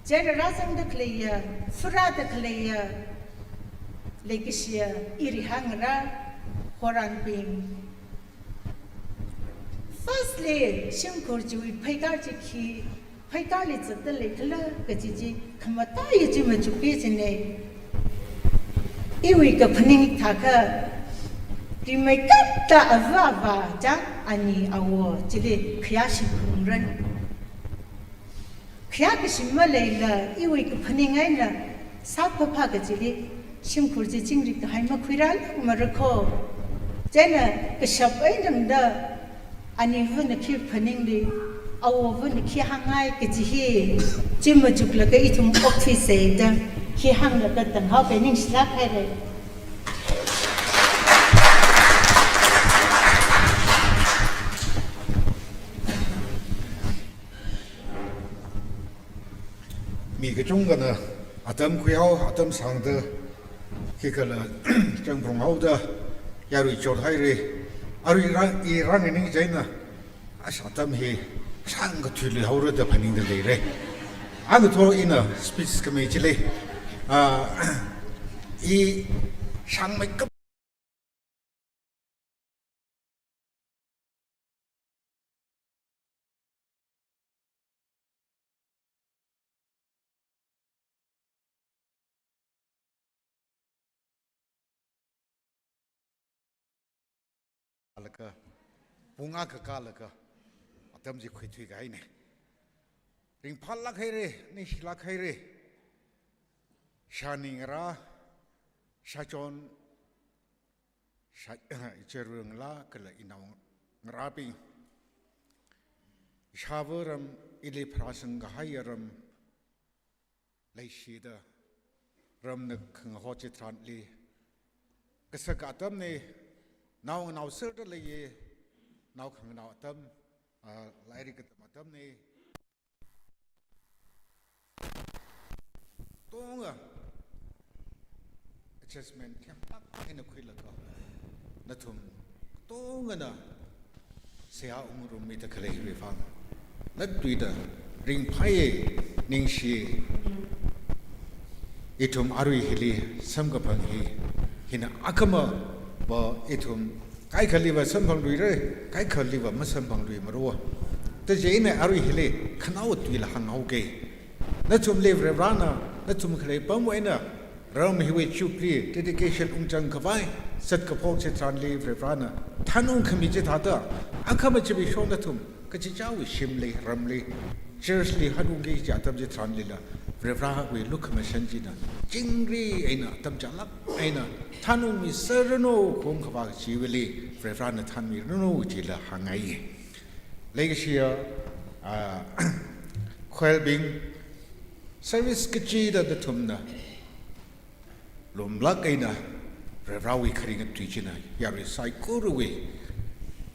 Chieina rāzangda khaleiya, furada khaleiya, leikashiya, iri hāngra, horānbing. Firstly, shimkhur chiwui pheikar chi khi, pheikarli zatda leikhala kaji chi khamataiya chi machukki kajina. Iwui kaphaning thākha, rimeikapta ava avā chang ani awo chili khayā shimkhur ran. Khayā kashi maleila iwui kaphaning eina sāphāphā kajili shimkhur chi chingri kahai makhuirālākmara kho. Chieina kashap eina tangda anivana khi phaningli, awovana khi hāngngai kaji hi chi machuklaga ithum okthuisa da khi hānglaga tanghaoke, ningshilāk haira. Mi kachungkhana atam khuihao, atam sāngda, khikhala changphrung haoda, yarui chothaira, arui rang, i rang ning chieina, ash atam hi sāngkathuili haora da phaningda leira. Angatho ina speech khamei chili, ah, i shangmeikap laga, pung akha kālaga, atam chi khuithui kahaina. Ringphālāk haira, ningshilāk haira. Shāni ngarā, shāchon, shā, ichārui ngalā kala inaongarābing. Ishāvā ram, ili pharāsang kahaiya ram, leishida ramna khangahot chitharanli, kasā atamna, naonganao serda leiya, nao khanganao atam, ah, lairik katam atamna, katonga adjustment themlāk eina khuilaga, nathum katongana seihā ungrummida khalei hiwui vang latluida ringphāya, ningshi. Ithum arui hili samkaphang hi, hina akhama va ithum kaikhaliva samphangluira, kaikhaliva masamphangluimara. Taje ina arui hili khanaowa tuila hānghaoke. Nathumli Varivarana, nathum khalei pamwui eina, ram hiwui jubilee dedication ungchang khavai, zatkaphok chitharanli Varivarana thanungkhami chithāda, akhama chiwui shong nathum kachichāwui shimli, ramli, church li hanungki kaji atam chitharanlila, Varivarawui lukhamashan china, chingri eina, atamchālāk eina, thanungmiserranu, khong khavā kachiwuili, Varivarana thanmiranu, chila hāngngai. Leikashiya, ah, choir bing, service kachida nathumna lumlāk eina Varivarawui kharing katui china yarui saikorawui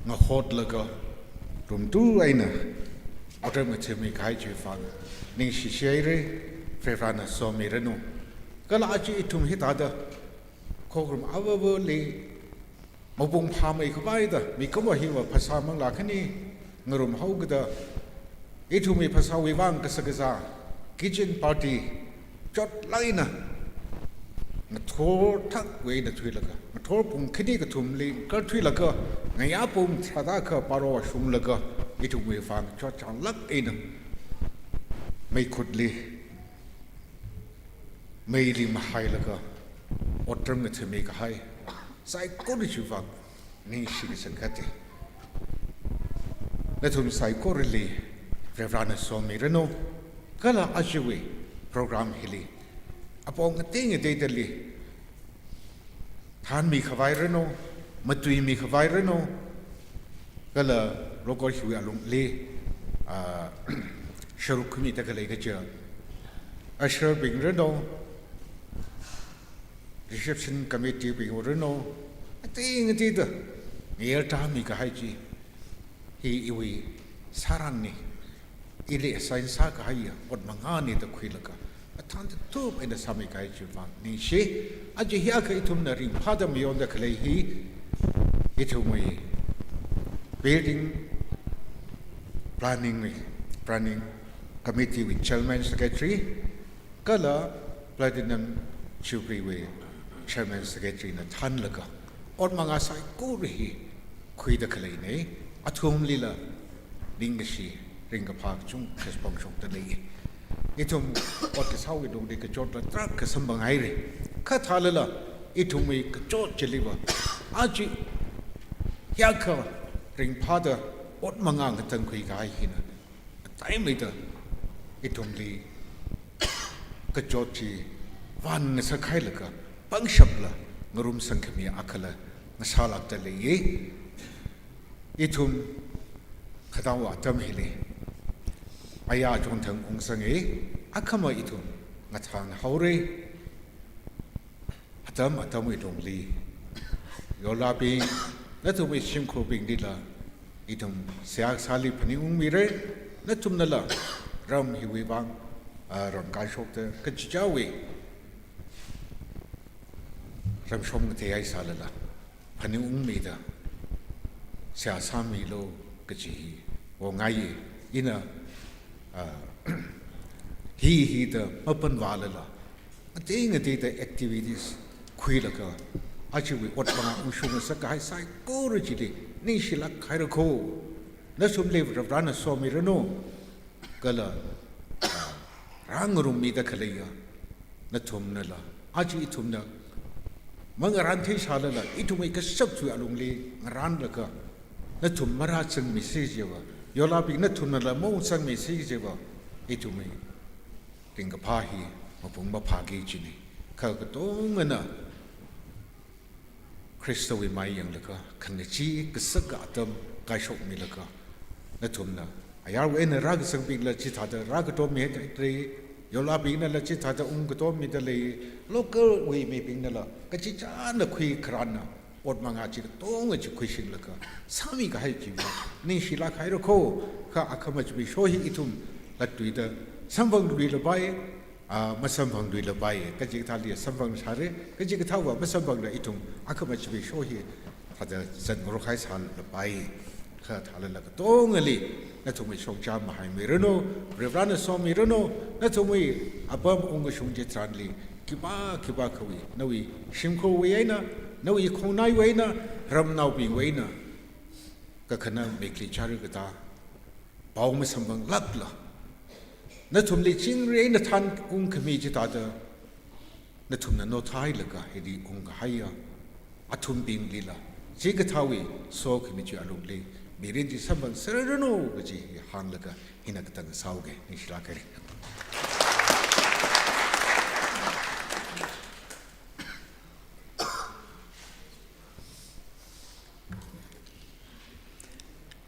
ngahotlaga, rumtu eina otram ngathami kahai chiwui vang ningshishi haira, Varivarana somiranu. Kala aja ithum hithāda khokharum avāvali mapung phāmei khavaida, mikumo hiva phasā manglā khani ngarumhaokida, ithumwui phasāwui vang kasā kazā kitchen party chotlāk eina ngathor thakwui eina thuilaga, ngathor pung khani kathumli ngarthuilaga, ngayā pung tharāda kha baro vāshunglaga, ithumwui vang chotchānglāk eina meikhutli, meili mahailaga, otram ngathami kahai saikora chiwui vang ningshi kasang kate. Nathum saikorali Varivarana somiranu. Kala ajawui program hili apong ngatei ngateidali thanmi khavairanu, matuimi khavairanu, kala rokor hiwui alungli, ah, sharuk khamida khalei kaja usher bing ranu, reception committee bing ranu, ngatei ngateida ngayar tāmi kahai chi, hi iwui sārangna. ili assign sākahaiya ot mangāna da khuilaga, athang tatup eina sāmikahai chiwui vang ningshi. Aja hiyākha ithumna ringphāda mayonda khalei hi, ithumwui building planning wui, planning committee wui chairman secretary, kala Platinum Jubilee wui chairman secretary na thānlaga, ot mangā saikora hi khuida khaleina. Athumlila ningkashi, ringkaphā kachungkha pangshokda lei. Ithum ot kasāwui lungli kachotla tarākha samphanghaira. Kha thālala, ithumwui kachot chiliva, aja hiyākha ringphāda ot mangā ngatangkhui kahai hina, ataimeida ithumli kachot chi vānngasakhailaga, pangshapla ngarumsang khami akhala ngasālākda leiya. Ithum khanao atam hili aya chonthang ungsanga, akhama ithum ngathānhaora. Atam atamwui lungli, yolābing, nathumwui shimkhurbinglila ithum seihā kasāli phaningungmira. Nathumnala ram hiwui vang, ah, ram kaishokta kachichāwui ramshong ngateihai sālala, phaningungmida seihā sāmilu kaji hi ongaiya. Ina, ah, hi hida mapanvālala, ngatei ngateida activities khuilaga, ajawui ot mangā ungshung ngasakkahai saikora chili ningshilāk haira kho. Nathumli Varivarana somiranu. Kala, ah, rāngarummida khaleiya nathumnala, aja ithumna mangarānthei sālala, ithumwui kashap chiwui alungli ngarānlaga, nathum marāzangmisa chiva, yolābing nathumnala maungzangmisa chiva, ithumwui ringkaphā hi mapung maphāki kajina. Kha katongana Khristawui mai yanglaga, khangachee kasaka atam kaishokmilaga, nathumna ayarwui eina rākazangbingla chithāda rākatommi haira, yolābingnala chithāda ungkatommida lei, local wui mibingnala kachichāna khuikharāna ot mangā chi katonga chi khuishinglaga sāmikahai chiva ningshilāk haira kho. Kha akhama chiwui sho hi ithum latluida samphangluilapai, ah, masamphangluilapai, kachikathāli samphang sāra, kachikathāva masamphangla ithum akhama chiwui sho hi thāda zatngarok haisālapai. Kha thālala katongali nathumwui shongza mahaimiranu, Varivarana somiranu. Nathumwui apam ungkashung chitharanli khipā khipākhawui, nawui shimkhurwui eina, nawui khongnaiwui eina, ramnaobingwui eina kakhana mikli chara katā pao masamphanglākla, nathumli chingri eina thānungkhami chithāda nathumna nothailaga hili ungkahaiya athumbinglila chikathāwui sokhami chiwui alungli mirin chi samphangserranu kaji hi hānglaga hina katang sāuge. Ningshilāk haira.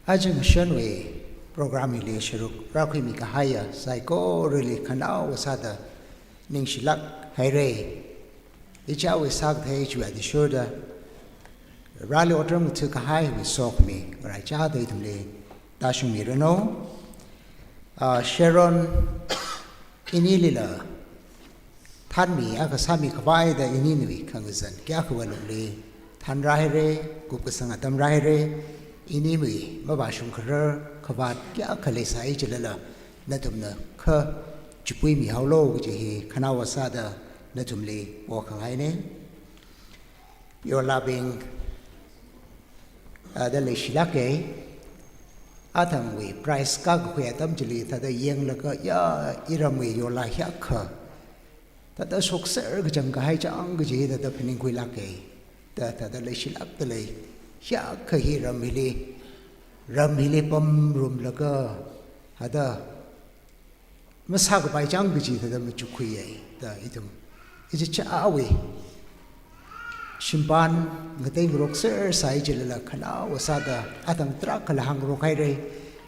Aja ngashanwui program hili sharuk rākhuimi kahaiya saikorali khanaowa sāda ningshilāk haira. Ichichāwui sākathei chiwui athishurda Vareli otram ngatha kahaiwui sokhami ngaraichāda ithumli tāshungmiranu. Ah, Sharon, inilila thānmi akha sāmi khavai da ininawui khangazan kayākhawui lungli thānrāhaira, kupkasang atam rāhaira. Inimi mavāshung kharar khavāt kayākha leisai chilala, nathumna kha chipuimihaolu kaji hi khanaowa sāda nathumli pokhangaina. Yolābing, ah, thāda leishilāka. Athangwui prize kākakhui atam chili thāda yanglaga, ya, iramwui yolā hiyākha thāda shokser kachang kahai chang kaji thāda phaningkhuilāka. Thā, thāda leishilākda lei. Hiyākha hi ram hili, ram hili pamrumlaga, thāda masākapai chang kaji thāda machukkhuiya da ithum ichichāwui shimpan ngateingarokser sai chilala khanaowa sāda athang tarākhala hāngngarok haira.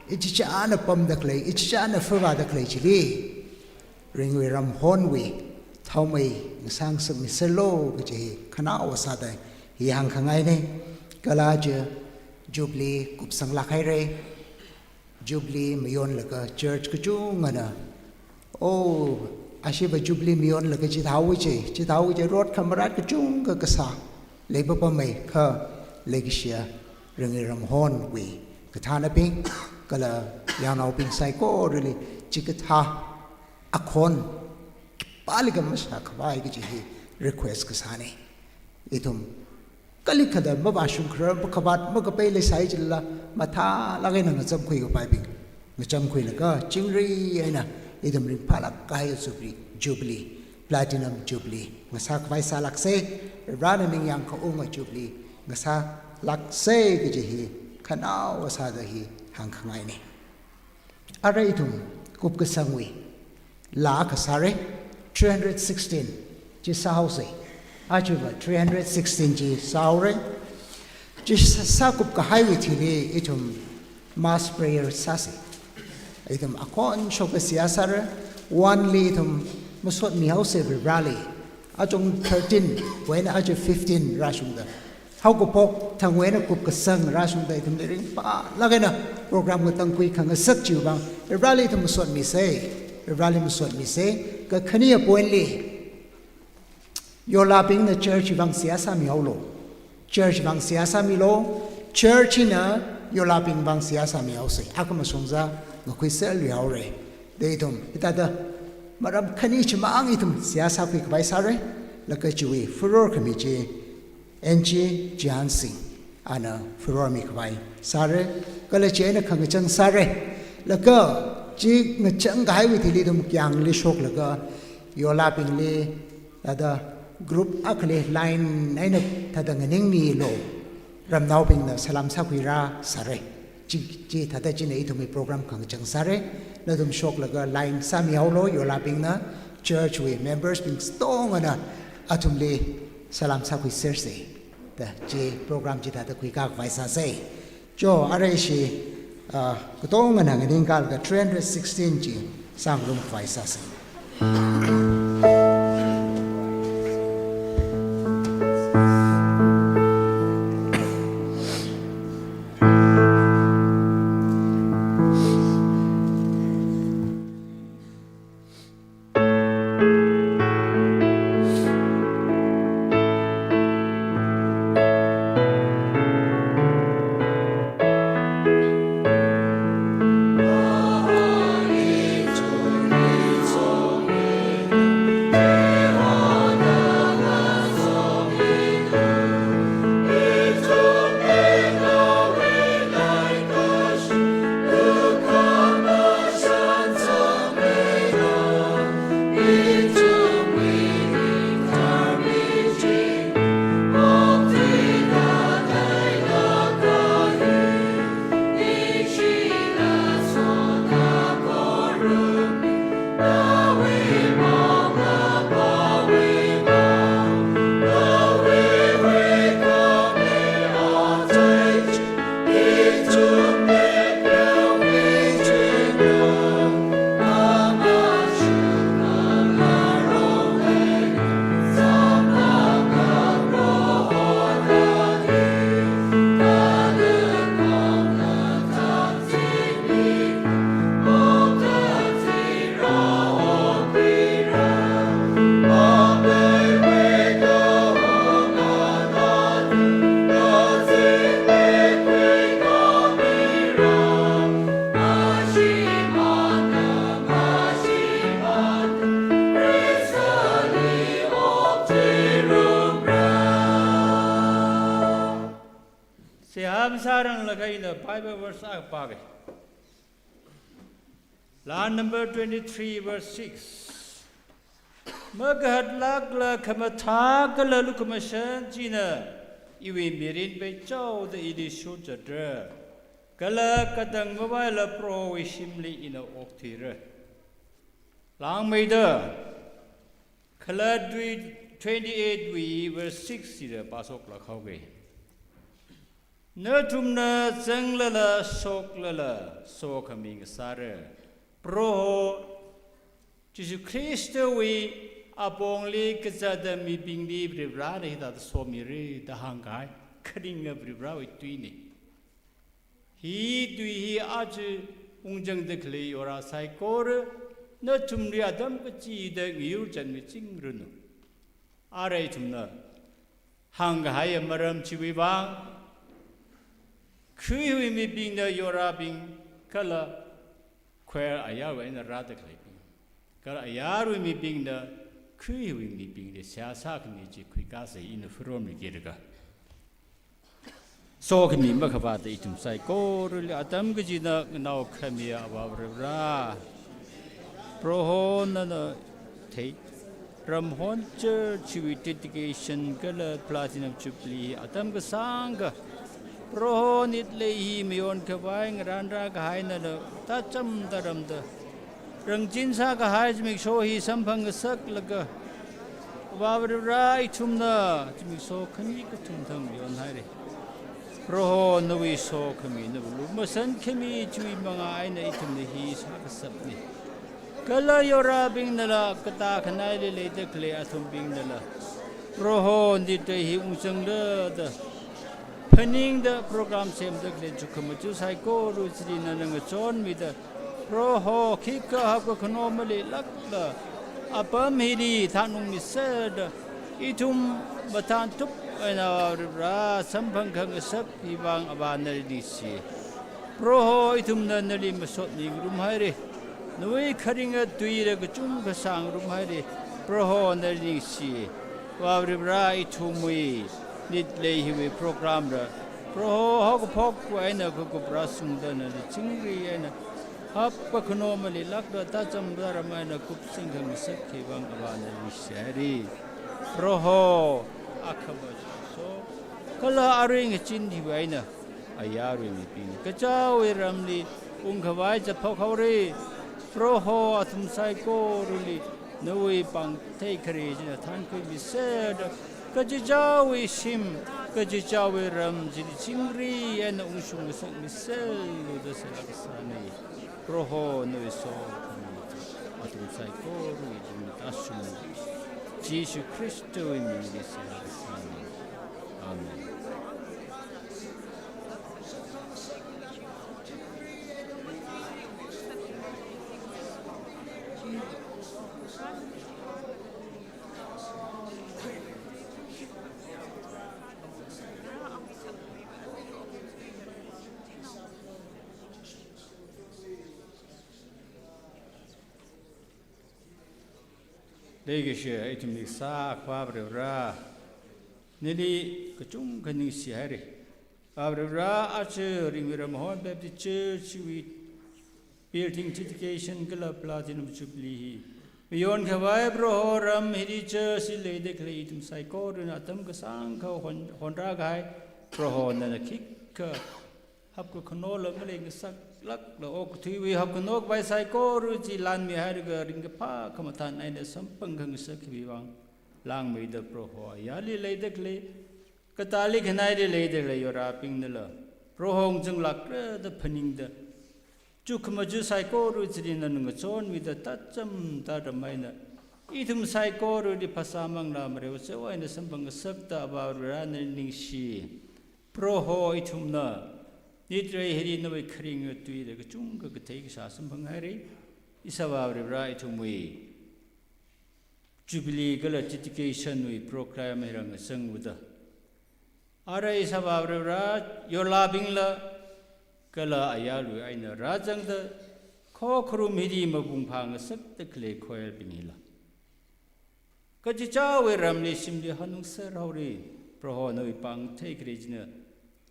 Ichichāna pamda khalei, ichichāna fāvāda khalei chili ringwui ramhonwui thaomei ngasāngasakmiserlu kaji hi khanaowa sāda hi hāngkhangaina. Kala aja Jubilee kupsanglāk haira. Jubilee mayonlaga church kachungana, "Oh, ashiva Jubilee mayonlaga chithāhaowa ji, chithāhaowa ji, rot khamarat kachungkha kasā leipapamei kha leikashiya Rangiram Horn wui kathānabing, kala yangnaobing saikorali chikathā akhon khipālikha masākhavai kaji hi request kasāna." Ithum kalikhada mavāshungkharar, makhavāt makapei leisai chilala, mathālāk eina ngachamkhui khavai bing ngachamkhuilaga, chingri eina ithum ringphālāk kahai Jubilee, Jubilee, Platinum Jubilee ngasākhavai sālāksa, Varena ningyāng kaunga Jubilee ngasālāksa kaji hi khanaowa sāda hi hāngkhangaina. Arui ithum kupkasangwui laa akha sāra, three hundred sixteen chi sāhaosa. Achiva three hundred sixteen chi sāhaora. Chi sā, sākupkahaiwui thili ithum mass prayer sāsa. Ithum akhon shoka seihā sāra. One li ithum masotmihaosa Vareli. Achung thirteen wui eina aja fifteen rāshungda, haokaphok thangwui eina kupkasang rāshungda ithumli ringphālāk eina program katang khuikhangasak chiwui vang Vareli ithum masotmisa, Vareli masotmisa. Kakhane point li, yolābingna church vang seihā sāmihaolu, church vang seihā sāmilu, church na yolābing vang seihā sāmihaosa. Akhamashung zangkhuiserluihaora. Da ithum hithāda maram khani chimang ithum seihā sākhui khavai sāra. Laga chiwui furor khami chi N G Jihan Singh ana furor mikhavai sāra. Kala chi eina khangachang sāra. Laga chi ngachangkahaiwui thili ithum kayāngli shoklaga, yolābingli thāda group akhali line eina thāda nganingmilu, ramnaobingna salam sākhuira sāra. Chi, chithāda china ithumwui program khangachang sāra. Nathum shoklaga line sāmihaolu, yolābingna, church wui members bing katongana athumli salam sākhuisersa. Da chi program chithāda khuikakhavai sāsa. Cho, arui ishi, ah, katongana nganingkalaga three hundred sixteen chi sāngarumkhavai sāsa. Seihā masāranglakha ina Bible verse akha pāga. Laa number twenty-three verse six. Makahatlākla khamathā kala lukhamashan china iwui mirin peichaoda ili shurchatra. Kala katang mavaila Prohowui shimli ina okthuira. Langmeida, Khalattwui twenty-eight wui verse six chida pāshoklāk haoga. Nathumna zanglala shoklala sokhami ngasāra. Proho Jishu Khristawui apongli kazata mibingli Varivarana hithāda somira da hāngkahai kharinga Varivarawui tuina. Hi tui hi aja ungzangda khalei yora saikora nathumli atam kachida ngayur chanmichingranu. Arui ithumna hāngkahaiya maram chiwui vang, khuiwui mibingna yorabing kala choir ayarwui eina rāda khaleibing, kala ayarwui mibingna khuiwui mibingli seihā sākhami chi khuikasei ina phuromrikiraga. Sokhami makhavāta ithum saikorali atam kachida nganao khami Avā Varivara, Proho nana thei, Ramhon Church wui dedication kala Platinum Jubilee atam kasāngkha, Proho nit lei hi mayonkhavai ngarānrā kahaina la tacham taramda, rangchin sākahai zimiksho hi samphang ngasaklaga, Avā Varivara ithumna zimiksho khani kathum thang yonhaira. Proho nawui sokhami, nawui lukhamashan khami chiwui manga eina ithumna hi sākashapna. Kala yorabingnala, katā khanaili leida khalei athumbingnala, Proho nit lei hi ungzangda, phaningda program semda khalei chukkhamaja saikora chili nana ngachonmida, Proho khikha hapkakhano maleilākla, apam hili thanungmiserda, ithum mathānthup eina Avā Varivara samphang khangasak hi vang Avā nali ningshi. Proho ithumna nali masot ningrumhaira. Nawui kharinga tuila kachungkha sāngarumhaira. Proho nali ningshi. Avā Varivara ithumwui nit lei hiwui program la, Proho haokaphok eina kakup rāshungda nali chingri eina hapkakhano maleilākla tacham taram eina kupsing khangasak hi vang Avā nali ningshihaira. Proho, akhama zimiksho kala arui ngazin hiwui eina ayarwui mibing kachichāwui ramli ungkhavai zatphok haora. Proho athum saikorali nawui pāng theikharei china thankhuimiserda, kachichāwui shim, kachichāwui ram chili chingri eina ungshung ngasakmiserlu da seihā kasāna. Proho nawui sokhami athum saikora ithumli tāshunglu. Jishu Khristawui mingli seihā kasāna. Amen. Leikashiya ithumli sākhavā Varivara, nali kachungkha ningshihaira. Avā Varivara, aja Ringmei Ramhon Baptist Church wui building dedication kala Platinum Jubilee hi mayonkhavai Proho ram hili church hili leida khalei ithum saikorana atam kasāngkha hon, honrākahai Proho nana khikha hapkakhanola maleingasaklākla okathuiwui hapkhanokhavai saikora chi lanmihailaga ringkaphā khamathān eina samphang khangasak hiwui vang langmeida Proho ayarli leida khalei, katāli khanaili leida khalei yorabingnala Proho ungzanglākra da phaningda, chukkhamaja saikora chili nana ngachonmida tacham taram eina ithum saikorali phasā manglā mareo chao eina samphang ngasakta Avā Varivara nali ningshi. Proho ithumna nitrei hili nawui kharinga tuila kachungkha kathei kashā samphanghaira. Ishāvā Varivara, ithumwui Jubilee kala dedication wui program hi rāngazang haoda, arui Ishāvā Varivara, yorlābingla kala ayarwui eina rāzangda, khokharum hili mapung phāngasakda khalei choir bing hila kachichāwui ramli shimli hanungser haora. Proho nawui pāng theikharei china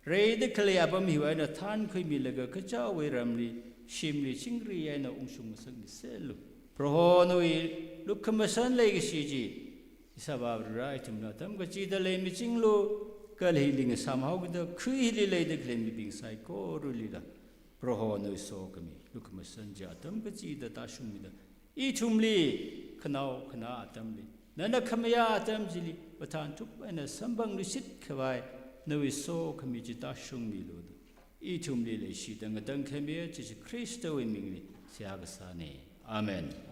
reida khalei apam hiwui eina thankhuimilaga kachichāwui ramli shimli chingri eina ungshung ngasakmiserlu. Proho nawui lukhamashan leikashi chi Ishāvā Varivara ithumna atam kachida leimichinglu. Kala hili ngasām haokida khui hili leida khalei mibing saikoralila Proho nawui sokhami lukhamashan chi atam kachida tāshungmida, ithumli khanao khanā atamli, nana khamayā atam chili mathānthup eina samphangluishit khavai nawui sokhami chi tāshungmilu da ithumli leishida ngatangkhami Jishu Khristawui mingli seihā kasāna. Amen.